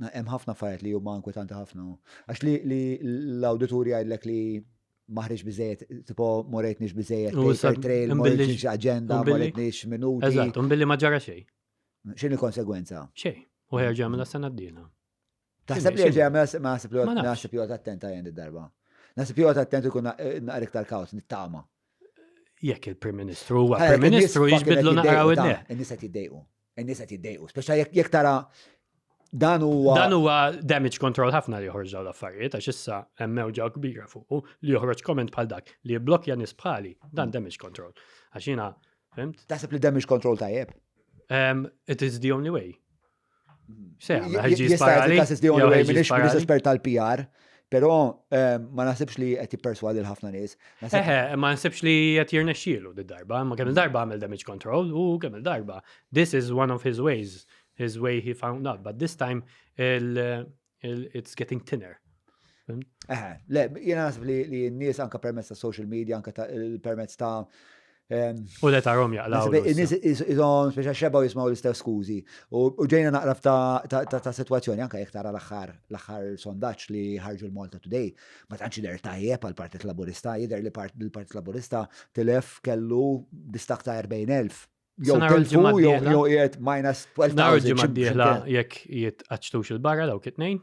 hemm ħafna affarijiet li huma inkwetanti ħafna. Għax li l-awditur jgħidlek li maħriġ biżejjed, tipo morejtniex biżejjed paper trail, morejtniex agenda, morejtniex minuti. Eżatt, billi ma ġara xejn. X'inhi konsegwenza? Xejn. U ħerġa jagħmilha sena d-dieħla. Taħseb li jerġa' jagħmilha ma naħseb li naħseb joqgħod attenta jien id-darba. Naħseb joqgħod attent ikun naqra iktar kaos, nittama. Jekk il-Prim Ministru huwa Prim Ministru jiġbidlu naqraw id-neħ. In-nies qed jiddejqu. In-nies qed jiddejqu. Speċa jekk tara dan huwa. Dan huwa damage control ħafna li joħroġ dawn l-affarijiet għax issa hemm mewġa kbira fuqu li joħroġ comment bħal dak li jibblokja nies bħali, dan damage control. Għax jiena, fimt? Taħseb li damage control tajjeb? Um, it is the only way. Jista' jgħid the only way, minix espert tal-PR, pero ehm, ma naħsibx li qed jipperswadi l-ħafna nies. Eħe, ma naħsibx li qed jirnexxielu d-darba, ma kemm il-darba għamel damage control u kemm il-darba. This is one of his ways, his way he found out, but this time it's getting thinner. Eħe, le, jiena naħseb li n-nies anka permezz ta' social media, anka permezz ta' U le tarom jaqlaw. In-nies iżhom speċa xebgħu jismgħu l-istess skużi. U ġejna naqra ta' sitwazzjoni anke jekk tara l-aħħar l-aħħar sondaġġ li ħarġu l-Malta Today, ma tantx jidher tajjeb għall-Partit Laburista, jidher li l-Partit Laburista tilef kellu distakk ta' 40,000. Jew telfu jew qiegħed minus 12,000. Naraw ġimgħa d-dieħla jekk jitqaċċtux il-barra dawk it-tnejn,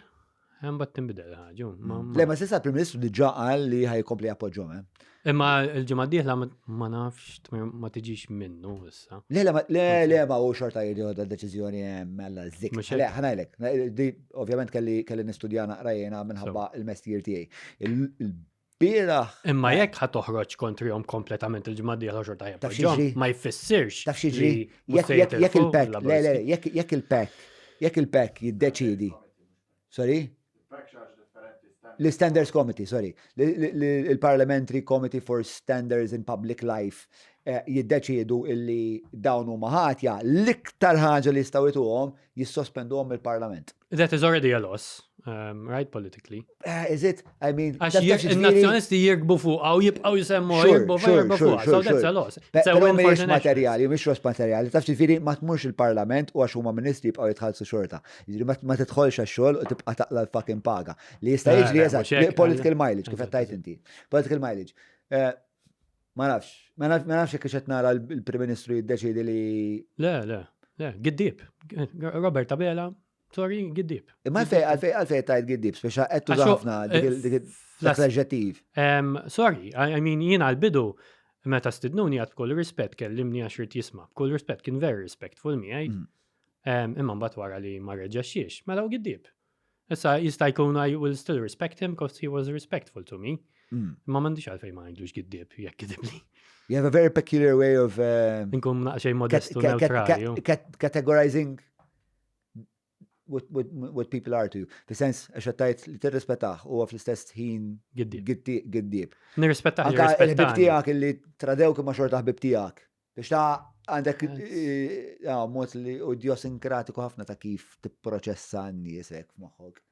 imbagħad tinbidel ħaġa. Le ma s'issa l-Prim Ministru diġà qal li ħajkompli jappoġġhom. Eh. Imma l-ġimgħa d-dieħla ma nafx ma tiġix minnu issa. Le le le le ma hu xorta jieħu deċiżjoni hemm mela zik. Le ħanajlek, ovvjament kelli kelli nistudja naqra jiena minħabba il-mestier tiegħi. Bieraħ. Imma jekk ħa toħroġ kontrihom kompletament il-ġimgħa d-dieħla xorta jappoġġjahom, ma jfissirx. Taf x'jiġri? Jekk il-PEC, le le, jekk il-PEC, jekk il-PEC jiddeċiedi. Sorry? L-Standards Committee, sorry. Il-Parliamentary Committee for Standards in Public Life eh, jiddeċiedu illi dawn huma ħatja, l-iktar ħaġa li jistgħu jtuhom jissospenduhom mill-Parlament. That is already a loss, um, right, politically. Uh, is it? I mean, Għax il-nazjonisti jirkbu fuq, għaw jibqaw jisemmu, jirkbu fuq, jirkbu fuq, so that's a loss. Pero mhix materjali, mhix loss materjali, taf ġifieri ma tmurx il-Parlament u għax huma ministri jibqgħu jitħallsu xorta. Jiġifieri ma tidħolx għax-xogħol u tibqa' taqla l-fucking paga. Li jista' eh, jiġri eżatt, political mileage, kif qed tgħid inti. Political mileage. Eh, ma nafx, ma nafx jekk qed nara l-Prim Ministru jiddeċiedi li. Le, le, le, giddib. Robert Abela, sorry, giddib. Imma għalfej, għalfej, għalfej tajt giddib, speċa qed tuża ħafna dik l-aġġettiv. Sorry, I mean, jien għal-bidu meta stidnuni għad b'kull rispett kellimni għax irid jisma' b'kull rispett kien very respectful miegħi. Mm. Imma mbagħad wara li ma reġaxxiex, mela u giddib. Issa jista' jkun I will still respect him because he was respectful to me. Mm. Imma m'għandix għalfejn ma ngħidlux giddib jekk gidibli. You have a very peculiar way of uh, Inkun naqxej modestu neutrali. Categorizing what, what, what people are to you. Fi sens, għax tajt li tirrispettaħ u fl-istess ħin giddib. Nirrispettaħ. Anka il-ħbib tiegħek illi tradew imma xorta ħbib tiegħek. Biex ta' għandek eh, eh, mod li u idiosinkratiku ħafna ta' kif tipproċessa n-nies hekk f'moħħok.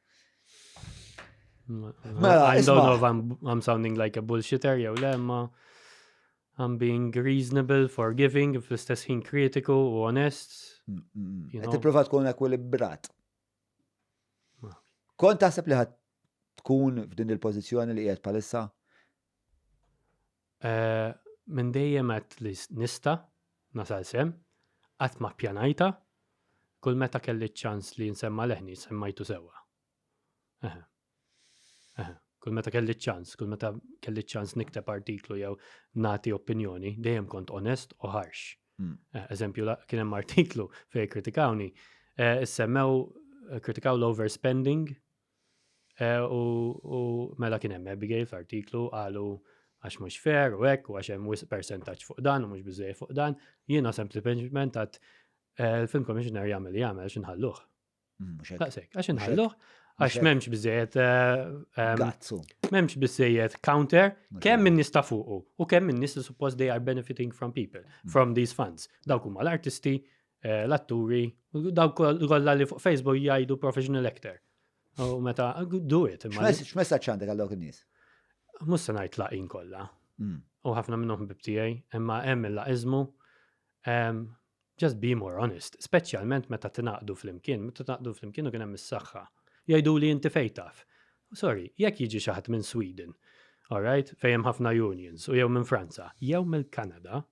Mela, I don't know if I'm, I'm sounding like a bullshitter jew le, ma I'm being reasonable, forgiving, fl-istess ħin kritiku u onest. Mm, mm, mm. Tipprova tkun ekwilibrat. Kont taħseb li ħad tkun f'din il-pożizzjoni li qiegħed palissa? Eh, minn dejjem għedt li nista' nasal s'hemm, qatt ma ppjanajtha, kull meta kelli ċ-ċans li nsemma' leħni semmajtu sewwa. Eħe. Eħe. Kull meta kelli ċ-ċans, kull meta kelli ċ-ċans nikteb artiklu jew nagħti opinjoni, dejjem kont onest u ħarx. Mm. Eh, eżempju, kien hemm artiklu fejn kritikawni, eh, issemmew kritikaw l-overspending Eh, u mela kien hemm Abigail f'artiklu qalu għax mhux fair u hekk u għax hemm wisq percentaġġ fuq dan u mhux biżejjed fuq dan. Jiena sempliċement għad eh, il-film commissioner jagħmel jagħmel għax inħalluh. Mm, Daqshekk, għax inħalluh għax m'hemmx biżejjed eh, m'hemmx biżejjed counter kemm min nies ta' fuqu u kemm min nies li suppost they are benefiting from people, mm. from these funds. Dawk huma l-artisti, l-atturi, dawk kollha li fuq Facebook jgħidu professional actor. U meta, do it. X'messaġġ għandek għal dawk in-nies? Mhux se ngħid laqin kollha. Mm. U ħafna minnhom ħbib tiegħi, imma hemm il-laqiżmu. Just be more honest, speċjalment meta tingħaqdu flimkien, meta tingħaqdu flimkien u kien hemm is-saħħa. Jgħidu li inti fejn taf. Sorry, jekk jiġi xi ħadd minn Sweden, all right, fejn hemm ħafna unions, u jew minn Franza, jew mill-Kanada,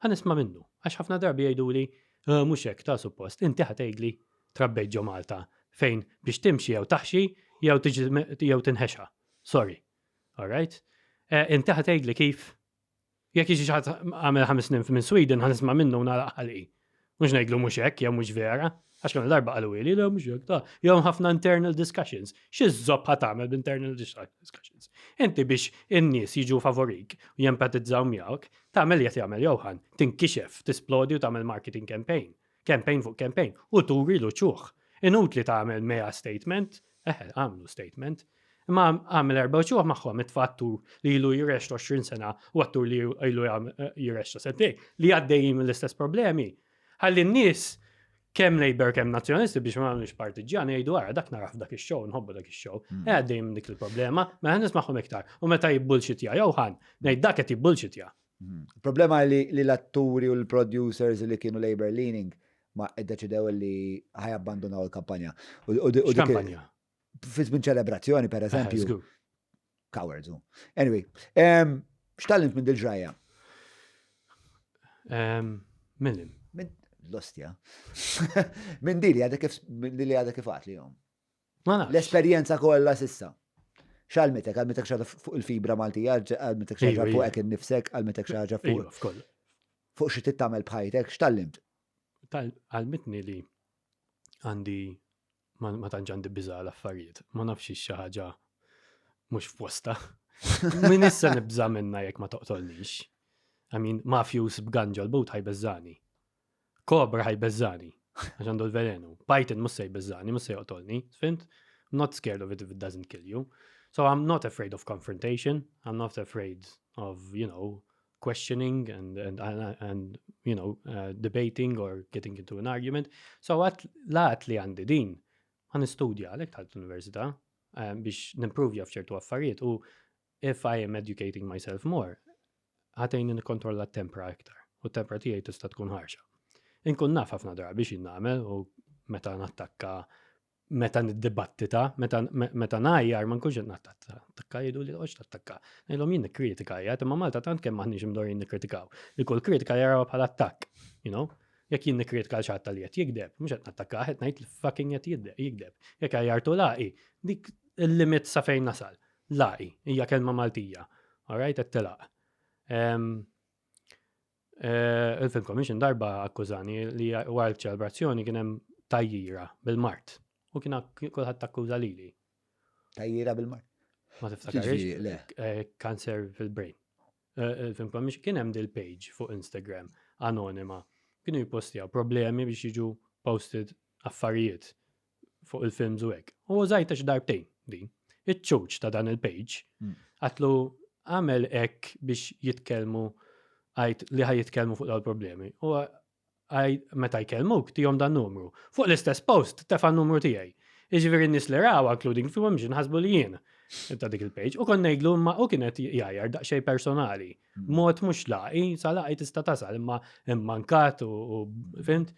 Ħa nisma' minnu, għax ħafna drabi jgħiduli, eh, mhux hekk ta' suppost, inti ħa tgħidli trabbejt ġo Malta fejn biex timxi jew taħxi jew tiġi jew tinħexa. Sorry. All right? Eh, inti ħa tgħidli kif jekk jiġi xi ħadd għamel ħames snin minn Sweden ħa nisma' minnu u nagħlaq ħalqi. Mhux ngħidlu mhux hekk jew mhux vera, għax kemm darba qalu li le mhux hekk ta' jew ħafna internal discussions. Xi żobb ħa tagħmel b'internal discussions? Inti biex in-nies jiġu favorik u jempatizzaw miegħek, tagħmel li qed jagħmel Johan, tinkixef, tisplodi u tagħmel marketing campaign. Campaign fuq campaign u turi l-uċuħ. Inutli tagħmel mea statement, eħe, għamlu statement, Imma għamel erba' uċuħ magħhom itfa' attur li ilu jirreċta 20 sena u attur li ilu jirreċta sentejn li għaddejjin mill-istess problemi. Ħalli n-nies kemm Labour kemm Nazzjonalisti biex ma nagħmlux partiġġjan jgħidu ara dak naraf dak ix-show, nħobbu dak ix-show. Mm. Eh, għaddejjin minn dik il-problema, ma mela nismagħhom iktar. U meta jibbullxitja Johan, ngħid dak qed jibbullxitja. Mm. Il-problema li l-atturi u l-producers li kienu Labour leaning ma iddeċidew li ħajabbandunaw il-kampanja. Kampanja? Fi żmien ċelebrazzjoni, per eżempju. Cowards. Anyway, x'tallimt minn dil-ġrajja? Minim. L-ostja. Minn dili għadek kif minn dili għadek kif għat li jom. L-esperjenza kollha sissa. X'għalmitek? Għalmitek xi ħaġa fuq il-fibra Maltija, għalmitek xi ħaġa fuqek innifsek, għalmitek xi ħaġa fuq. Fuq xi tittamel bħajtek, x'tallimt? Għalmitni li għandi ma tantx għandi biża l-affarijiet, ma nafx xi ħaġa mhux f'posta. Min issa nibża minna jekk ma toqtolnix. I mean, mafjus b'ganġa l-but ħajbeżżani. Kobra ħajbeżżani, għax għandu l-velenu. Python mhux se jbeżżani, mhux se joqtolni, fint? I'm not scared of it if it doesn't kill you. So I'm not afraid of confrontation, I'm not afraid of, you know, questioning and, and, and, and you know, uh, debating or getting into an argument. So għat laqt li għandi din, għan istudja għalek tal università eh, biex nimprovja f'ċertu affarijiet u if I am educating myself more, ħatejni nikkontrolla t-tempra iktar u t-tempra tiegħi tista' tkun ħarxa. Inkun naf ħafna drabi x'in nagħmel u meta nattakka meta niddibattita, meta meta ngħajjar ma nkunx qed nattakka jgħidu li toqgħodx tattakka. Ngħidilhom jien nikkritika jgħid, imma Malta tant kemm m'aħniex imdorrin nikkritikaw. Li kull kritika jarawha bħala attakk, you know? Jekk jien nikkritika l xi li qed jigdeb, mhux qed nattakka, qed ngħid li fucking qed jigdeb. Jekk għajjartu laqi, dik il-limit sa fejn nasal. Laqi, hija kelma Maltija. Alright, qed tilaq. Eh, Il-Film Commission darba akkużani li wara l-ċelebrazzjoni kien hemm tajjira bil-mart. U kien kulħadd akkuża lili. Tajjira bil-mart? Ma tiftakarx? Eh, kanser fil-brain. Eh, Il-Film Commission kien hemm dil-page fuq Instagram anonima. Kienu jipostjaw problemi biex jiġu posted affarijiet fuq il-films u hekk. U użajta xi darbtejn din. Iċ-ċuċ ta' dan il-page hmm. għatlu għamel hekk biex jitkellmu għajt li ħaj jitkellmu fuq dal-problemi. U għaj meta jkellmuk tihom dan numru. Fuq l-istess post tefa' numru tiegħi. Iġifieri n-nies li raw, including fi mhux nħasbu li jien ta' dik il-page. U kon ngħidlu imma u kienet jgħajjar daqsxejn personali. Hmm. Mod mhux laqi, sa laqi tista' tasal imma immankat u fint.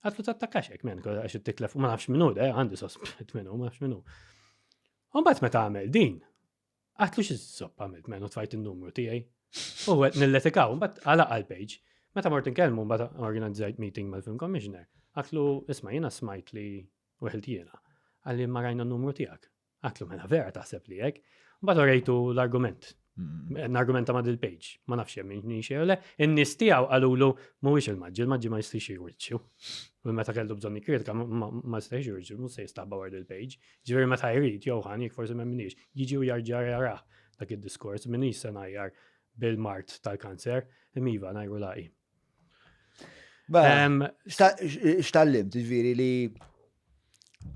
Għatlu tattakkax hekk men, għax it-tiklef, ma nafx minnu, de, għandi sospett minnu, ma nafx minnu. U mbagħad meta għamel din, għatlu xi zopp għamilt men u tfajt in-numru tiegħi. U għet nilletikaw, mbagħad għalaq għal-page. Meta mort inkellmu mbagħad organizzajt meeting mal-film commissioner. Għatlu, isma' jiena smajt li weħilt jiena. Għalli ma rajna n-numru tiegħek. Għatlu mela vera taħseb li hekk. Mbagħad orejtu l-argument. Mm. N-argumenta ma' dil-page. Ma nafx hemm min xejn le. In-nies tiegħu qalulu mhuwiex il-maġġi, il-maġġi ma jistax jurġu. U meta kellu bżonn jikkritika ma jistax jurġu, mhux se jistabba wara dil-page. Ġifieri meta jrid Johan jekk forsi m'hemmniex, jiġi u jarġa' jarah dak id-diskors, minix se ngħajjar bil-mart tal-kanser, imiva ngħajru laqi. X'tallimt, ġifieri li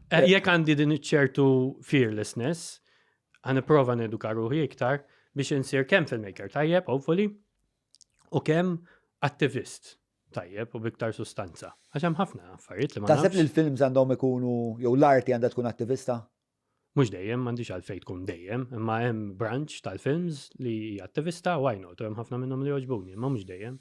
eh, Jekk għandi din ċertu fearlessness, għan prova neduka ruħi iktar biex insir kemm filmmaker tajjeb, hopefully, u kemm attivist tajjeb u biktar sustanza. Għax hemm ħafna affarijiet li ma. Taħseb li l-films għandhom ikunu jew l-arti għandha tkun attivista? Mhux dejjem, m'għandix għalfejn tkun dejjem, imma hemm branch tal-films li hija attivista, why not, u hemm ħafna minnhom li jogħġbuni, imma mhux dejjem.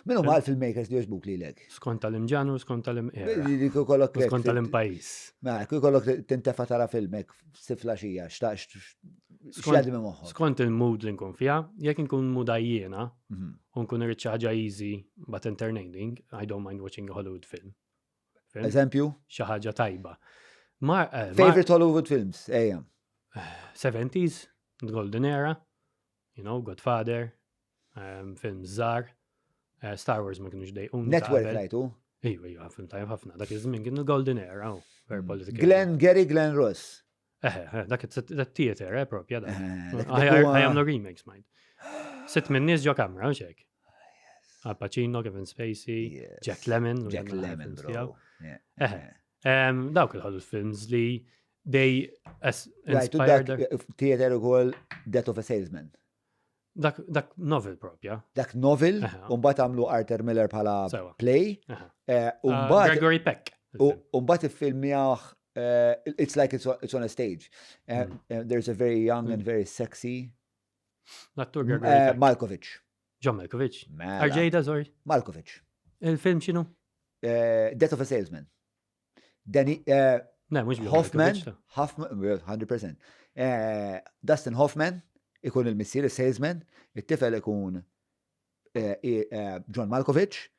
Min huma l-filmmakers li jogħġbuk lilek? Skont tal-imġanru, skont tal-imqera. Skont tal-impajjiż. Mela, kieku kollok tintefa' tara filmek siflaxija, x'jgħaddi minn moħħok? Skont il-mood li nkun fiha, jekk inkun mood għajjiena mhm. u nkun irrid xi ħaġa easy but entertaining, I don't mind watching a Hollywood film. Eżempju? Xi ħaġa tajba. Eh, Favorite Hollywood films, ejja. 70s, The Golden Era, you know, Godfather, um, film żgħar, uh, Star Wars ma kienux dejqun. Network rajtu? Ejwa, ejwa, film tajb ħafna. Dak iż-żmien kien il-Golden Era, oh, very mm. political. Glenn Gary, Glenn Ross. Eh, eh, dak it-theater, eh, propja dak. Għajamlu remakes, mind. Sitt minn nies ġo kamra, u xek. Al Pacino, Kevin Spacey, Jack Lemmon. Jack Lemmon, bro. Eh, dawk il-Hollywood films li they inspired. Theater u kol Death of a Salesman. Dak, dak novel propja. Dak novel, u mbagħad għamlu Arthur Miller bħala play. Eh, u ah, mbagħad Gregory Peck. U mbagħad iffilmjah eh, it's like it's, it's on a stage. Eh, mm. There's a very young mm. and very sexy L-attur Gregory Peck. Malkovich. John Malkovich. Mela. Arġejda, sorry. Malkovich. Il-film xinu? Death of a Salesman. Danny, Ne, mhux Hoffman, Hoffman, 100%. Eh, Dustin Hoffman ikun il-missier, il-salesman, it-tifel ikun eh, eh, John Malkovich.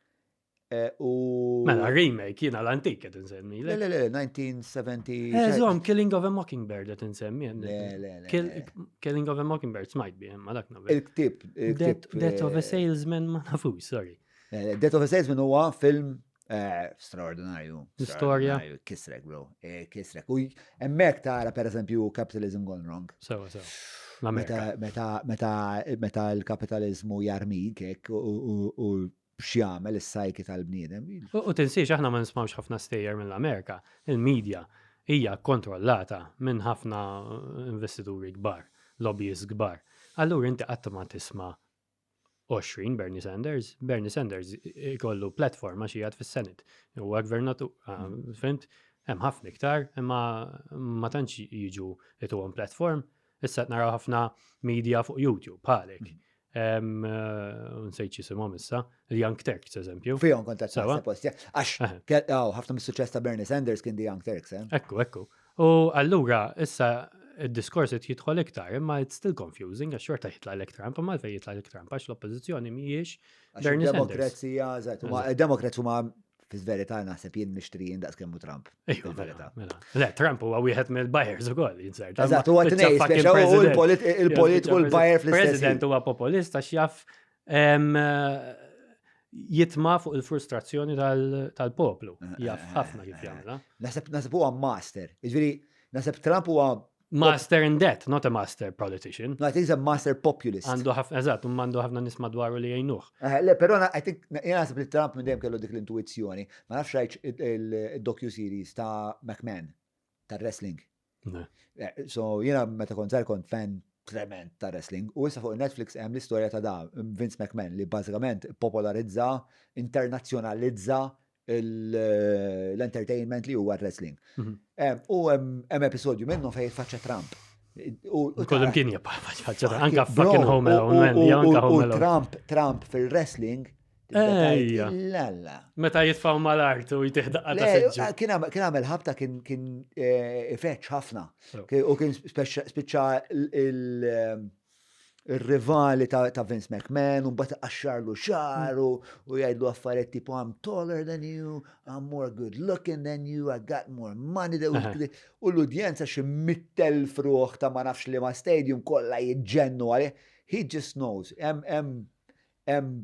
Eh, u. Mela, remake jiena l-antik qed insemmi. Le, le, le, 1970. Eh, żomm, Killing of a Mockingbird qed insemmi. Le, le, le. Killing of a Mockingbird smajt bih, ma dak nabel. Il-ktib. Death of a eh, Salesman ma nafux, sorry. Death of a Salesman huwa film eh, straordinarju. Storja. Kisrek, bro. Kisrek. U hemmhekk tara per eżempju Capitalism Gone Wrong. Sewa, sewa. Meta, meta, meta l-kapitalizmu jarmik u x'jagħmel is-sajki tal-bniedem. U tinsiex aħna ma nismawx ħafna stejjer mill-Amerika. Il-media hija kontrollata minn ħafna investituri kbar, lobbyists kbar. Allura inti qatt ma tisma' 20 Bernie Sanders, Bernie Sanders ikollu platform għax qiegħed fis-Senate. Huwa gvernatur, ah, fimt? Hemm ħafna iktar, imma ma tantx jiġu ituhom platform. Issa qed naraw ħafna media fuq YouTube bħalek. Mm. Eh, nsejt x'isimhom issa, il-Young Turks eżempju. Fihom kont qed naħseb post, għax ħafna mis-suċċess ta' Bernie Sanders kien The Young Turks, eh? Ekku, ekku. U allura issa id-diskors qed jidħol iktar, imma it's still confusing għax xorta jitlaqlek Trump, imma għalfejn jitlaqlek Trump għax l-oppożizzjoni mhijiex Bernie Sanders. Demokrazija, eżatt, Demokrats huma Fil-verità naħseb jien mixtrijin daqs kemmu Trump. Ejju, mela, mela. Le, Trump huwa wieħed mill-buyers ukoll, jinsert. Eżatt, huwa tnej, speċa u il-politiku l-buyer fl-istess. President huwa populist għax jaf jitma fuq il-frustrazzjoni tal-poplu. Eh, jaf eh, ħafna kif eh, jagħmilha. Naħseb naħseb huwa master. Jiġifieri naħseb Trump huwa Master in that, not a master politician. No, I think he's a master populist. Għandu ħafna, eżatt, um għandu ħafna nies madwaru li jgħinuh. Eh, le, però I think, jena naħseb li Trump minn dejjem kellu dik l-intuizzjoni. Ma nafx rajtx il-docu series ta' McMahon, ta' wrestling. Eh, so, jena meta kont żgħir kont fan trement ta' wrestling. U issa fuq Netflix hemm l-istorja ta' da, Vince McMahon, li bażikament popolarizza, internazzjonalizza l-entertainment li huwa wrestling. Mhm. U hemm episodju minnu fejn jitfaċċa Trump. Kollim kien jitfaċċa Trump, anka fucking Home Alone, anka Home Alone. Trump, Trump fil-wrestling, Ejja. Lalla. Meta jitfaw mal-art u jtih daqqa ta' seġġu. Kien għamel ħabta kien eh, ifeċ ħafna. U kien spiċċa il- ir-rivali ta' Vince McMahon, u mbagħad iqaxxarlu xagħru u jgħidlu affarijiet tipo I'm taller than you, I'm more good looking than you, I got more money than you. U l-udjenza xi mittel fruħ ta' ma nafx li ma stadium kollha jiġġennu għalih. He just knows. Hemm hemm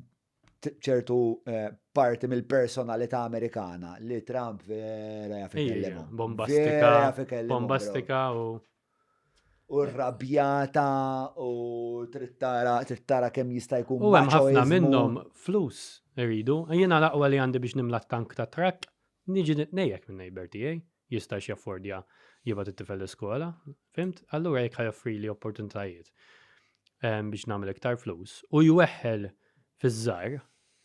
ċertu eh, parti mill-personalità Amerikana li Trump vera jaf ikellemu. Bombastika, bombastika u u rrabjata u trittara trittara kemm jista' jkun. U hemm ħafna minnhom flus iridu. Jiena l-aqwa li għandi biex nimla tank ta' trakk, niġi nitnejjek minn neighbor tiegħi, jistax jaffordja jibgħat it-tifel l-iskola, fimt? Allura jekk ħajoffrili opportunitajiet biex nagħmel iktar flus u jweħħel fiż-żgħar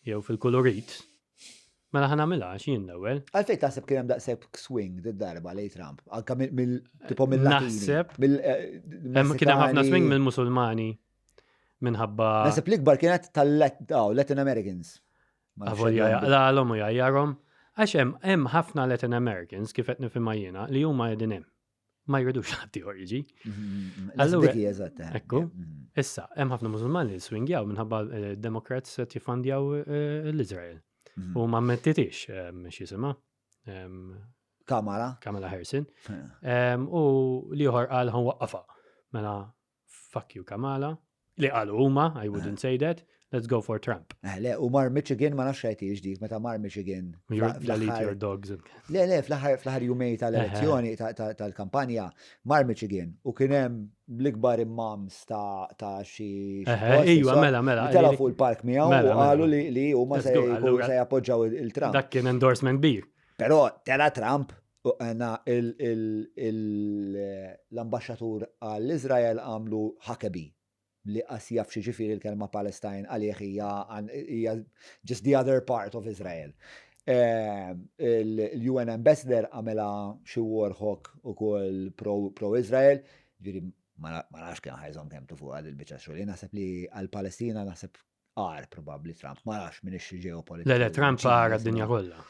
jew fil-kulurit, mela ħa nagħmilha għax jien l-ewwel. Għalfejn taħseb kien hemm daqshekk swing did-darba lejn Trump, anka mill tipo mill-Latini. Naħseb eh, kien hemm ħafna swing mill-Musulmani minħabba. Naħseb l-ikbar kienet tal-Latin Americans. Avolja jaqlalhom u jgħajjarhom. Għax hemm ħafna Latin Americans kif qed nifhimha jiena li huma qegħdin hemm. Ma jridux ħadd ieħor jiġi. Mm-hmm. Allura, eżatt. Eh. Ekku. Mm-hmm. Issa, hemm ħafna Musulmani li swingjaw minħabba eh, Democrats qed jiffandjaw eh, l-Iżrael. Mm-hmm. U ma mettitix x'jisimha. Kamala. Kamala Harrison. U liħor qal ħan waqqafa. Mela fuck you Kamala, li qalu huma, I wouldn't say that, let's go for Trump. Eh, le, u mar Michigan ma nafx rajt dik, meta mar Michigan. Delete your dogs. Le, le, fl-aħħar jumej tal-elezzjoni tal-kampanja, mar Michigan u kien hemm l-ikbar imams ta' xi. Ejwa, mela, mela. Tela fuq il-park miegħu u mela, qalu mela. li huma se jappoġġaw il-Trump. Dak kien endorsement kbir. Però tela Trump U għana l-ambaxxatur għall-Izrael għamlu Huckabee li qas jaf xi ġifieri l-kelma Palestine għalih hija hija just the other part of Israel. Il-UN ambassador għamela xi warhawk ukoll pro-Israel, ġifieri ma nafx kemm ħajżhom kemm fuqha dil-biċċa xogħol. Jien naħseb li għall-Palestina naħseb għar probabbli Trump, ma nafx minn xi ġeopolitika. Le, le, Trump għar għad-dinja kollha.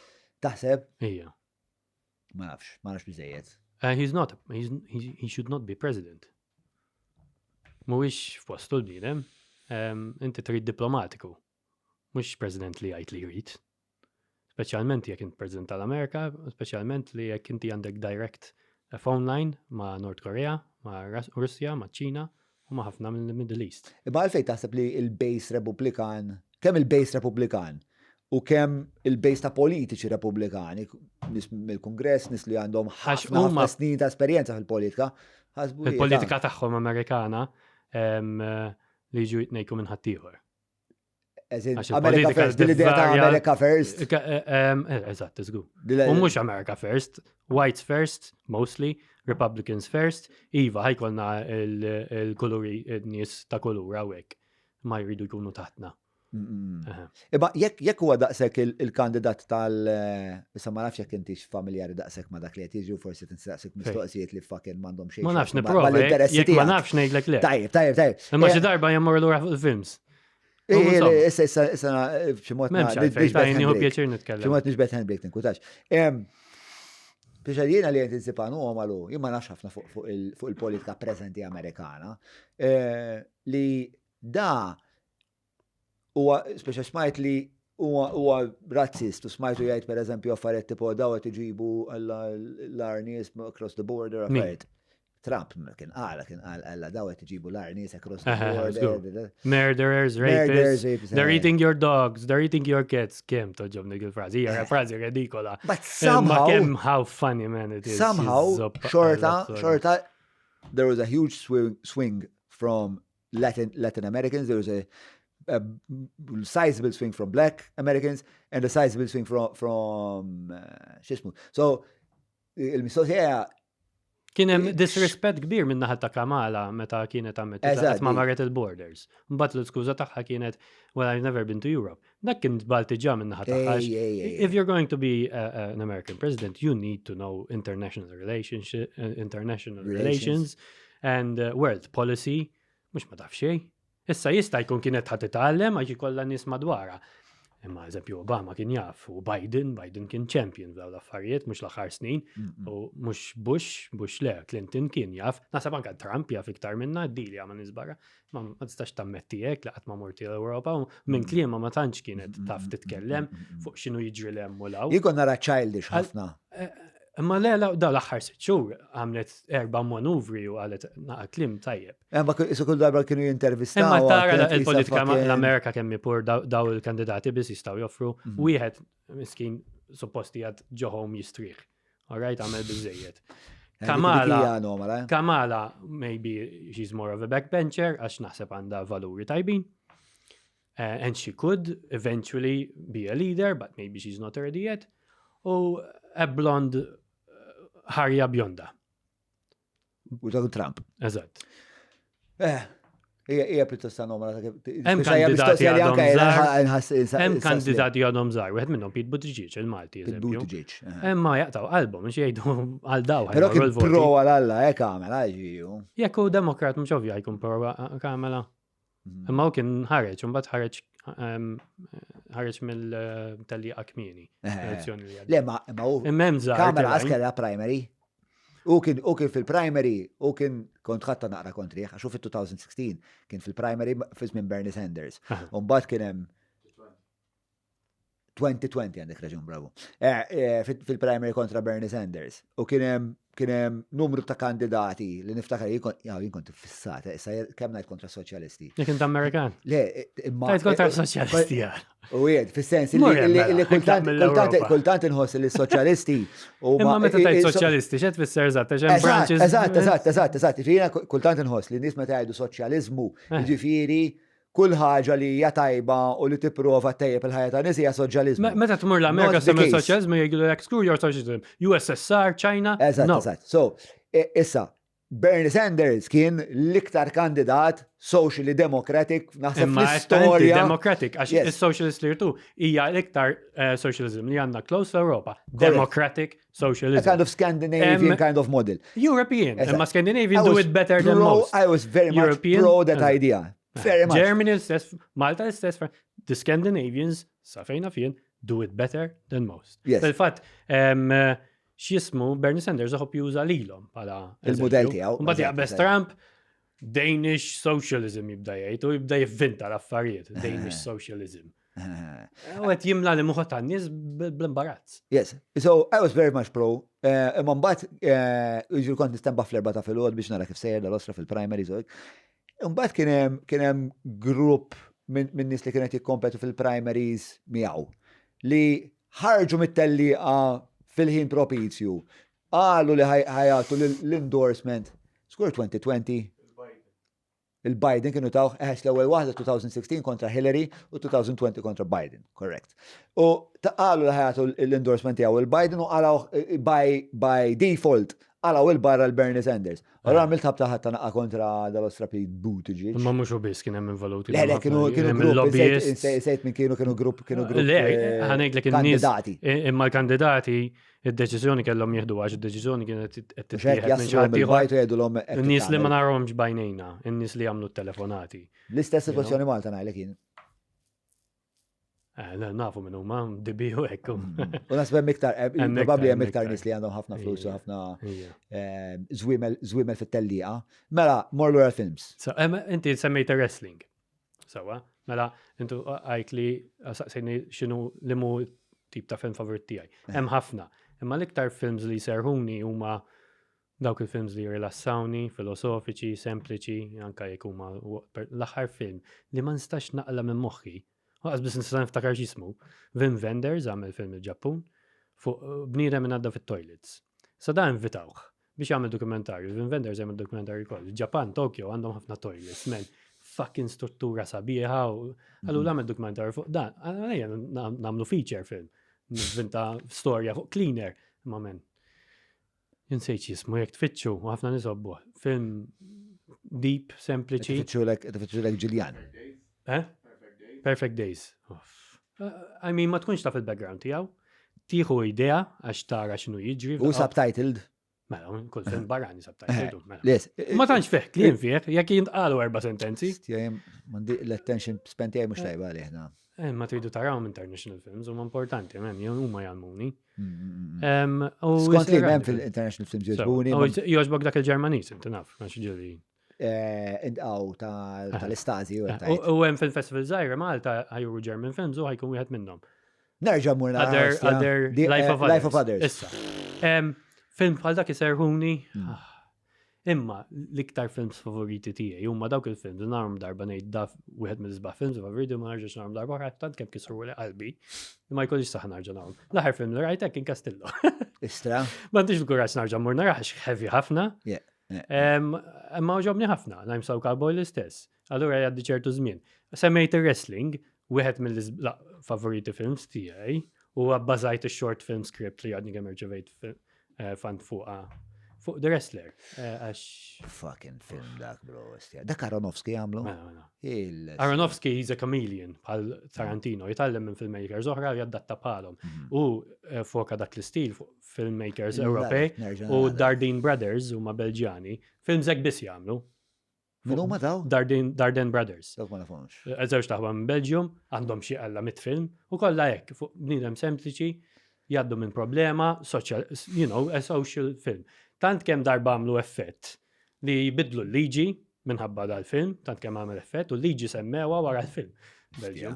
Taħseb? Ija. Ma nafx, ma nafx biżejjed. Uh, he's not, he's, he, he should not be president. Mhuwiex f'postu l-bniedem. Um, inti trid diplomatiku. Mhux president li jgħid li jrid. Speċjalment jekk int President tal-Amerika, speċjalment li jekk inti għandek direct phone line ma' North Korea, ma' Russja, ma' Ċina u ma' ħafna mill-Middle East. Imma għalfejn taħseb li l-base Repubblikan, kemm il-base Repubblikan u kemm il-base ta' politiċi Repubblikani, nies mill-Kungress, nies li għandhom ħafna ħafna snin ta' esperjenza fil-politika, ħasbu Il-politika tagħhom Amerikana li jiġu jitnejku minn ħaddieħor. America First, l-idea ta' America First. Eh, eh, eżatt, żgur. U mhux America First, Whites First, mostly, Republicans First, iva ħajkolna il-kuluri, il-nies ta' kulur hawnhekk ma jridu jkunu taħtna. Imma jekk huwa daqshekk il-kandidat tal eh, issa ma nafx jekk intix familjari daqshekk ma dak li qed jiġi forsi tinstaqsik mistoqsijiet li fucking m'għandhom xejn. Ma nafx nipprova. Jekk ma nafx ngħidlek le. Tajjeb, tajjeb, tajjeb. Imma xi darba jemmur lura fuq il-films. Issa, issa, issa, b'xi mod. M'hemmx għalfejn, ta' nieħu pjaċir nitkellem. B'xi mod nixbet handbrake tinkwitax. Biex jiena li qed insib anomalu, jien ma nafx ħafna fuq il-politika preżenti Amerikana, eh, li da huwa speċa smajt li huwa razzist u smajtu jgħid pereżempju affarijiet tipo daw qed iġibu l-agħar nies across the border affarijiet. Trump kien qala kien qal alla daw qed iġibu l-agħar nies across the border. Murderers, rapists, they're eating your dogs, they're eating your cats. Kemm toġobni dik il-frażi, hija frażi redikola. But somehow kemm how funny man it is. Somehow xorta xorta there was a huge swing, swing from Latin, Latin Americans, there was a, a sizable swing from black Americans and a sizable swing from, from uh, xismu. So, il-mistoqsija Kien hemm disrispett kbir minn naħa ta' Kamala meta kienet għamlet qatt ma marret il-borders. Mbagħad l-iskuża tagħha kienet well I've never been to Europe. Dak kien żball diġà minn naħa tagħha. If you're going to be an American president, you need to know international relationship, eh, international relations and uh, world policy, mhux ma taf xejn. Issa jista' jkun kienet ħa titgħallem għax ikollha nies madwarha. Imma eżempju Obama kien jaf u Biden, Biden kien champion f'dawn l-affarijiet mhux l-aħħar snin u mhux Bush, Bush le, Clinton kien jaf, naħseb anke Trump jaf iktar minna, d-dili għamel nies barra, ma tistax tammetti hekk li qatt ma morti l-Ewropa u minn kliema ma tantx kienet taf titkellem fuq x'inhu jiġri l hemm u law. Jien kont nara childish ħafna. Eh, Imma le, da l-aħħar sitt xhur għamlet erba' manuvri u qalet naqa' kliem tajjeb. Imma isu kull darba kienu jintervistaw. Imma tara il-politika l-Amerika kemm pur daw il-kandidati biss jistgħu joffru. Mhm. Wieħed miskin supposti għad ġoħom jistrieħ. All right, għamel biżejjed. Eh, Kamala, eh? Kamala, maybe she's more of a backbencher, għax naħseb għandha valuri tajbin. Uh, and she could eventually be a leader, but maybe she's not ready yet. U a blonde eh, ħarja bjonda. U ta' Trump. Eżatt. Eh, hija pjuttost anomala. Hemm kandidati għadhom żgħar. Hemm kandidati għadhom żgħar, wieħed minnhom Pete Buttigieg il-Malti. Pete Buttigieg. Eh. Imma jaqtaw qalbhom mhux jgħidu għal daw. Però kien pro għal Alla hekk għamel għal Jekk hu Demokrat mhux ovvja jkun pro Kamala. Mhm. Imma u kien ħareġ, mbagħad ħareġ ehm, ħareġ mill-tellieqa kmieni. Eh, eh. Le, ma ma u. Kamera għas primary. U kien u kien fil-primary, u kien kont ħatta naqra kontriħ, għax fil-2016 kien fil-primary fi żmien Bernie Sanders. U mbagħad kien hemm 2020 għandek raġun, bravo. Eh, eh, fil-primary kontra Bernie Sanders. U kien hemm kien hemm numru ta' kandidati li niftakar jien kont fissata, issa kemm ngħid kontra soċjalisti. Jekk int Amerikan. Le, imma. Ngħid kontra soċjalisti. U jgħid, fis-sens li kultant kultant inħoss li soċjalisti u Imma meta tgħid soċjalisti, x'qed tfisser eżatt, għax hemm branches. Eżatt, eżatt, eżatt, eżatt. Jiena kultant inħoss li nies meta jgħidu soċjaliżmu, eh. jiġifieri Kull ħaġa li hija tajba u li tipprova ttejjeb il-ħajja tan-nies hija soċjaliżmu. Meta tmur l-Amerika semmi soċjaliżmu jgħidulek screw your socialism. USSR, China. Eżatt, eżatt. So, issa, Bernie Sanders kien l-iktar kandidat socially democratic naħseb fl-istorja. Democratic, għax is-socialist li rtu hija l-iktar eh, socialism li għandna close l-Europa. Democratic socialism. A kind of Scandinavian kind of model. European, imma Scandinavian do it better than most. I was very much pro that idea. Very much. Germany l-istess, Malta l-istess, the Scandinavians, sa fejna fien, do it better than most. Yes. Fil-fatt, x'jismu Bernie Sanders iħobb juża lilhom bħala il-mudell tiegħu. Mbagħad jaqbeż Trump, Danish socialism jibda jgħid u jibda jivvinta l-affarijiet, Danish socialism. U qed jimla li moħħ tan-nies bl-imbarazz. Yes, so I was very much pro. Eh, imma mbagħad eh, jiġri kont nistenba fl-erba ta' filgħod biex nara kif sejjer dal-ostra fil-primaries. Imbagħad kien hemm grupp minn nies li kienet jikkompetu fil-primaries miegħu li ħarġu mit-tellieqa fil-ħin propizju. Qalu li ħajatu l-endorsement. Skur 2020. Il-Biden kienu tawh eħes l-ewwel waħda 2016 kontra Hillary u 2020 kontra Biden, correct. U qalu li ħajatu l-endorsement tiegħu il-Biden u qalaw eh, by, by default qalaw il-barra l-Bernie Sanders. Allora għamilt ħabta ħatta naqqa kontra dal-ostra Pete Buttigieg. Ma mhux u biss kien hemm involuti. Le, le, kienu kienu grupp, sejt minn kienu kienu grupp, kienu grupp. Le, eh, ħanejtlek in-nies. Imma l-kandidati id-deċiżjoni kellhom jieħdu għax id-deċiżjoni kienet qed tittieħed minn xi ħadd ieħor. In-nies li ma narahomx bajnejna, in-nies li jagħmlu t-telefonati. L-istess sitwazzjoni Malta ngħidlek jien. Eh, nafu minn huma dibi u hekk. Mm. U nasib hemm iktar, eh, probabbli hemm iktar nies li għandhom ħafna flus u ħafna eh, żwiemel fit-tellieqa. Mela, mor lura films. Inti semmejt wrestling. Sawa, mela, intu għajt li saqsejni xinu li mu tip ta' film favorit tiegħi. Eh. Hemm ħafna. Imma l-iktar films li serħuni huma dawk il-films li rilassawni, filosofiċi, sempliċi, anka jekk huma l-aħħar film li ma nistax naqla minn moħħi. Waqas biss nista' niftakar x'ismu. Wim Wenders għamel film il-Ġappun fuq eh, bniedem minn għadda fit-toilets. Sa da invitawh biex jagħmel dokumentarju, Wim Wenders jagħmel dokumentarju wkoll. Ġapan, Tokyo għandhom ħafna toilets, men. Fucking struttura sabiħa u għallu mhm. għamel dokumentarju fuq dan. Għalija nagħmlu feature film. Nivvinta storja fuq cleaner. Ma men. Insejt jismu jekk tfittxu, u ħafna nisobbu. Film deep, sempliċi. Tfittxu lek Ġiljan. Eh? Perfect Days. I mean, ma tkunx taf il-background tiegħu. Tieħu idea għax tara x'inhu jiġri. U subtitled. Mela, kull film barrani subtitled. Eh, mela. Les. Ma tantx fih, kliem fih, jekk jintqalu erba' sentenzi. L-attention span tiegħi mhux tajba għalih na. Eh, ma tridu tarawhom international films, huma importanti, men, huma jgħallmuni. Mm, mm, mm, Skont li hemm fil-international films jogħġbuni. Jogħġbok dak il-Ġermaniż, inti naf, għax ġieli. Eh, intqaw tal-istazi. Eh, u hemm fil-festival żgħira Malta ħajuru German Films u ħajkun wieħed minnhom. Nerġa' mur Other, other eh, Life of Others. Life of Others. Issa. Film bħal dak iserħuni. Hmm. Ah, imma l-iktar films favoriti tiegħi huma dawk il-films li narhom darba ngħid daf wieħed mill-isbaħ films favoriti ma nerġax narhom darba oħra tant kemm kisru li qalbi ma jkollix saħ nerġa' narhom. L-aħħar film li rajtek kien Castillo. Istra. M'għandix il-kuraġġ narġa' mmur narax heavy ħafna. Imma għoġobni ħafna, Lime Soul Cowboy l-istess. Allura jgħaddi ċertu żmien. Semmejt il-wrestling, wieħed mill-favoriti films tiegħi, u bbażajt il-short film script li għadni kemm irċevejt eh, fan fuqa fuq The Wrestler. Eh, għax. Fucking film dak, bro. Dak Aronofsky għamlu? Mela, mela. Aronofsky he's a chameleon bħal Tarantino, jitgħallem minn filmmakers oħra u jaddatta bħalhom. Mhm. U eh, foka dak l-istil fuq filmmakers Ewropej u Dardenne Brothers huma Belġjani, films hekk biss jagħmlu. Min huma daw? Dardenne, Dardenne Brothers. Dawk ma nafhomx. Eh, żewġ taħwa minn Belgium, għandhom xi alla mit film u kollha hekk fuq bniedem sempliċi jgħaddu minn problema, social, you know, a social film. Tant kemm darba għamlu effett li jbidlu l-liġi minħabba dal-film, tant kemm għamel effett, u l-liġi semmewa wara l-film. Belgium.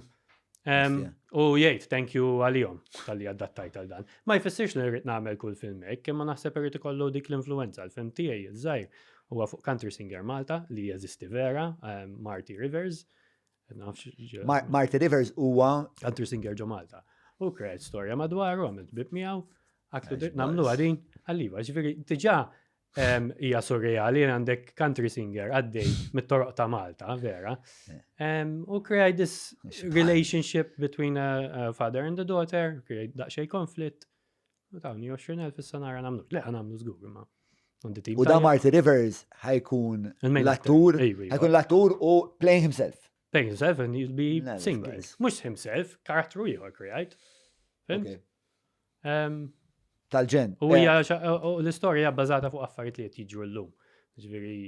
U jgħid thank you għalihom tal-li adattajt għal dan. Ma jfissirx li rrid nagħmel kull film hekk, imma naħseb irid ikollu dik l-influenza. Il-film tiegħi żgħir huwa fuq Country Singer Malta li jeżisti vera, Marty Rivers. Marty Rivers huwa Country Singer ġo Malta. U kreat storja madwaru, għamilt bib miegħu, għaktu nagħmlu għadin, għalliva, ġifieri diġà hija surreali għandek country singer għaddej mit-toroq ta' Malta, vera. U create this relationship between a, a father and a daughter, create daqsxejn konflitt. U tawni 20,000 issa nara nagħmlu. Le nagħmlu żgur imma. U da Marty Rivers ħajkun l-attur, ħajkun l-attur u playing himself. Playing himself and he'll be singing. Mhux himself, karattru ieħor create. Tal-ġen. U hija eh, l-istorja hija bbażata fuq affarijiet li qed jiġru llum. Ġifieri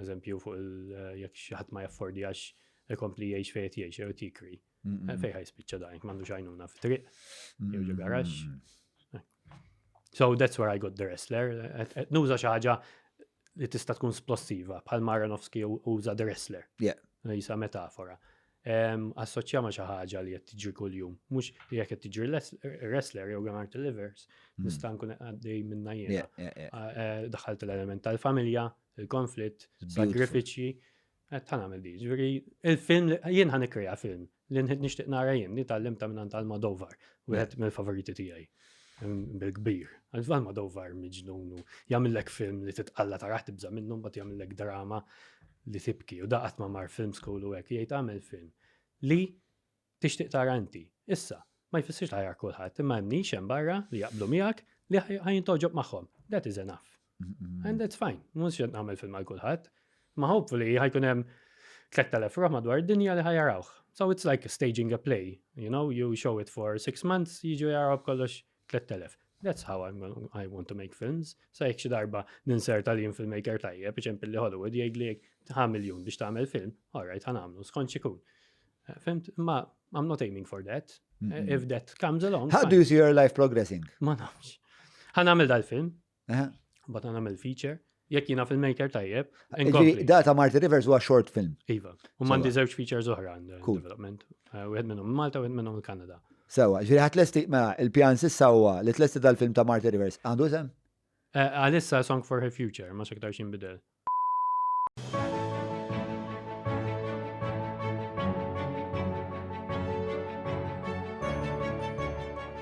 eżempju fuq eh, jekk xi ħadd ma jaffordi għax ikompli jgħix fejn qed jgħix jew tikri. Eh, fejn ħajspiċċa dan m'għandux għajnuna fit-triq jew ġo garaxx. So that's where I got the wrestler. Nuża xi ħaġa li tista' tkun splossiva bħal Maranowski uża the wrestler. Jisa metafora. Assoċja ma' xi ħaġa li qed tiġri kuljum, mhux li jekk qed tiġri wrestler jew Marty Livers, hmm. nista' nkun għaddej minna jiena. Eh, daħħalt l-element tal-familja, il-konflitt, sagrifiċċji, qed ta' nagħmel di. Ġifieri il-film jien ħa nikkrea film li nixtieq nara jien li tgħallimta minn Almodovar, wieħed mill-favoriti tiegħi bil-kbir. Almodovar miġnun u jagħmillek film li titqalla taraħ tibża' minnu mbagħad jagħmillek drama li tibki u daqat ma mar film school u hekk jgħid għamel film li tixtieq tara inti. Issa, ma jfissirx li ħajara kulħadd, imma hemm niche hemm barra li jaqblu miegħek li ħa jintoġob magħhom. That is enough. And that's fine. Mhux qed nagħmel film għal kulħadd. Ma hopefully ħajkun hemm 3000 ruħ madwar id-dinja li ħajarawh. So it's like staging a play, you know, you show it for six months, jiġu jaraw kollox 3000. That's how I'm gonna, I want to make films. Sa jekk xi darba ninserta li jien filmmaker tajjeb, iċempil li Hollywood jgħid li ħa miljun biex tagħmel film, all right, ħa nagħmlu, skont xikun. Eh, fimt, ma I'm not aiming for that. Mm -hmm. If that comes along. How do you see your life progressing? Ma nafx. Ħa nagħmel dal-film, Bat nagħmel feature. Jekk jiena filmmaker tajjeb. Da ta' Marty Rivers huwa short film. Iva. U m'għandi żewġ features oħra development. Eh, wieħed minnhom Malta u wieħed minnhom il-Kanada. Sewa, ġifieri ħadd lesti, mela, il-pjan sissa huwa li tlesti dal-film ta' Marty Rivers. Għandu isem? Eh, għalissa Song for Her Future, ma x'aktar xinbidel.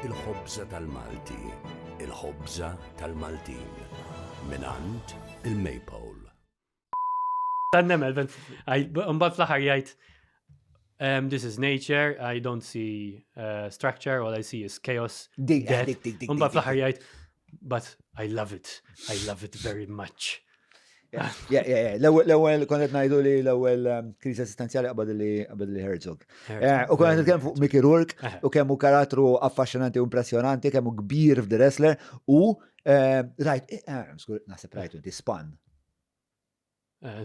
Il-ħobża tal-Malti, il-ħobża tal-Maltin, mingħand il-Maypole. Tan-nemel, mbagħad fl-aħħar jgħid um, this is nature, I don't see uh, structure, all I see is chaos. Dik, dik, dik, dik. Mbagħad fl-aħħar jgħid but I love it, I love it very much. Yeah, yeah, yeah. L-ewwel kont qed ngħidu li l-ewwel um, kriżi esistenzjali qabad li qabad li Herzog. Eh, u kont qed nitkellem fuq Mickey Rourke eh. u kemm hu karattru affaxxinanti u impressjonanti, kemm hu kbir f'The Wrestler u eh, rajt, naħseb rajtu inti Span.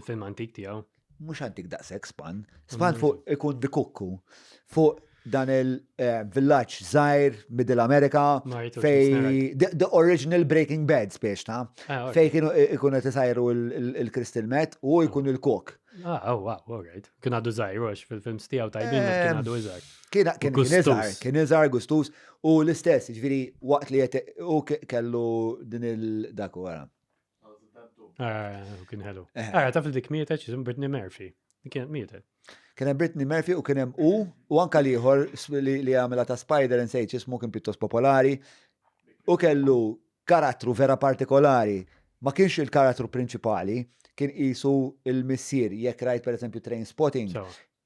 Film antik tiegħu. Mhux antik daqshekk Span. Span fuq ikun di kukku fuq dan il-villaġġ żgħir Middle America fej the original Breaking Bad spiex ta' ah, fej kienu ikunu qed isajru il-crystal meth u jkun il-kok. Ah, oh, wow, all right. Kien għadu żgħir għax fil-films tiegħu tajbin kien eh, għadu iżgħar. Kien kien iżgħar, kien iżgħar gustus u l-istess, ġifieri waqt li u kellu din il-dak wara. Ah, kien ħelu. Eh. Ara, taf li dik mietet, x'isem Brittany Murphy. Kienet mietet. Kien hemm Brittany Murphy u kien hemm u u anka liħor li għamela ta' Spider and Sage ismu kien pjuttost popolari u kellu karattru vera partikolari. Ma kienx il-karattru prinċipali, kien qisu il-missier, jekk rajt per eżempju Train Spotting,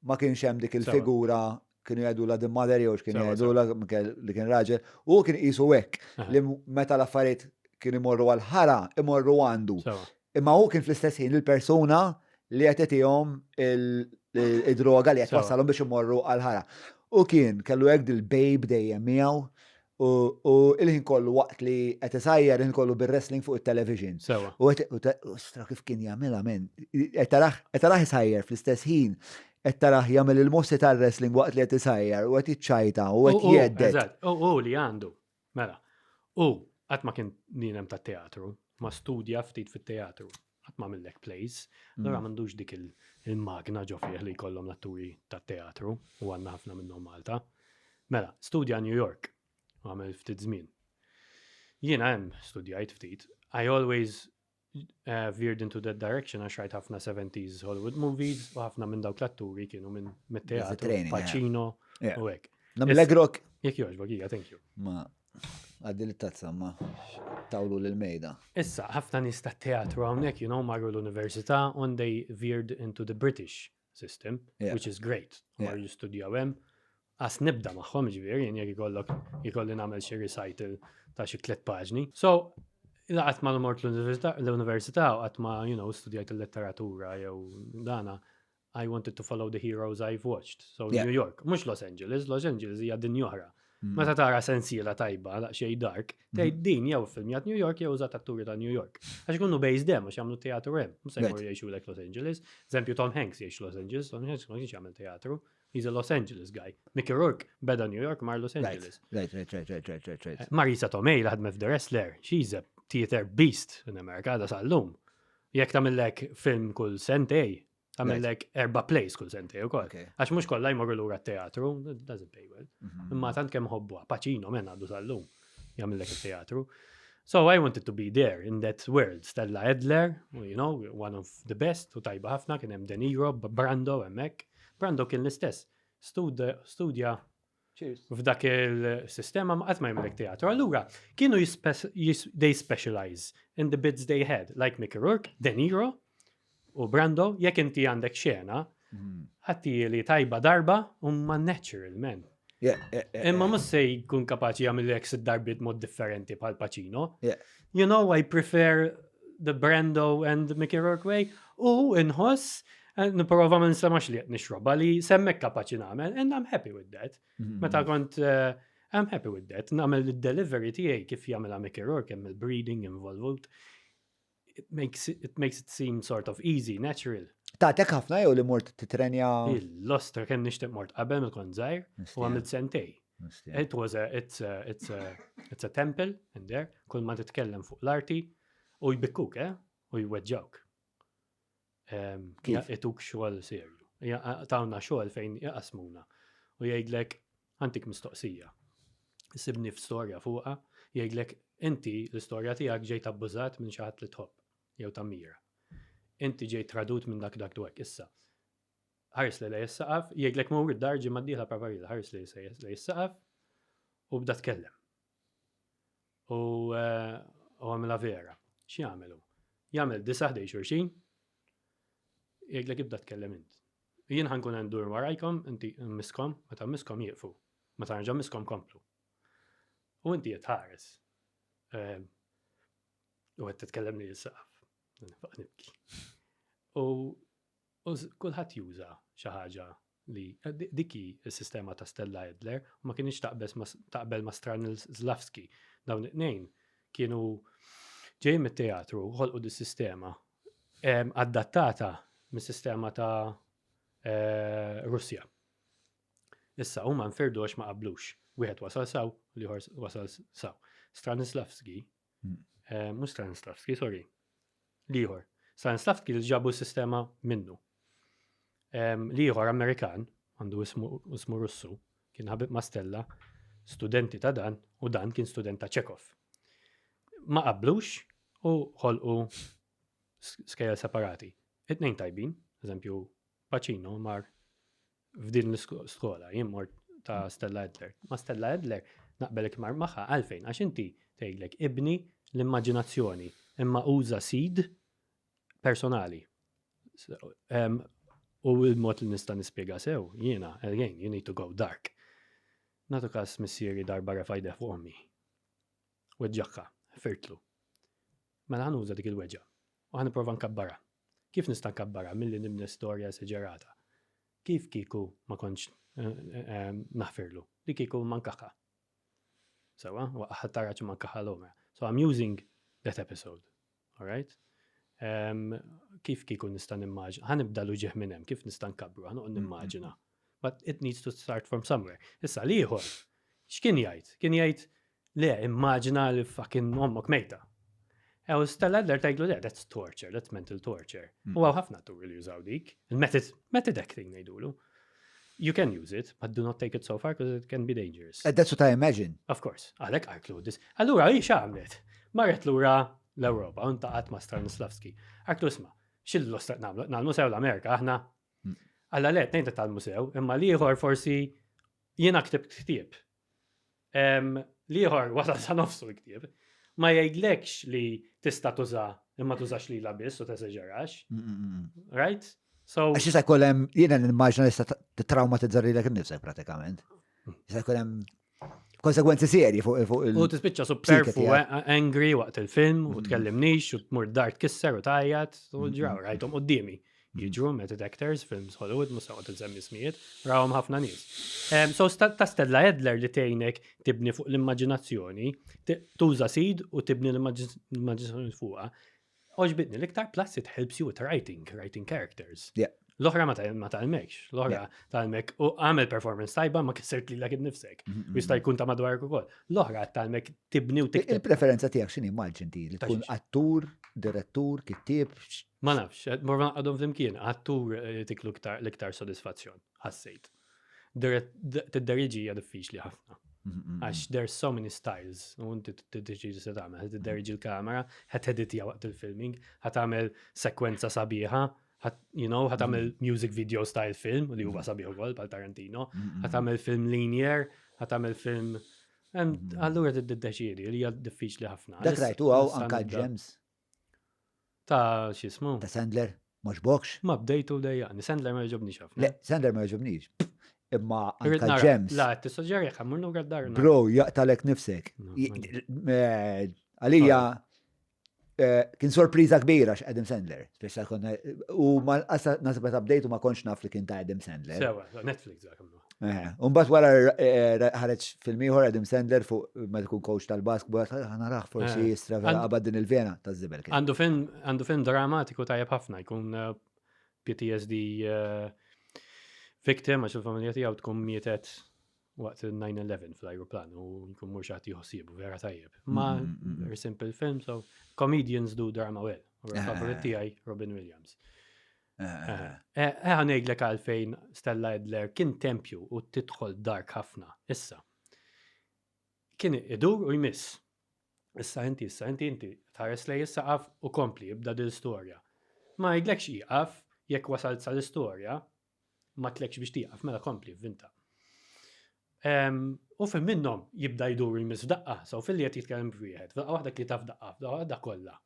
ma kienx hemm dik il-figura kienu jgħidu la the mother jew x'kienu jgħidu la li kien raġel, u kien qisu hekk li meta l-affarijiet kienu imorru għal ħara imorru għandu. Imma hu kien fl-istess ħin il-persuna li qed itihom id-droga li qed wassalhom biex imorru għal ħara. U kien kellu hekk dil-babe dejjem miegħu U il-ħin kollu waqt li qed isajjar il-ħin kollu bir-wrestling fuq it-television. Sewa. U qed stra kif kien jagħmilha men. Qed tarah isajjar fl-istess ħin qed tarah jagħmel il-mossi tar-wrestling waqt li qed isajjar u qed jiċċajta u qed jgħedded. Eżatt, u li għandu. Mela, u qatt ma kien nienem tat-teatru, ma studja ftit fit-teatru, qatt ma għamillek plays, allura m'għandux dik il-magna ġo fih li jkollhom l-atturi tat-teatru u għandna ħafna minnhom Malta. Mela, studja New York, u għamel ftit żmien. Jiena hemm studjajt ftit. I always uh, veered into that direction għax rajt ħafna 70s Hollywood movies u ħafna minn dawk l-atturi kienu minn mit-teatru, Pacino u hekk. Namel grok. Jekk jogħġbok, ija, thank you. Ma għaddi l-tazza ma tawlu l-mejda. Issa, ħafna nies tat-teatru hawnhekk, you know, marru l-università and they veered into the British system, yeah. which is great. Yeah. Marru jistudjaw hemm. Għas nibda magħhom ġifieri, jien jekk ikollok ikolli nagħmel xi recital ta' xi tliet paġni. So, laqat ma mort l-università u qatt ma, you know, studjajt il-letteratura jew dana, I wanted to follow the heroes I've watched. So yeah. New York, mhux Los Angeles, Los Angeles hija dinja oħra. Mm. Meta tara sensiela tajba, daqsxejn dark, mm. tgħid din jew filmjat New York jew użat atturi ta' New York. Għax ikunu based hemm għax jagħmlu teatru hemm. Mhux se jmorru jgħixulek Los Angeles. Eżempju Tom Hanks jgħix Los Angeles, Tom Hanks ma kienx jagħmel teatru. He's a Los Angeles guy. Mickey Rourke beda New York mar Los Angeles. Right, right, right, right, right, right, right. Eh, Marisa Tomei li ħadmet f'The Wrestler, she's a theater beast in America, da sal-lum. Jekk tagħmillek film kull sentej. Tagħmellek erba' plays kull sentej ukoll. Għax mhux kollha jmorru lura t-teatru, doesn't pay well. Mhm. Imma tant kemm ħobbuha, Pacino men għadu sal-lum jagħmellek it-teatru. So I wanted to be there in that world. Stella Adler, you know, one of the best, u tajba ħafna, kien hemm De Niro, Brando hemmhekk. Brando kien l-istess. Studja f'dak il-sistema ma qatt ma jagħmlek teatru. Allura, kienu they specialize in the bits they had, like Mickey Rourke, De Niro u Brando, jekk inti għandek xena, hmm. ħatti li tajba darba u ma natural man. Imma mhux se jkun kapaċi jagħmel sitt darbiet mod differenti bħal Pacino. You know, I prefer the Brando and Mickey Rourke way u inħoss eh, niprova ma nisemax li qed nixroba li semmek kapaċi nagħmel and I'm happy with that. Mm-hmm. Meta kont eh, I'm happy with that. Nagħmel id-delivery tiegħi kif jagħmilha Mickey Rourke hemm il-breathing involved. It makes it, it makes it seem sort of easy, natural. Tatek ħafna jew li mort titrenja? Il-lostra kemm nixtieq mort qabel meta kont żgħir u għamilt sentej. It was a, it's a, it's a, it's a temple in there, kull ma titkellem fuq l-arti u jbikkuk, eh? U jweġġawk. Ituk xogħol serju. Tawna xogħol fejn jaqasmuna. U jgħidlek għantik mistoqsija. Sibni f'storja fuqha, jgħidlek inti l-istorja tiegħek ġejt abbużat minn xi ħadd li tħobb jew tammira. Inti ġejt tradut minn dak dak dwek issa. Ħares li lej is-saqaf, jgħidlek mur id-dar ġimgħa d-dieħla pravarila, ħares li lej is-saqaf u bda tkellem. U eh, għamilha vera. X'jagħmelu? Jagħmel disa' ħdej xulxin, jgħidlek ibda tkellem int. Jien ħankun ndur warajkom, inti miskom, meta miskom jieqfu. Meta nerġa' miskom komplu. U inti qed ħares. Eh, u qed titkellem li s-saqaf. Nibki. U U kulħadd juża xi ħaġa li dik hi s-sistema ta' Stella Adler u ma kinitx taqbes taqbel ma' Stanislavski. Dawn it-tnejn kienu ġejjin mit-teatru ħolqu dis-sistema adattata mis-sistema ta' eh, Russja. Issa huma nfirdu għax ma qablux. Wieħed wasal saw, l-ieħor wasal saw. Stanislavski, hmm. eh, mhux Stanislavski, sorry, L-ieħor. Stanislavski li ġabu s-sistema minnu. L-ieħor Amerikan, għandu ismu Russu, kien ħabib ma' Stella, studenti ta' dan, u dan kien student ta' Chekhov. Ma qablux u ħolqu skejjel separati. It-tnejn tajbin, eżempju, Pacino mar f'din l-iskola, jien mort ta' Stella Adler. Ma' Stella Adler naqbel ikmar magħha għalfejn, għax inti tgħidlek ibni l-immaġinazzjoni imma uża seed personali. U il-mod li nista' nispjega sew, jiena, again, you need to go dark. Natu kas missieri darba refa' jdeh fuq ommi. Weġġagħha, ħfirtlu. Mela ħa nuża dik il-weġgħa u ħa nipprova nkabbarha. Kif nista' nkabbarha milli nibni storja esaġerata? Kif kieku ma kontx naħfirlu? Li kieku ma nkaħħa. Sewwa, waqqa' taraġ ma nkaħħa l-omra. So I'm using that episode. All right? Um, kif kieku nista' nimmaġina, ħa nibda l-uġieħ minn hemm, kif nista' nkabbru, ħa noqgħod nimmaġina. But it needs to start from somewhere. Issa l-ieħor, x'kien jgħid? Kien jgħid le, immaġina li fucking ommok mejta. Ew Stella Adler tgħidlu le, that's torture, that's mental torture. Mm. U għaw ħafna atturi li jużaw dik, il-method, method acting ngħidulu. You can use it, but do not take it so far because it can be dangerous. Uh, that's what I imagine. Of course, għalek arklu this. Allura, hi x'għamlet? Marret lura l-Ewropa, u ntaqat ma' Stanislavski. Arklu isma' xil-lost nagħmlu? Nagħmlu sew l-Amerika, aħna. Mm. Alla le, tnejn tagħmlu sew, imma l-ieħor forsi jiena ktibt ktieb. L-ieħor wasal sa nofsu l-ktieb. Ma jgħidlekx li tista' tuża imma tużax lilha biss u teżaġerax. Mm, mm, mm, right? So Għax jista' jkun hemm jiena nimmaġina li tista' titraumatizza lilek innifsek pratikament. Jista' jkun hemm konsegwenzi serji fuq fuq il. U tispiċċa superfu angry waqt il-film u tkellimnix u tmur dar tkisser u tgħajjat u ġraw rajthom quddiemi. Jiġru method actors, films Hollywood, mhux se noqgħod insemmi ismijiet, rawhom ħafna nies. So ta' Stella Adler li tgħinek tibni fuq l-immaġinazzjoni, tuża seed u tibni l-immaġinazzjoni fuqha. Għoġbitni l-iktar plus it helps you with writing, writing characters. L-oħra ma tgħallmekx, l-oħra tgħallmek u għamel performance tajba ma kissert lilek innifsek. U jista' jkun ta' madwarek ukoll. L-oħra tgħallmek tibni u tikteb. Il-preferenza tiegħek x'inhi immaġin ti li tkun attur, direttur, kittieb? Ma nafx, morna għadhom flimkien, attur eh, tiklu l-iktar sodisfazzjon, ħassejt. Tidderieġi hija diffiċli ħafna. Għax there's so many styles, u inti tiddeċidi se tagħmel, ħa tidderieġi l-kamera, ħa teditja waqt il-filming, ħa tagħmel sekwenza sabiħa, you know, ħa tagħmel music video style film, li huwa sabiħ ukoll bħal Tarantino, ħa tagħmel film linear, ħa tagħmel film Allura tiddeċidi li hija diffiċli ħafna. Dak rajtu għaw anka James. Ta' xismu? Ta' Sandler, mhux box. Ma bdejtu dejjaqni, Sandler ma jogħġobnix ħafna. Le, Sandler ma jogħġobnix. Imma anka James. La, tissuġġeri ħammur lura d-dar. Bro, jaqtalek nifsek. Eh, għalija, eh, kien sorpriża kbira x'Adam Sandler. Speċa konna u ma nasib meta bdejtu ma kontx naf li kien ta' Adam Sandler. Sewa, Netflix dak. Umbagħad wara eh, ħareġ film ieħor Adam Sandler fuq meta tkun coach tal-basketball, naraħ forsi jistra vera qabad din il-vena taż-żibel. Għandu film għandu film drammatiku tajjeb ħafna jkun eh, PTSD eh, victim għax il-familja tiegħu tkun mietet waqt il-9-11 fl-ajruplan u jkun mhux għati jħossibu vera tajjeb. Ma mm, mm, mm, very simple film, so comedians do drama well. U favorit tiegħi Robin Williams. Eh, eh, ngħidlek għalfejn Stella Adler kien tempju u tidħol dark ħafna. Issa. Kien idur u jmiss. Issa inti, issa inti, inti, tħares lej is-saqaf u kompli, ibda dil storja. Ma jgħidlekx ieqaf jekk wasalt sal-istorja, ma tlekx biex tieqaf, mela kompli, vinta. U fin minnhom jibda jdur jmiss f'daqqa, so fil-li qed jitkellem b'wieħed, f'daqqa waħda tlieta f'daqqa, f'daqqa waħda kollha.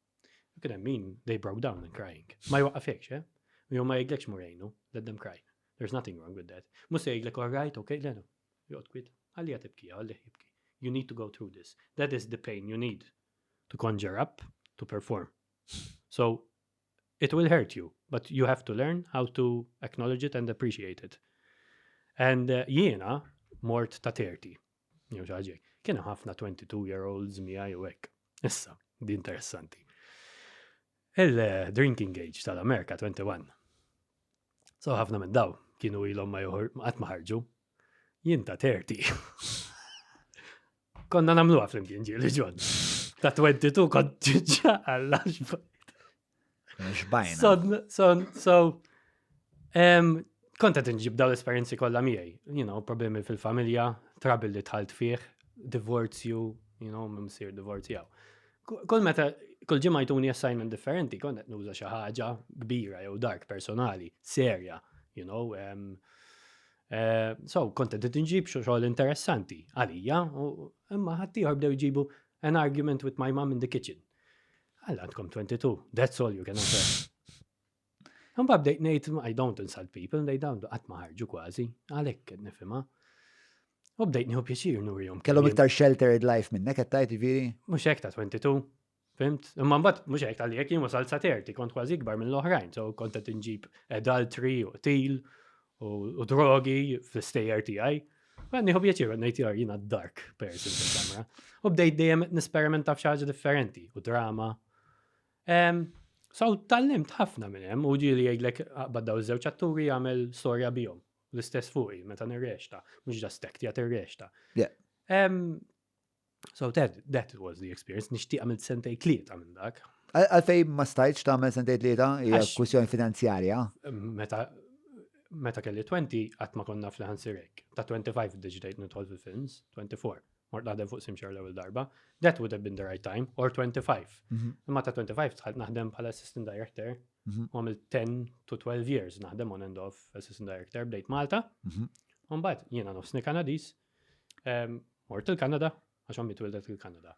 Kien hemm min they broke down and crying. Ma jwaqqafekx, eh? Jew ma jgħidlekx murejnu, let them cry. There's nothing wrong with that. Mhux se jgħidlek all right, okay, le no. Joqgħod kwit. Għalija tibki, għalih jibki. You need to go through this. That is the pain you need to conjure up, to perform. So it will hurt you, but you have to learn how to acknowledge it and appreciate it. And uh, jiena mort ta' 30. Jew xi ħaġa. Kien ħafna 22 year olds miegħi u hekk. Issa, di interessanti. Il-drinking age tal-Amerika 21. So ħafna minn daw kienu ilhom ma joħor qatt ma ħarġu. Jien ta' 30. Konna nagħmluha flimkien ġieli ġon. Ta' 22 kont ġiġa għalla Xbajna. So, so, so, um, kont qed inġib daw l-esperjenzi kollha miegħi, you know, problemi fil-familja, trouble li tħalt fih, divorzju, you know, msir divorzjaw. Kull meta kull ġimgħa jtuni assignment differenti, kont qed nuża xi ħaġa kbira jew dark personali, serja, you know, um, uh, so kont qed inġib xogħol interessanti għalija, imma ħaddieħor bdew jġibu an argument with my mom in the kitchen. Għalla għandkom 22, that's all you can offer. Mbagħad bdejt ngħid I don't insult people, they don't qatt ma ħarġu kważi, għalhekk qed nifhimha. U bdejt nieħu pjaċir nurihom. Kellhom iktar sheltered life minnek qed tgħid jiġifieri? Mhux hekk ta' 22. Fimt? Imma mbagħad mhux hekk tal jekk jien wasalt sa 30, kont kważi ikbar mill-oħrajn, so kont qed inġib adultery u qtil u drogi fl-istejjer tiegħi. Għan nieħu pjaċir għan ngħid jiena dark person fil-kamra. U bdejt dejjem nisperimenta f'xi ħaġa differenti u drama. So tallimt ħafna minn hemm u ġieli jgħidlek aqbad daw iż-żewġ atturi jagħmel storja bihom. L-istess fuqi meta nirrexta, mhux just act jagħti rrexta. So that, that was the experience. Nixtieq għamilt sentej tlieta minn dak. Għalfej ma stajtx tagħmel sentej tlieta hija kwistjoni finanzjarja. Meta meta kelli 20 qatt ma konna fl ħansirek. Ta' 25 deċidejt nidħol fil-films, 24. Mort naħdem fuq Simxar l-ewwel darba. That would have been the right time, or 25. Mhm. Imma ta' 25 dħalt naħdem bħala assistant director. Mhm. U għamilt 10 to 12 years naħdem on and off assistant director bdejt Malta. Mhm. U mbagħad jiena nofsni Kanadiż. Mort il-Kanada, għax ommi twildet il-Kanada.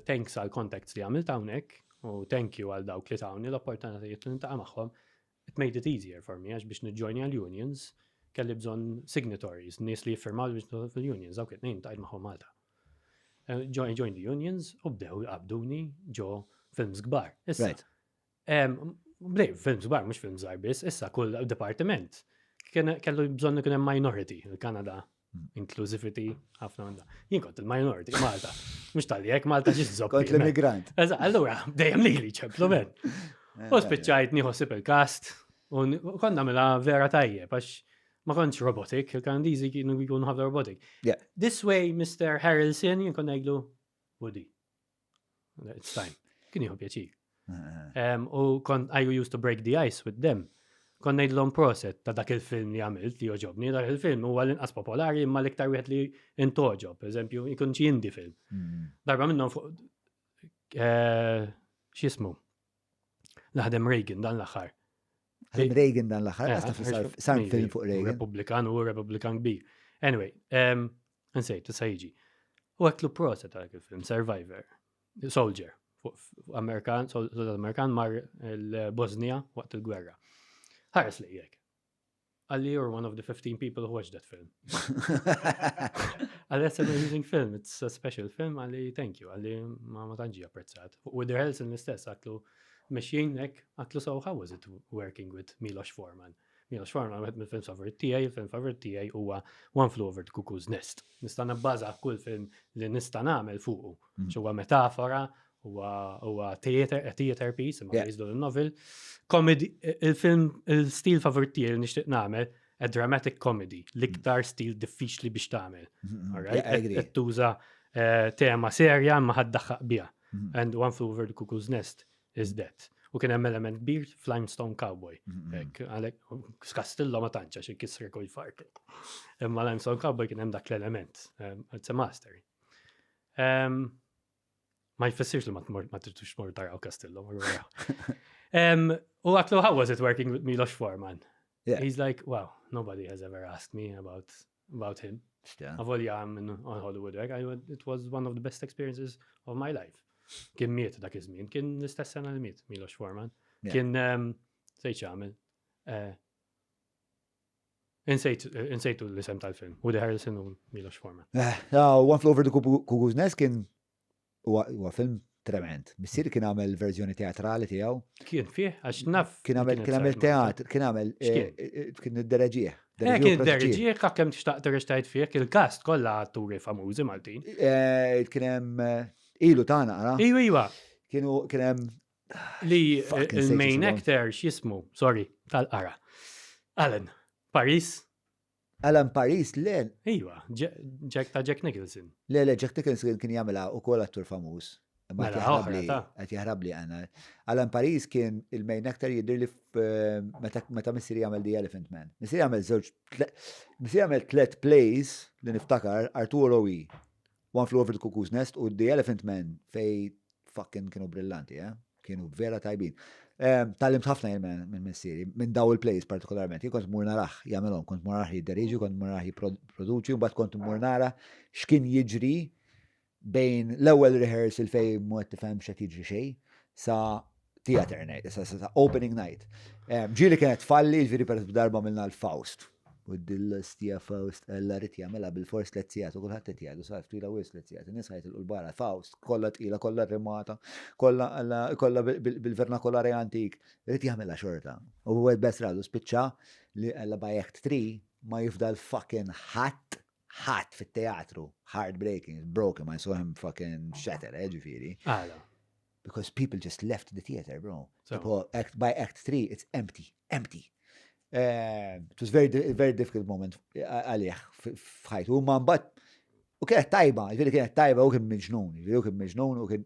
Thanks għal contacts li għamilt hawnhekk u thank you għal dawk li tawni l-opportunitajiet li niltaqa' magħhom. It made it easier for me għax biex niġġojnja l-unions kelli bżonn signatories, nies li jiffirmaw biex nidħol fil-unions, dawk it-tnejn tajt magħhom Malta. Eh, join, join the unions u bdew jqabduni ġo films kbar. Issa, Bdej, films kbar, mhux films żgħar biss, issa kull departiment kellu bżonn ikun hemm minority, il-Kanada hmm. inclusivity ħafna għandha. Jien kont il-minority Malta. Mhux tal jekk Malta ġi zoppi. Kont l-immigrant. Eżatt, allura dejjem lili ċemplu men. Eh, u spiċċajt nieħu il-kast u konna mela vera tajjeb għax ma kontx robotic, il-Kanadiżi kienu jkunu ħafna robotic. This way, Mr. Harrelson, jien konna ngħidlu Woody. It's time. Kien jieħu pjaċir. U kont I used to break the ice with them. Kont ngħidlhom proset ta' dak il-film li għamilt li joġobni, dak il-film huwa l-inqas popolari imma l-iktar wieħed li intoġob, eżempju, jkun xi indie film. Darba minnhom fuq eh, x'jismu? Laħdem Reagan dan l-aħħar. Ħadem Reagan dan l-aħħar, eh, sar film fuq Reagan. Republikan u Republikan kbir. Anyway, nsejt, issa jiġi. U għatlu proset dak il-film, Survivor. Soldier, Amerikan, soldat Amerikan mar il-Bosnia waqt il-gwerra. Ħares li jek. Għalli you're one of the 15 people who watched that film. Għalli it's an amazing film, it's a special film, għalli thank you, għalli ma ma tanġi apprezzat. Woody Harrelson l-istess, għatlu mexjin ek, għatlu so how was it working with Milos Forman? Milos Forman wieħed mill-film favorit tiegħi, il-film favorit tiegħi huwa One Flew Over the Cuckoo's Nest. Nista' nabbaża kull film li nista' nagħmel fuqu. Huwa metafora, huwa theater, a theater piece, imma based on a novel. Comedy, il-film, il-stil favorit tiegħi li nixtieq nagħmel, a dramatic comedy, l-iktar stil diffiċli biex tagħmel. Alright? Tuża eh, tema serja imma ħaddaħħaq biha. And One Flew Over the Cuckoo's Nest is that. U kien hemm element kbir f'Limestone Cowboy. Hekk, għalhekk Castillo ma tantx għax ikissrek u jfarkek. Imma Limestone Cowboy kien hemm dak l-element. It's a mastery. Ma jfissirx li ma tridux tmur taraw Castillo. U għatlu, how was it working with Milos Forman? Yeah. He's like, wow, nobody has ever asked me about about him. Avolja I'm in, on Hollywood, I, it was one of the best experiences of my life. Kien miet dak iż-żmien, kien l-istess sena li miet Milos Forman. Kien um, sejt x'għamel. Eh, insejtu l-isem tal-film, Woody Harrelson u Milos Forman. Eh, One Flew Over the Cuckoo's Nest kien Huwa film trement. Missieri kien għamel verżjoni teatrali tiegħu. Kien fih, għax naf. Kien għamel kien għamel teatr, kien għamel eh, eh, kien iddereġih. Eh, kien iddereġih, kemm tixtaq terreġtajt fih, il-kast kollha atturi famużi Maltin. Kien hemm ilu tagħna, ara. Iwa, iwa. Kienu kien hemm li il-main actor x'jismu, sorry, tal-qara. Alan, Paris, Alan Paris, le. Iva, Jack ta' Jack Nicholson. Le, le, Jack Nicholson kien jagħmilha ukoll attur famuż. Mela, oħra, qed jaħrabli għana. Alan Paris kien il-main actor jidher li meta missieri jagħmel The Elephant Man. Missieri jagħmel żewġ missieri jagħmel tliet plays li niftakar Arturo E. One Flew Over the Cuckoo's Nest u The Elephant Man fej fucking kienu brillanti, eh? Kienu vera tajbin. Ehm, Tallimt ħafna jien minn missieri, minn daw il-plays partikolarment. Jien kont mur narah jagħmelhom, kont mur narah jidderieġi, kont mur narah jipproduċi, u mbagħad kont mur nara x'kien jiġri bejn l-ewwel rehearsal fej mu qed tifhem x'qed jiġri xejn sa theater night, sa, sa, sa opening night. Ehm, ġieli kienet falli, ġieli per darba minna l-Faust. U d-dillastija Faust, alla rrit jagħmilha bil-fors tliet sigħat u kulħadd qed jgħidu sar twila wisq tliet sigħat. In-nies ħa jitilqu l-barra. Faust, kollha tqila, kollha rimata, kollha kollha bil-vernakolari antik. Ried jagħmilha xorta. U wieħed best radu spiċċa li alla by act 3 ma jifdal fucking ħadd ħadd fit-teatru. Heartbreaking, broken, I saw him fucking shatter, eh, ġifieri. Għala. Because people just left the theater, bro. So, tipo, act, by act 3, it's empty, empty. Uh, it was very, very difficult moment eh, għalih f'ħajtu. U ma mbagħad u kienet tajba, ġifieri kienet tajba u kien miġnun, ġifieri u kien miġnun u kien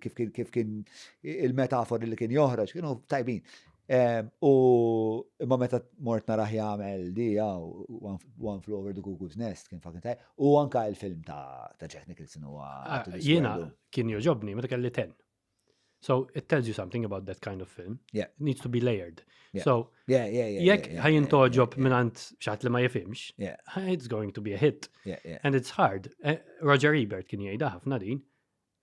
kif kien kif kien il-metafor li kien joħroġ, kienu tajbin. U imma meta mort narah jagħmel di One Flew Over the Cuckoo's Nest kien fucking tajb. U anka il-film ta' Jack Nicholson huwa ah, Jiena kien joġobni meta kelli 10. So it tells you something about that kind of film. Yeah. It needs to be layered. Yeah. So yeah, yeah, yeah, jekk ħajin toġob minant xaħat li ma jifimx, yeah. it's going to be a hit. Yeah, yeah. And it's hard. Eh, Roger Ebert kien jgħidha ħafna din.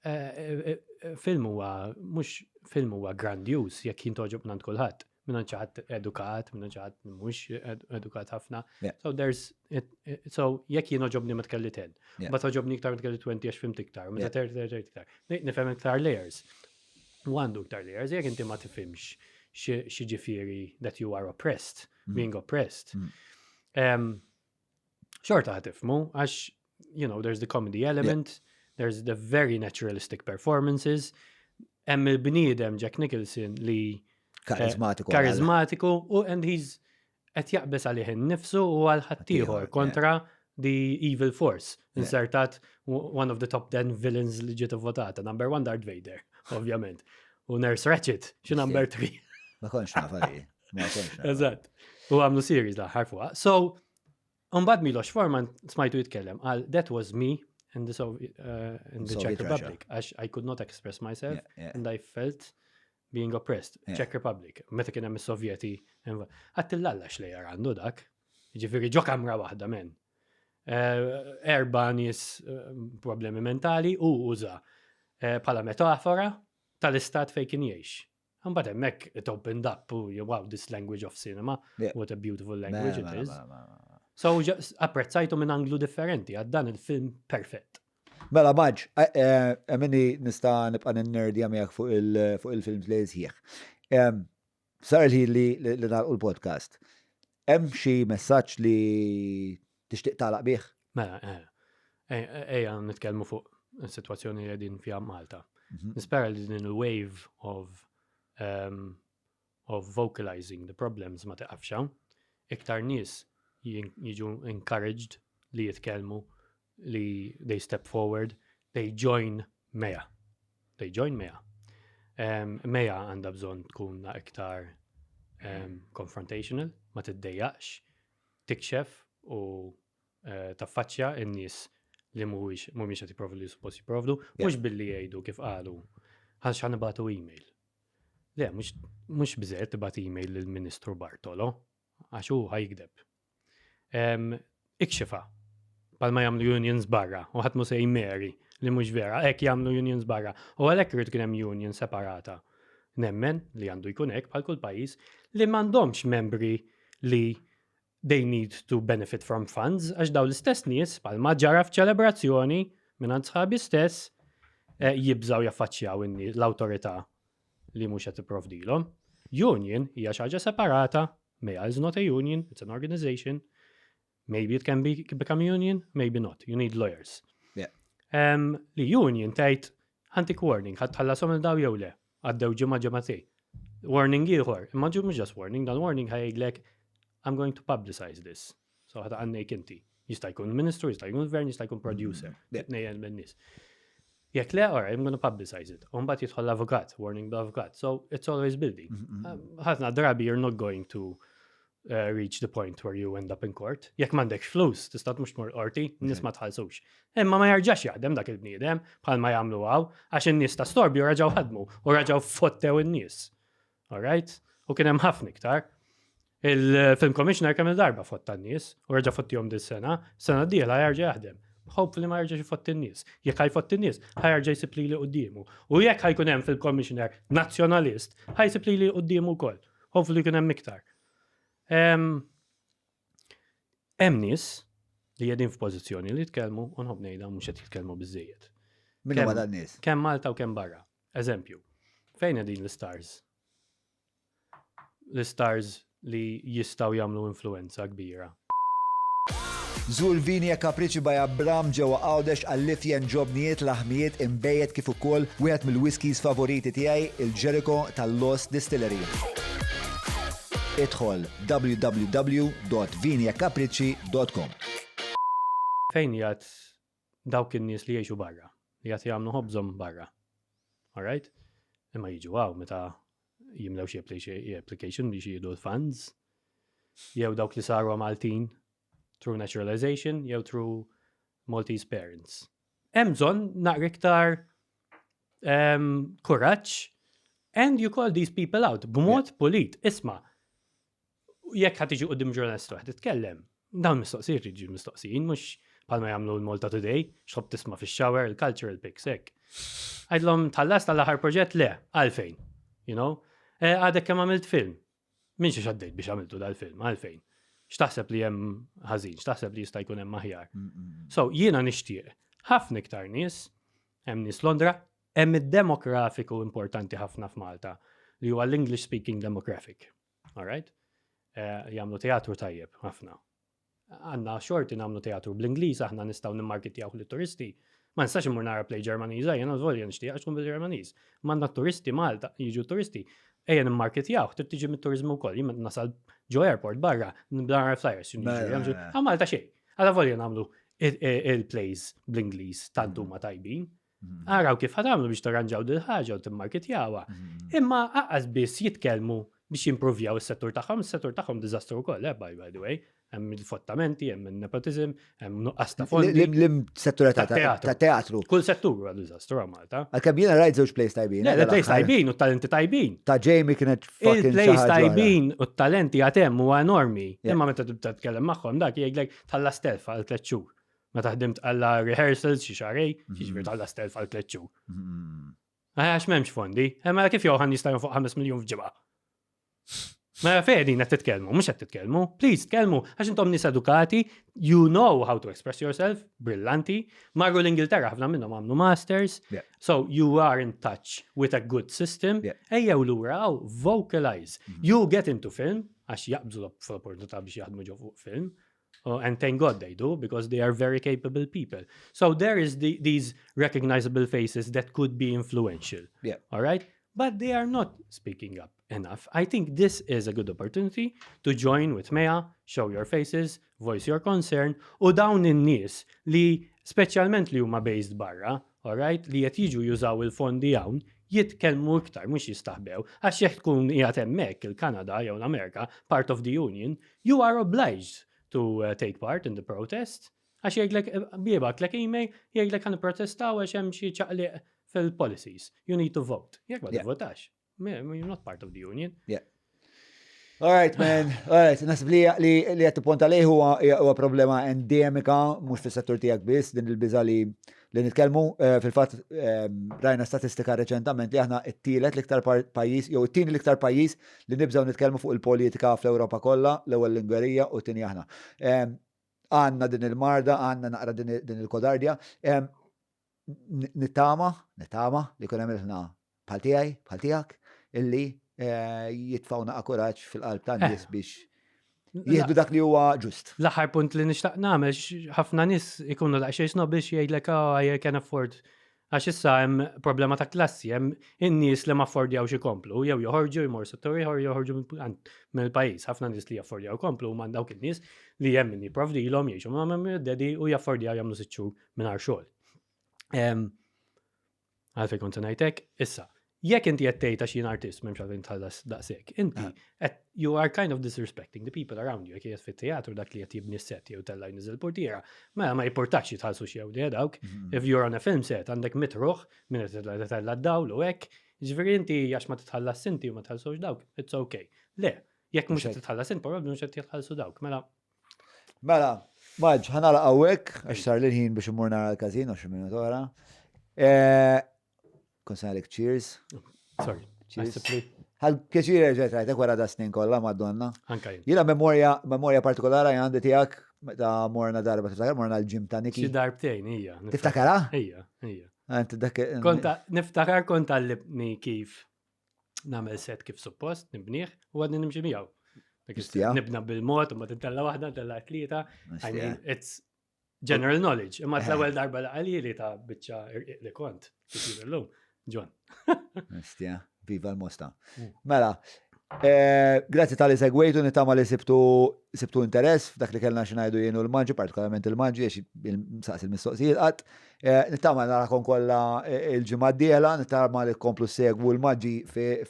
Eh, eh, film huwa mhux film huwa grandjuż jekk jintoġob mingħand kulħadd, mingħand xi ħadd edukat, mingħand xi ħadd mhux edukat ħafna. So there's it, so jekk jien oġobni ma tkelli 10, yeah. ma toġobni iktar ma tkelli 20 għax fimt iktar, meta yeah. 30 iktar. Nifhem iktar layers. U għandu iktar layers, jekk inti ma tifhimx xi ġifieri that you are oppressed, mm. being oppressed. Mm. Um, xorta ħatifmu, għax, you know, there's the comedy element, yeah. there's the very naturalistic performances, hemm il-bniedem Jack Nicholson li eh, karizmatiku. Karizmatiku u and he's qed jaqbeż għalih innifsu u għal ħaddieħor kontra the evil force. Insertat one of the top 10 villains li ġiet votata. Number one Darth Vader, ovvjament. U Nurse Ratched, xi number 3. Ma kontx naf għalli. Ma kontx naf. Eżatt. U għamlu series l-aħħar fuqha. So, Umbad Milos Forman smajtu jitkellem għal that was me in the, Soviet, in the Soviet Czech Russia. Republic għax I could not express myself and I felt being oppressed. Czech Republic, meta kien hemm is-Sovjeti. Għattillalla xlejjer għandu dak. Ġifieri ġo kamra waħda men. Eh, erba nies eh, problemi mentali u uża eh, bħala metafora tal-istat fejn kien jgħix. Mbagħad hemmhekk it opened up u wow this language of cinema, what a beautiful language it Mela, is. So apprezzajtu minn anglu differenti għad dan il-film perfett. Mela Maġ, minni nista' nibqa' ninnerdja miegħek fuq il-films li sħiħ. Sar il-ħin li nagħlqu l-podcast. Hemm xi messaġġ li tixtieq tagħlaq bih? Mela, ejja nitkellmu fuq is-sitwazzjoni li qegħdin fiha Malta. Nispera li din il-wave of um, of vocalizing the problems ma tiqafx hawn. Iktar nies jiġu encouraged li jitkellmu li they step forward, they join MEA. They join MEA. Um, MEA għandha bżonn tkun iktar um, confrontational, ma tiddejjaqx, tikxef u uh, taffaċċja n-nies li mhuwiex mhumiex qed jipprovdu li suppost jipprovdu, mhux billi jgħidu kif qalu għax ħanibatu email. Le, mhux biżejjed tibgħat email lill-Ministru Bartolo, għax hu ħajkdeb. Ikxifa, palma jagħmlu unions barra, u ħadd mhu se jmeri li mhux vera, hekk jagħmlu unions barra. U għalhekk irid kien hemm union separata. Nemmen li għandu jkun hekk bħal kull pajjiż li m'għandhomx membri li they need to benefit from funds għax daw l-istess nies bħalma ġara f'ċelebrazzjoni minn sħabi stess eh, jibżaw jaffaċċjaw l-awtorità li mhux qed tipprovdilhom. Union hija xi ħaġa separata, MEA is not a union, it's an organization. Maybe it can be, become a union, maybe not. You need lawyers. Yeah. Um, li union tgħid ħantik warning, ħadd tħallasom il daw jew le, għaddew ġimgħa ġimgħatej. Warning ieħor, imma ġu mhux just warning, dan warning ħajgħidlek I'm going to publicize this. So ħada għannejk inti. Jista' jkun ministru, jista' jkun gvern, jista' jkun producer. Tnejn minn nies. Jekk le, all right, I'm going to publicize it. U mbagħad jidħol l-avukat, warning bl-avukat. So it's always building. Mm-hmm. Um, ħafna drabi you're not going to uh, reach the point where you end up in court. Jekk m'għandekx flus, tista' mhux tmur qorti, nies ma tħallsux. Imma ma jarġax jaħdem dak il-bniedem bħal ma jagħmlu hawn għax in-nies ta' storbju raġgħu ħadmu u raġgħu fottew in-nies. All right? U kien hemm ħafna iktar. Il-film commissioner kemm il-darba fotta n-nies u reġa' fottihom dis-sena, sena d-dieħla jarġa' jaħdem. Hopefully ma jerġax ifotti n-nies. Jekk ħajfotti n-nies, ħajarġa' jsib lili quddiemu. U jekk ħajkun hemm fil-commissioner nazzjonalist, ħajsib lili quddiemu wkoll. Hopefully jkun hemm iktar. Hemm nies li qegħdin f'pożizzjoni li jitkellmu u nħobb ngħidha mhux qed jitkellmu biżejjed. Min huma dan nies? Kemm Malta u kemm barra. Eżempju, fejn qegħdin l-istars? L-istars li jistgħu jagħmlu influenza kbira. Żur Vini e Capricci by Abram ġewwa Għawdex għall-ifjen ġobnijiet, laħmijiet, inbejjed kif ukoll wieħed mill-whiskies favoriti tiegħi, il-Jericho tal-Lost Distillery. Idħol www.viniecapricci.com. Fejn qiegħed dawk in-nies li jgħixu barra, li qed jagħmlu ħobżhom barra. All right? Imma jiġu hawn meta jimlew xi application biex jieħdu l-funds, jew dawk li saru Maltin through naturalization jew through Maltese parents. Hemm bżonn naqra iktar um, kuraġġ and you call these people out b'mod pulit. Isma' jekk ħad tiġi qudiem ġurnalist ħad titkellem, dawn mistoqsijiet jiġu mistoqsijin mhux bħalma jagħmlu l-Malta Today, x'ħobb tisma' fix-shower, il-cultural pics hekk. Għidlhom tħallas tal-aħħar proġett le, għalfejn. You know? Eh, għadek kemm għamilt film. Minn xi xaddejt biex għamiltu dal-film, għalfejn. X'taħseb li hemm ħażin, x'taħseb li jista' jkun hemm aħjar. So jiena nixtieq ħafna iktar nies, hemm nies Londra, hemm id-demografiku importanti ħafna f'Malta li huwa l-English speaking demographic. All right? Eh, jagħmlu teatru tajjeb ħafna. Għandna xorti nagħmlu teatru bl-Ingliż, aħna nistgħu nimmarketjaw lit-turisti. Ma nistax immur nara play Ġermaniża, jiena volja nixtieq għax tkun bil-Ġermaniż. Ma għandna turisti Malta, jiġu turisti. Ejja nimmarketjaw, trid tiġi mit-turiżmu wkoll. Jien nasal ġo airport barra, nibda nara flyers, jiġu Mela, jagħmlu. mela. Għal Malta xejn. Għala volja nagħmlu il-plays bl-Ingliż tant huma tajbin. Araw kif ħa tagħmlu biex tarranġaw dil ħaġa u timmarketjawha. Imma aqqas biss jitkellmu biex jimprovjaw is-settur tagħhom, is-settur tagħhom diżastru wkoll, eh, by, by the way. Hemm il-fottamenti, hemm il-nepotism, hemm nuqqas ta' fondi. Lim settur ta' teatru. Kull settur huwa diżastru għal Malta. Għalkemm jiena rajt żewġ plays tajbin. Le, plays tajbin u talenti tajbin. Ta' Jamie kienet fucking Il-plays tajbin u talenti għatem huwa enormi. Imma meta tibda tkellem magħhom dak jgħidlek tħallas telf għal tliet xhur. Meta ħdimt għalla rehearsals xi xarej, xi ġifier tħallas telf għal tliet xhur. Għax m'hemmx fondi. Mela kif Johan jista' fuq 5 miljun f'ġimgħa? Mela fejn qegħdin qed titkellmu, mhux qed titkellmu, please tkellmu, għax intom nies edukati, you know how to express yourself, brillanti, marru l-Ingilterra ħafna minnhom għamlu masters, so you are in touch with a good system, ejjew lura għaw, vocalize. You get into film, għax jaqbżu l-opportunità biex jaħdmu ġo fuq film, Oh, and thank God they do, because they are very capable people. So there is the, these recognizable faces that could be influential. All right? But they are not speaking up enough. I think this is a good opportunity to join with MEA, show your faces, voice your concern, u dawn in-nies li speċjalment li huma based barra, all right, li qed jiġu jużaw il-fondi hawn, jitkellmu iktar, mhux jistaħbew. Għax jekk tkun qiegħed hemmhekk il-Kanada jew l-Amerika, part of the Union, you are obliged to take part in the protest. Għax jgħidlek, jibgħatlek email, jgħidlek ħa nipprotestaw għax hemm xi ċaqliq fil-policies. You need to vote. Jekk ma tivvotax, you're not part of the union. Yeah. All right, man. All right. Nasib li li li qed tipponta lejh huwa huwa problema endemika mhux fis-settur tiegħek biss din il-biża li li nitkellmu eh, fil-fatt ehm, rajna statistika reċentament li aħna t-tielet l-iktar pajjiż jew it-tieni l-iktar pajjiż li nibżgħu nitkellmu fuq il-politika fl-Ewropa kollha, l-ewwel l-Ungerija u t-tieni aħna. Ehm, għandna din il-marda, għandna naqra din il-kodardja. Ehm, nittama, nittama li kun hemm il-ħna bħal tiegħi, bħal tiegħek, illi eh, jitfgħu naqa' kuraġġ fil-qalb tan-nies eh. biex jieħdu dak li huwa ġust. L-aħħar punt li nixtaq nagħmel ħafna nies ikunu daqsxejn snob biex jgħidlek oh, I can afford għax issa hemm problema ta' klassi, hemm in-nies li ma affordjawx ikomplu, jew joħorġu jmur settur ieħor joħorġu mill-pajjiż. Ħafna nies li jaffordjaw ikomplu huma dawk in-nies li hemm min jipprovdilhom jgħixu ma' dedi u jaffordjaw jagħmlu sitt xhur mingħajr xogħol. Għalfejn kont se ngħidlek, issa, jekk inti qed tgħid għax jien artist m'hemmx għalfejn tħallas daqshekk, inti ah. you are kind of disrespecting the people around you, jekk qiegħed fit-teatru dak li qed jibni set jew tella jniżel portiera, mela ma jipportax jitħallsu xi jew dawk. Mm-hmm. If you're on a film set għandek mitruħ minn qed tella d-dawl u hekk, ġifieri inti għax ma titħallas inti u ma tħallsux dawk, it's okay. Le, jekk mhux qed titħallas int, probabbli mhux qed jitħallsu dawk, mela Mela, Maġ, ħanala għawek, għax sar l-ħin biex immur nara l-kazin, 20 minut oħra. Eh, Kun għalik cheers. Sorry. Cheers. Għal pjaċir erġajt rajtek wara da snin kollha Madonna. Anka jien. Jiena memorja memorja partikolari għandi tiegħek meta morna darba tiftakar morna l-ġim ta' Niki. Xi darbtejn hija. Tiftakara? Hija, hija. Ant dak. Konta niftakar kont għallibni kif nagħmel set kif suppost, nibnieh u għadni nimxi miegħu. Nibna bil-mod, u ma tintella waħda, tintella tlieta. I mean, it's general knowledge. Imma eh. l-ewwel darba li qali li ta' biċċa li kont, kif illum, John. Mistja, viva l-mosta. Mm. Mela, eh, grazzi tal-li segwejtu, nittama li sibtu sibtu interess f'dak li kellna xi ngħidu jien u l-manġi, partikolarment il-manġi, għax saqs il-mistoqsijiet qatt. Eh, nittama narakom kollha eh, il-ġimgħa d-dieħla, nittama li tkomplu segwu l-maġġi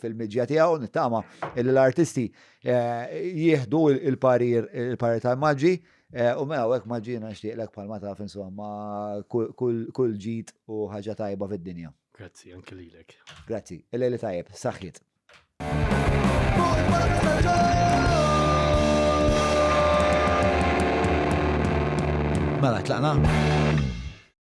fil-miġja tiegħu, nittama li l-artisti eh, jieħdu il-parir il-parir tal-maġġi u mela hawnhekk maġġi jiena nixtieqlek bħalma taf insomma kull ġid u ħaġa tajba fid-dinja. Grazzi, anke lilek. Grazzi, il-lejli tajjeb, saħħiet. Mela, tlaqna?